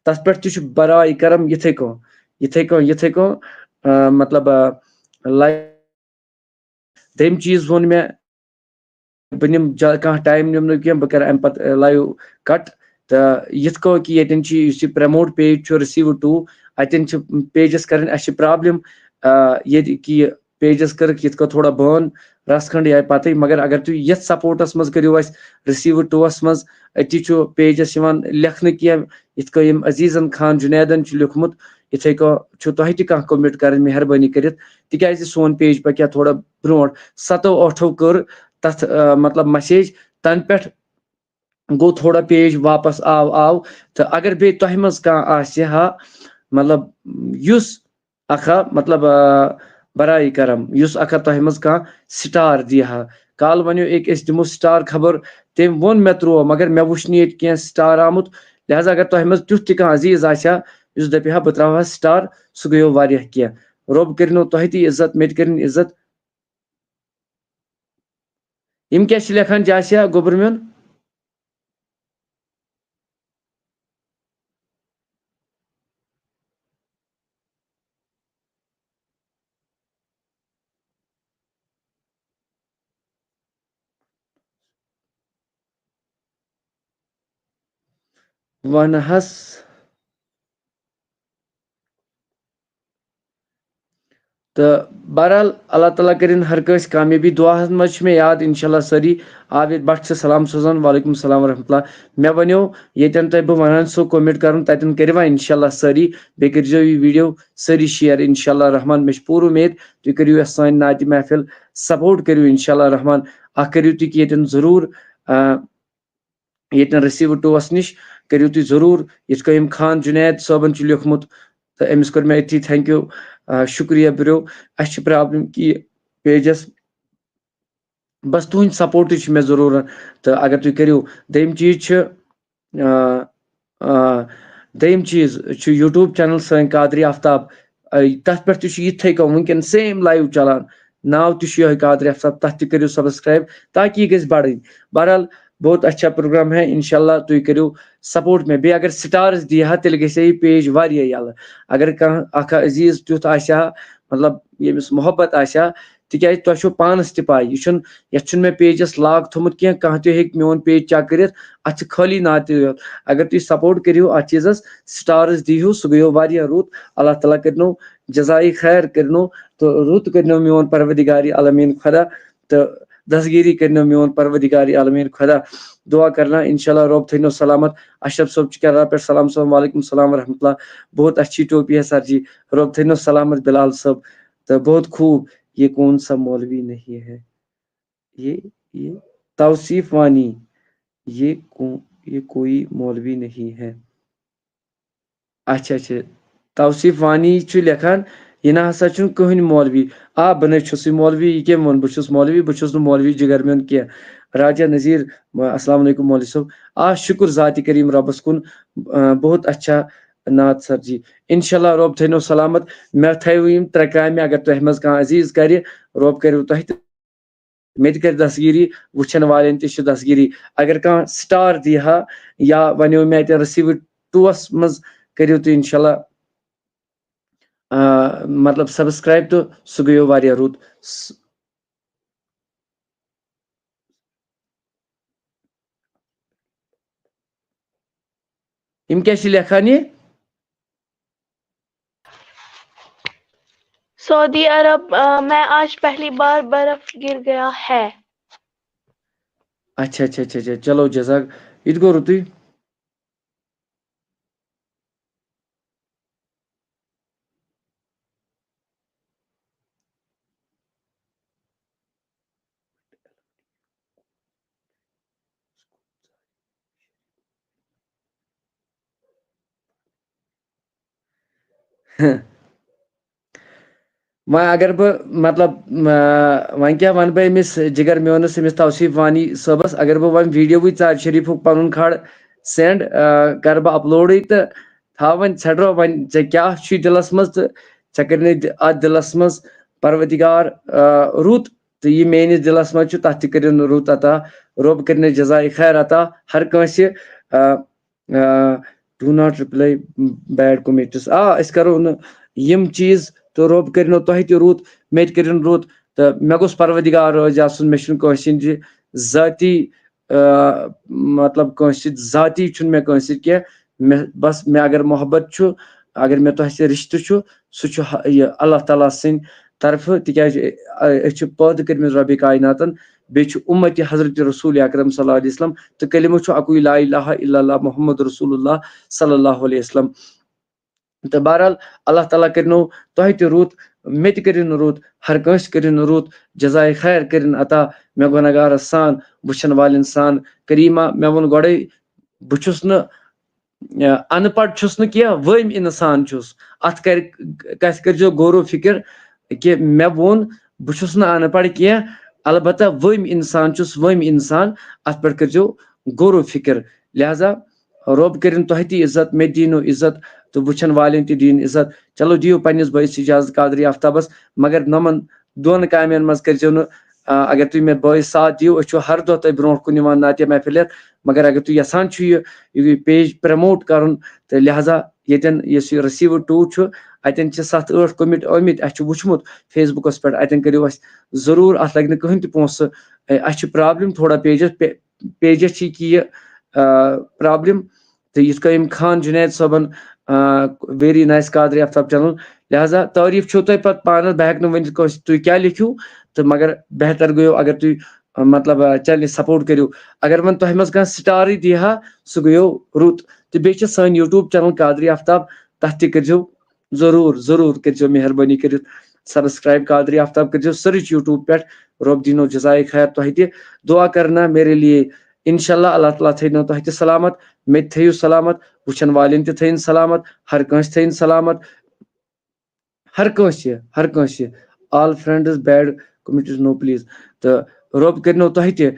تَتھ پٮ۪ٹھ تہِ چھُ برائے کرم یِتھَے کٔنۍ، یِتھَے کٔنۍ، یِتھَے کٔنۍ، آ، مطلب، آ، لایِو۔ دوٚیِم چیٖز ووٚن مےٚ، بہٕ نِمہٕ جا-، کانٛہہ ٹایم نِمہٕ نہٕ کینٛہہ، بہٕ کَرٕ اَمہِ پَتہٕ، آ، لایِو کَٹ۔ تہٕ یِتھ کٔنۍ کہِ ییٚتٮ۪ن چھِ، یُس یہِ پرٛموٹ پیج چھُ، رِسیٖو ٹوٗ، اَتٮ۪ن چھِ پیجَس کَرٕنۍ، اَسہِ چھِ پرٛابلِم، آ، ییٚتہِ کہِ یہِ پیجَس کٔرٕکھ یِتھ کٔنۍ تھوڑا بٲن، رَژھ کھنٛڈ یہِ آیہِ پَتٕے، مگر اگر تُہۍ یَتھ سپوٹَس منٛز کٔرِو اَسہِ رِسیٖو ٹوٗوَس منٛز، أتی چھُ پیجَس یِوان لیکھنہٕ کینٛہہ، یِتھ کٔنۍ یِم عزیٖزَن خان جُنیدَن چھُ لیوٚکھمُت، یِتھَے کٔنۍ چھُ تۄہہِ تہِ کانٛہہ کوٚمٮ۪نٛٹ کَرٕنۍ مہربٲنی کٔرِتھ، تِکیٛازِ سون پیج پَکہِ ہا تھوڑا برونٛٹھ۔ سَتو ٲٹھو کٔر تَتھ، آ، مطلب، مسیج، تَنہٕ پٮ۪ٹھ گوٚو تھوڑا پیج واپس آو، آو۔ تہٕ اگر بیٚیہِ تۄہہِ منٛز کانٛہہ آسہِ ہا، مطلب، یُس اکھا، مطلب، آ، برائے کرم، یُس اکھا تۄہہِ منٛز کانٛہہ سٹار دی ہا، کالہٕ ونیو أکۍ، أسۍ دِمو سٹار خبر، تٔمۍ ووٚن مےٚ ترٛوو، مگر مےٚ وُچھ نہٕ ییٚتہِ کینٛہہ سٹار آمُت۔ لہذا اگر تۄہہِ منٛز تیُتھ تہِ کانٛہہ عزیز آسہِ ہا، یُس دَپہِ ہا، بہٕ ترٛاوٕ ہا سٹار، سُہ گٔیو واریاہ کینٛہہ۔ رۄب کٔرِنو تۄہہِ تہِ عزت، مےٚ تہِ کٔرِن عزت۔ یِم کیٛاہ چھِ لیکھان جاسیا گوٚبُر میون؟ وَنہَس۔ تہٕ بہرحال، اللہ تعالیٰ کٔرِن ہر کٲنٛسہِ کامیٲبی۔ دُعاہَن منٛز چھِ مےٚ یاد، اِنشاء اللہ، سٲری۔ عابد بٹ چھِ سلام سوزان، وعلیکم السلام ورحمۃ اللہ۔ مےٚ وَنیو، ییٚتٮ۪ن تۄہہِ بہٕ وَنان چھُسو comment کَرُن، تَتٮ۪ن کٔرِو وۄنۍ اِنشاء اللہ سٲری۔ بیٚیہِ کٔرۍزیو یہِ video سٲری share، اِنشاء اللہ الرحمٰن۔ مےٚ چھِ پوٗرٕ اُمید تُہۍ کٔرِو یَتھ سانہِ نعتِ محفل، support کٔرِو اِنشاء اللہ الرحمٰن۔ اَکھ کٔرِو تُہۍ کہِ ییٚتٮ۪ن ضروٗر، آ، ییٚتٮ۪ن رسیٖو ٹوٗوَس نِش کٔرِو تُہۍ ضروٗر، یِتھ کٔنۍ یِم خان جُنید صٲبَن چھُ لیوٚکھمُت، تہٕ أمِس کوٚر مےٚ أتھی thank you، آ، شُکریہ برو۔ اَسہِ چھِ پرابلم کہِ یہِ پیجس، بس تُہنٛدِ سپورٹٕچ چھِ مےٚ ضروٗرت۔ تہٕ اگر تُہۍ کٔرِو، دوٚیِم چیٖز چھِ، آ، آ، دوٚیِم چیٖز چھُ YouTube چینل سٲنۍ قادری آفتاب، آ، تَتھ پٮ۪ٹھ تہِ چھُ یِتھَے کٔنۍ وٕنکٮ۪ن same live چلان، ناو تہِ چھُ یِہوٚے قادری آفتاب، تَتھ تہِ کٔرِو subscribe تاکہِ یہِ گژھِ بڑٕنۍ۔ بہرحال، بہت اچھا پروگرام ہے، انشاءاللہ تُہۍ کٔرِو سپورٹ مےٚ۔ بیٚیہِ اگر سٹارز دی ہا، تیٚلہِ گژھِ ہا یہِ پیج واریاہ یَلہٕ۔ اگر کانٛہہ اکھ عزیٖز تیُتھ آسہِ ہا، مطلب، ییٚمِس محبت آسہِ ہا، تِکیٛازِ تۄہہِ چھو پانس تہِ پاے، یہِ چھُنہٕ، یتھ چھُنہٕ مےٚ پیجس لاگ تھوٚمُت کینٛہہ، کانٛہہ تہِ ہیٚکہِ میون پیج چیک کٔرِتھ، اتھ چھِ خٲلی ناو تہِ یوت۔ اگر تُہۍ سپورٹ کٔرِو اتھ چیٖزس، سٹارز دیٖہِو، سُہ گٔیو واریاہ رُت۔ اللہ تعالیٰ کٔرِنو جزایہِ خیر کٔرِنو، تہٕ رُت کٔرِنو میون پروردگار عالمین خدا، تہٕ دستگیری کٔرِنو میون پروردگار عالمین خدا۔ دعا کرنا انشاءاللہ رب تھٲینو سلامت۔ اشرف صٲب چھُ کران پٮ۪ٹھ سلام، السلام علیکم، السلام ورحمۃ اللہ۔ بہت اچھی ٹوپی ہے سر جی، رب تھٲینو سلامت بلال صٲب۔ تہٕ بہت خوب، یہ کون سا مولوی نہیں ہے؟ یہ، یہ توصیف وانی، یہ کو-، یہ کوئی مولوی نہیں ہے۔ اچھا، اچھا۔ توصیف وانی چھُ لیکھان، یہِ نہ ہسا چھُنہٕ کٕہٕنۍ مولوی۔ آ، بہٕ نَے چھُسٕے مولوی، یہِ کٔمۍ ووٚن بہٕ چھُس مولوی؟ بہٕ چھُس نہٕ مولوی جگر میون کینٛہہ۔ راجہ نذیر، السلام علیکم مولوی صٲب۔ آ، شُکُر ذاتِ کریم رۄبَس کُن، آ، بہت اچھا نعت سر جی۔ انشاءاللہ رۄب تھٲینو سلامت۔ مےٚ تھٲیِو یِم ترٛےٚ کامہِ، اگر تۄہہِ منٛز کانٛہہ عزیٖز کرِ، رۄب کٔرِو تۄہہِ تہِ، مےٚ تہِ کَرِ دستگیٖری، وٕچھَن والٮ۪ن تہِ چھِ دستگیٖری۔ اگر کانٛہہ سٹار دی ہا یا وَنیو مےٚ اَتٮ۪ن رٔسیٖوٕ ٹوٗوَس منٛز کٔرِو تُہۍ اِنشاءاللہ، آ، مطلب سبسکرایب تہٕ سُہ گٔیو واریاہ رُت۔ س-، یِم کیٛاہ چھِ لیکھان یہِ؟ سعودی عرب، آ، میں آج پہلی بار برف گر گیا ہے۔ اچھا، اچھا، اچھا، اچھا، چلو جزاک۔ یہِ تہِ گوٚو رُتُے۔ وۄنۍ اگر بہٕ، مطلب، آ، وۄنۍ کیٛاہ وَنہٕ بہٕ أمِس جِگر میونَس، أمِس توصیٖف وانی صٲبَس، اگر بہٕ وۄنۍ ویٖڈیووٕے ژارِ شریٖفُک پَنُن کھڑ سینڈ، آ، کَرٕ بہٕ اَپلوڈٕے تہٕ تھاو وۄنۍ، ژھٮ۪ڈرو وۄنۍ، ژےٚ کیٛاہ چھُے دِلَس منٛز تہٕ ژےٚ کٔرۍ نے دِ-، اَتھ دِلَس منٛز پروردگار، آ، رُت، تہٕ یہِ میٲنِس دِلَس منٛز چھُ، تَتھ تہِ کٔرِن رُت عطا۔ رۄب کٔرِنَے جزایہِ خیر عطا ہر کٲنٛسہِ، آ، آ، do not reply bad comments۔ آ، أسۍ کَرو نہٕ یِم چیٖز، تہٕ رۄب کٔرِنو تۄہہِ تہِ رُت، مےٚ تہِ کٔرِن رُت۔ تہٕ مےٚ گوٚژھ پروردگار رٲضۍ آسُن، مےٚ چھُنہٕ کٲنٛسہِ ہِنٛدِ ذٲتی، آ، مطلب، کٲنٛسہِ سۭتۍ ذٲتی چھُنہٕ مےٚ کٲنٛسہِ سۭتۍ کینٛہہ۔ مےٚ بس، مےٚ اگر محبت چھُ، اگر مےٚ تۄہہِ سۭتۍ رِشتہٕ چھُ، سُہ چھُ ہ-، یہِ اللہ تعالیٰ سٕنٛدِ طرفہٕ، تِکیٛازِ، آ، أسۍ چھِ پٲدٕ کٔرمٕتۍ رۄبِ کایناتَن، بیٚیہِ چھُ اُمتِ حضرت رسول اکرم صلی اللہ علیہ وسلم، تہٕ کلمہٕ چھُ اَکُے، لا الہ الا اللہ محمد رسول اللہ صلی اللہ علیہ وسلم۔ تہٕ بہرحال، اللہ تعالیٰ کٔرِنو تۄہہِ تہِ رُت، مےٚ تہِ کٔرِن رُت، ہر کٲنٛسہِ کٔرِن رُت، جزایہِ خیر کٔرِن عطا، مےٚ گۄناہگارَس سان، وٕچھَن والٮ۪ن سان۔ کریٖما، مےٚ ووٚن گۄڈَے، بہٕ چھُس نہٕ، یا، اَن پَڑھ چھُس نہٕ کینٛہہ، وٲمۍ اِنسان چھُس۔ اَتھ کَرِ، کَتھِ کٔرۍزیو غور و فِکر کہِ مےٚ ووٚن، بہٕ چھُس نہٕ اَن پَڑھ کینٛہہ، البتہ وٲمۍ اِنسان چھُس، وٲمۍ اِنسان۔ اَتھ پٮ۪ٹھ کٔرۍزیو غور و فِکر۔ لہذا رۄب کٔرِن تۄہہِ تہِ عزت، مےٚ دِینو عزت تہٕ وٕچھَن والٮ۪ن تہِ دِیِن عزت۔ چلو، دِیِو پنٛنِس بٲیِس اجازت قادری آفتابَس، مگر نۄمَن دۄن کامٮ۪ن منٛز کٔرۍزیو نہٕ، آ، اگر تُہۍ مےٚ بٲے ساتھ دِیِو، أسۍ چھِ ہر دۄہ تۄہہِ برونٛٹھ کُن یِوان نعتیہ محفِلہِ ہٮ۪تھ، مگر اگر تُہۍ یَژھان چھِو یہِ، یہِ پیج پرٛموٹ کَرُن، تہٕ لہذا ییٚتٮ۪ن یُس یہِ رٔسیٖوٕ ٹوٗ چھُ، اَتٮ۪ن چھِ سَتھ ٲٹھ کوٚمِٹ آمٕتۍ، اَسہِ چھُ وٕچھمُت Facebook-َس پٮ۪ٹھ، اَتٮ۪ن کٔرِو اَسہِ ضروٗر، اَتھ لَگہِ نہٕ کٕہٕنۍ تہِ پونٛسہٕ۔ اَسہِ چھِ پرابلم تھوڑا پیجَس پے-، پیجَس چھِ یہِ کہِ یہِ، آ، پرابلم۔ تہٕ یِتھ کٔنۍ خان جُنید صٲبَن، آ، very nice قادری آفتاب چینل۔ لہذا تعریٖف چھو تۄہہِ پَتہٕ پانَس، بہٕ ہٮ۪کہٕ نہٕ ؤنِتھ کٲنٛسہِ تُہۍ کیٛاہ لیکھِو، تہٕ مگر بہتر گٔیو اگر تُہۍ، آ، مطلب، آ، چینلہِ سپورٹ کٔرِو۔ اگر وۄنۍ تۄہہِ منٛز کانٛہہ سٹارٕے دی ہا، سُہ گٔیو رُت۔ تہٕ بیٚیہِ چھِ سٲنۍ YouTube چینل قادری آفتاب، تَتھ تہِ کٔرۍزیو ضروٗر، ضروٗر کٔرۍزیو مہربٲنی کٔرِتھ subscribe۔ قادری آفتاب کٔرۍزیو search YouTube پٮ۪ٹھ۔ رۄب دِنو جزایہِ خیر تۄہہِ تہِ۔ دعا کرنا میرے لیے۔ انشاءاللہ اللہ تعالیٰ تھٲینو تۄہہِ تہِ سلامت، مےٚ تہِ تھٲیِو سلامت، وٕچھن والٮ۪ن تہِ تھٲیِن سلامت، ہر کٲنٛسہِ تھٲیِن سلامت۔ ہر کٲنٛسہِ، ہر کٲنٛسہِ، all friends, bad committees, no please. تہٕ رۄب کٔرنو تۄہہِ تہِ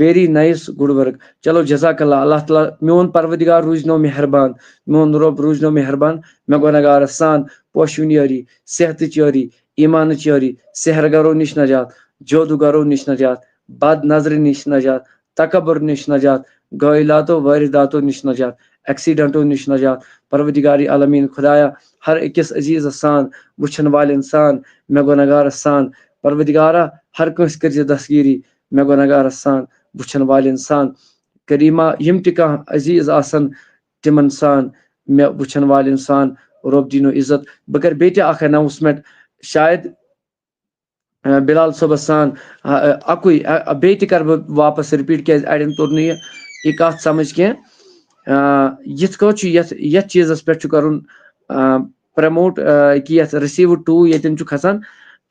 very nice, good work. چلو، جزاک اللہ، اللہ تعالیٰ، میون پروردگار روٗزنو مہربان، میون رۄب روٗزنو مہربان، مےٚ گۄنہگارس سان پوشوٕنۍ یٲری، صحتٕچ یٲری، ایٖمانٕچ یٲری، سحر گرو نِش نجات، جادوٗگرو نِش نجات، بد نظرِ نِش نجات، تکبر نِش نجات، غٲیلاتو وٲرِداتو نِش نجات، ایکسیڈنٹو نِش نجات۔ پروردگار عالمین خدایا، ہر أکِس عزیٖزس سان، وٕچھن والٮ۪ن سان، مےٚ گۄنہگارس سان، پروردگارا، ہر کٲنٛسہِ کٔرزِ دستگیٖری، مےٚ گۄنہگارس سان، وٕچھن والٮ۪ن سان۔ کریما، یِم تہِ کانٛہہ عزیٖز آسن، تِمن سان، مےٚ وٕچھن والٮ۪ن سان، رۄب دیٖنو عزت۔ بہٕ کرٕ بیٚیہِ تہِ اکھ اناؤنسمنٹ، شاید، آ، بلال صٲبس سان، آ، آ، اکُے، آ، آ، بیٚیہِ تہِ کرٕ بہٕ واپس رِپیٖٹ، کیازِ اڑٮ۪ن توٚر نہٕ یہِ، یہِ کتھ سمجھ کینٛہہ۔ آ، یِتھ کٲٹھۍ چھُ یتھ، یتھ چیٖزس پٮ۪ٹھ چھُ کرُن، آ، پروموٹ، آ، کہِ یتھ receive to ییٚتٮ۪ن چھُ کھسان،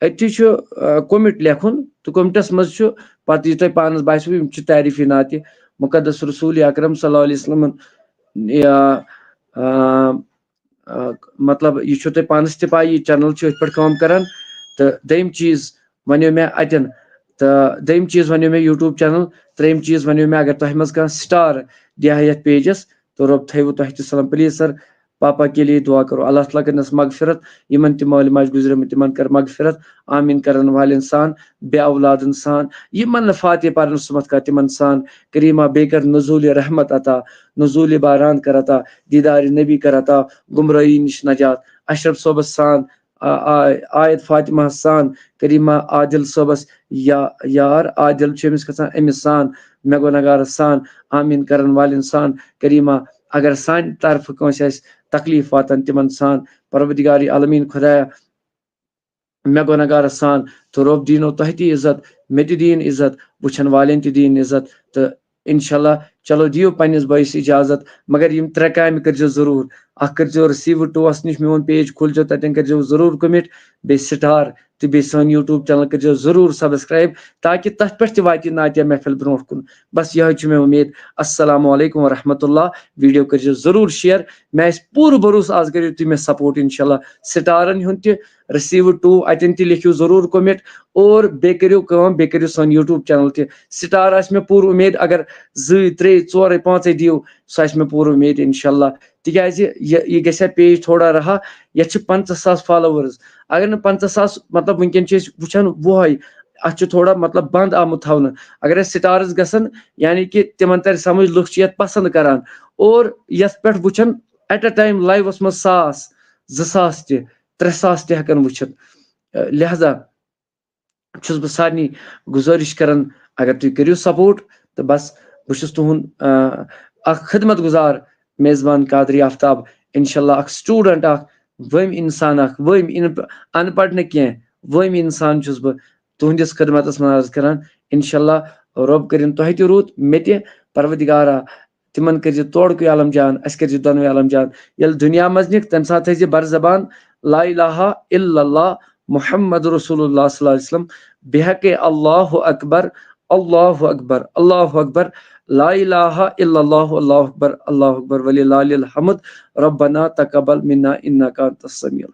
أتھی چھُ، آ، کوٚمِٹ لیکھُن، تہٕ کوٚمِٹس منٛز چھُ پتہٕ یہِ تۄہہِ پانس باسیو، یِم چھِ تعریٖفی نعتِ مقدس رسول اکرم صلی اللہ علیہ وسلمن، یا، آ، آ، مطلب، یہِ چھُو تۄہہِ پانس تہِ پاے، یہِ چینل چھُ أتھۍ پٮ۪ٹھ کٲم کران۔ تہٕ دوٚیِم چیٖز ونیو مےٚ اتٮ۪ن، تہٕ دوٚیِم چیٖز ونیو مےٚ YouTube چینل، ترٛیٚیِم چیٖز ونیو مےٚ، اگر تۄہہِ منٛز کانٛہہ سٹار دِہا یتھ پیجس، تہٕ رۄب تھٲیوٕ تۄہہِ تہِ سلام۔ پلیز سر، پاپا کے لیے دعا کرو، اللہ تعالیٰ کٔرنس مغفرت، یِمن تہِ مٲلۍ ماجہِ گُزریمٕتۍ، تِمن کر مغفرت، آمین کرن والٮ۪ن سان، بے اولادن سان، یِمن نہٕ فاتحہ پرنس سُمتھ کانٛہہ، تِمن سان، کریما، بیٚیہِ کر نزول رحمت عطا، نزول باران کر عطا، دیدار نبی کر عطا، گمراہی نِش نجات، اشرف صٲبس سان، آ-، آ-، آیت فاطمہ سان، کریما، عادل صٲبس یا-، یار، عادل چھُ أمِس کھسان، أمِس سان، مےٚ گۄنہگارس سان، آمین کرن والٮ۪ن سان، کریما، اگر سانہِ طرفہٕ کٲنٛسہِ آسہِ تکلیف واتان، تِمن سان، پروردگار عالمین خدایا، مےٚ گۄنہگارس سان، تہٕ رۄب دیٖنو تۄہہِ تہِ عزت، مےٚ تہِ دِیِن عزت، وٕچھن والٮ۪ن تہِ دِیِن عزت۔ تہٕ انشاءاللہ، چلو، دِیِو پننِس بٲیِس اجازت، مگر یِم ترٛےٚ کامہِ کٔرزیو ضروٗر۔ اکھ کٔرزیو receive to-وس نِش میون پیج کھوٗلزیو، تتٮ۪ن کٔرزیو ضروٗر کوٚمِٹ، بیٚیہِ سٹار، تہٕ بیٚیہِ سٲنۍ YouTube چینل کٔرزیو ضروٗر subscribe، تاکہِ تتھ پٮ۪ٹھ تہِ واتہِ یہِ نعتیہ محفل برونٛٹھ کُن۔ بس یِہوٚے چھُ مےٚ اُمید۔ السلام علیکم ورحمۃ اللہ۔ ویڈیو کٔرزیو ضروٗر share۔ مےٚ آسہِ پوٗرٕ بھروسہٕ، آز کٔرِو تُہۍ مےٚ support انشاءاللہ۔ سٹارن ہُنٛد تہِ receive to، اتٮ۪ن تہِ لیکھِو ضروٗر کوٚمِٹ، اور بیٚیہِ کٔرِو کٲم، بیٚیہِ کٔرِو سٲنۍ YouTube چینل تہِ۔ سٹار آسہِ مےٚ پوٗرٕ اُمید، اگر زٕے، ترٛے، ژورے، پانٛژے دِیِو، سُہ آسہِ مےٚ پوٗرٕ اُمید انشاءاللہ۔ تِکیازِ یہِ، یہِ گژھِ ہا پیج تھوڑا رہا، یتھ چھِ پنٛژاہ ساس followers۔ اگر نہٕ پنٛژاہ ساس، مطلب، وٕنکیٚن چھِ أسۍ وٕچھان وُہے، اتھ چھُ تھوڑا، مطلب، بند آمُت تھاونہٕ۔ اگر أسۍ سٹارس گژھن، یعنی کہِ تِمن ترِ سمجھ، لُکھ چھِ یتھ پسند کران، اور یتھ پٮ۪ٹھ وٕچھن at a time live-س منٛز ساس، زٕ ساس تہِ، ترٛےٚ ساس تہِ ہٮ۪کن وٕچھِتھ۔ لہذا چھُس بہٕ سارنٕے گُزٲرِش کران، اگر تُہۍ کٔرِو support، تہٕ بس، بہٕ چھُس تُہُنٛد، آ، اکھ خدمت گُزار میزبان قادری آفتاب۔ انشاءاللہ اکھ student، اکھ وٲمۍ انسان، اکھ وٲمۍ ان-، ان پڑھ نہٕ کینٛہہ، وٲمۍ انسان چھُس بہٕ تُہنٛدِس خدمتس منٛز عرض کران۔ انشاءاللہ رۄب کٔرِن تۄہہِ تہِ رُت، مےٚ تہِ۔ پروردگارا، تِمن کٔرزِ تورکُے عالم جان، اسہِ کٔرزِ دۄنوے عالم جان۔ ییٚلہِ دُنیا منٛز نِکھ، تمہِ ساتہٕ تھٲیزِ بر زبان لا الہ الا اللہ محمد رسول اللہ صلی اللہ علیہ وسلم، بحق اللہ اکبر، اللہ اکبر، اللہ اکبر، لا الہ الا اللہ، اللہ اکبر، اللہ اکبر، وللہ الحمد، ربنا تقبل منا انک انت السمیع۔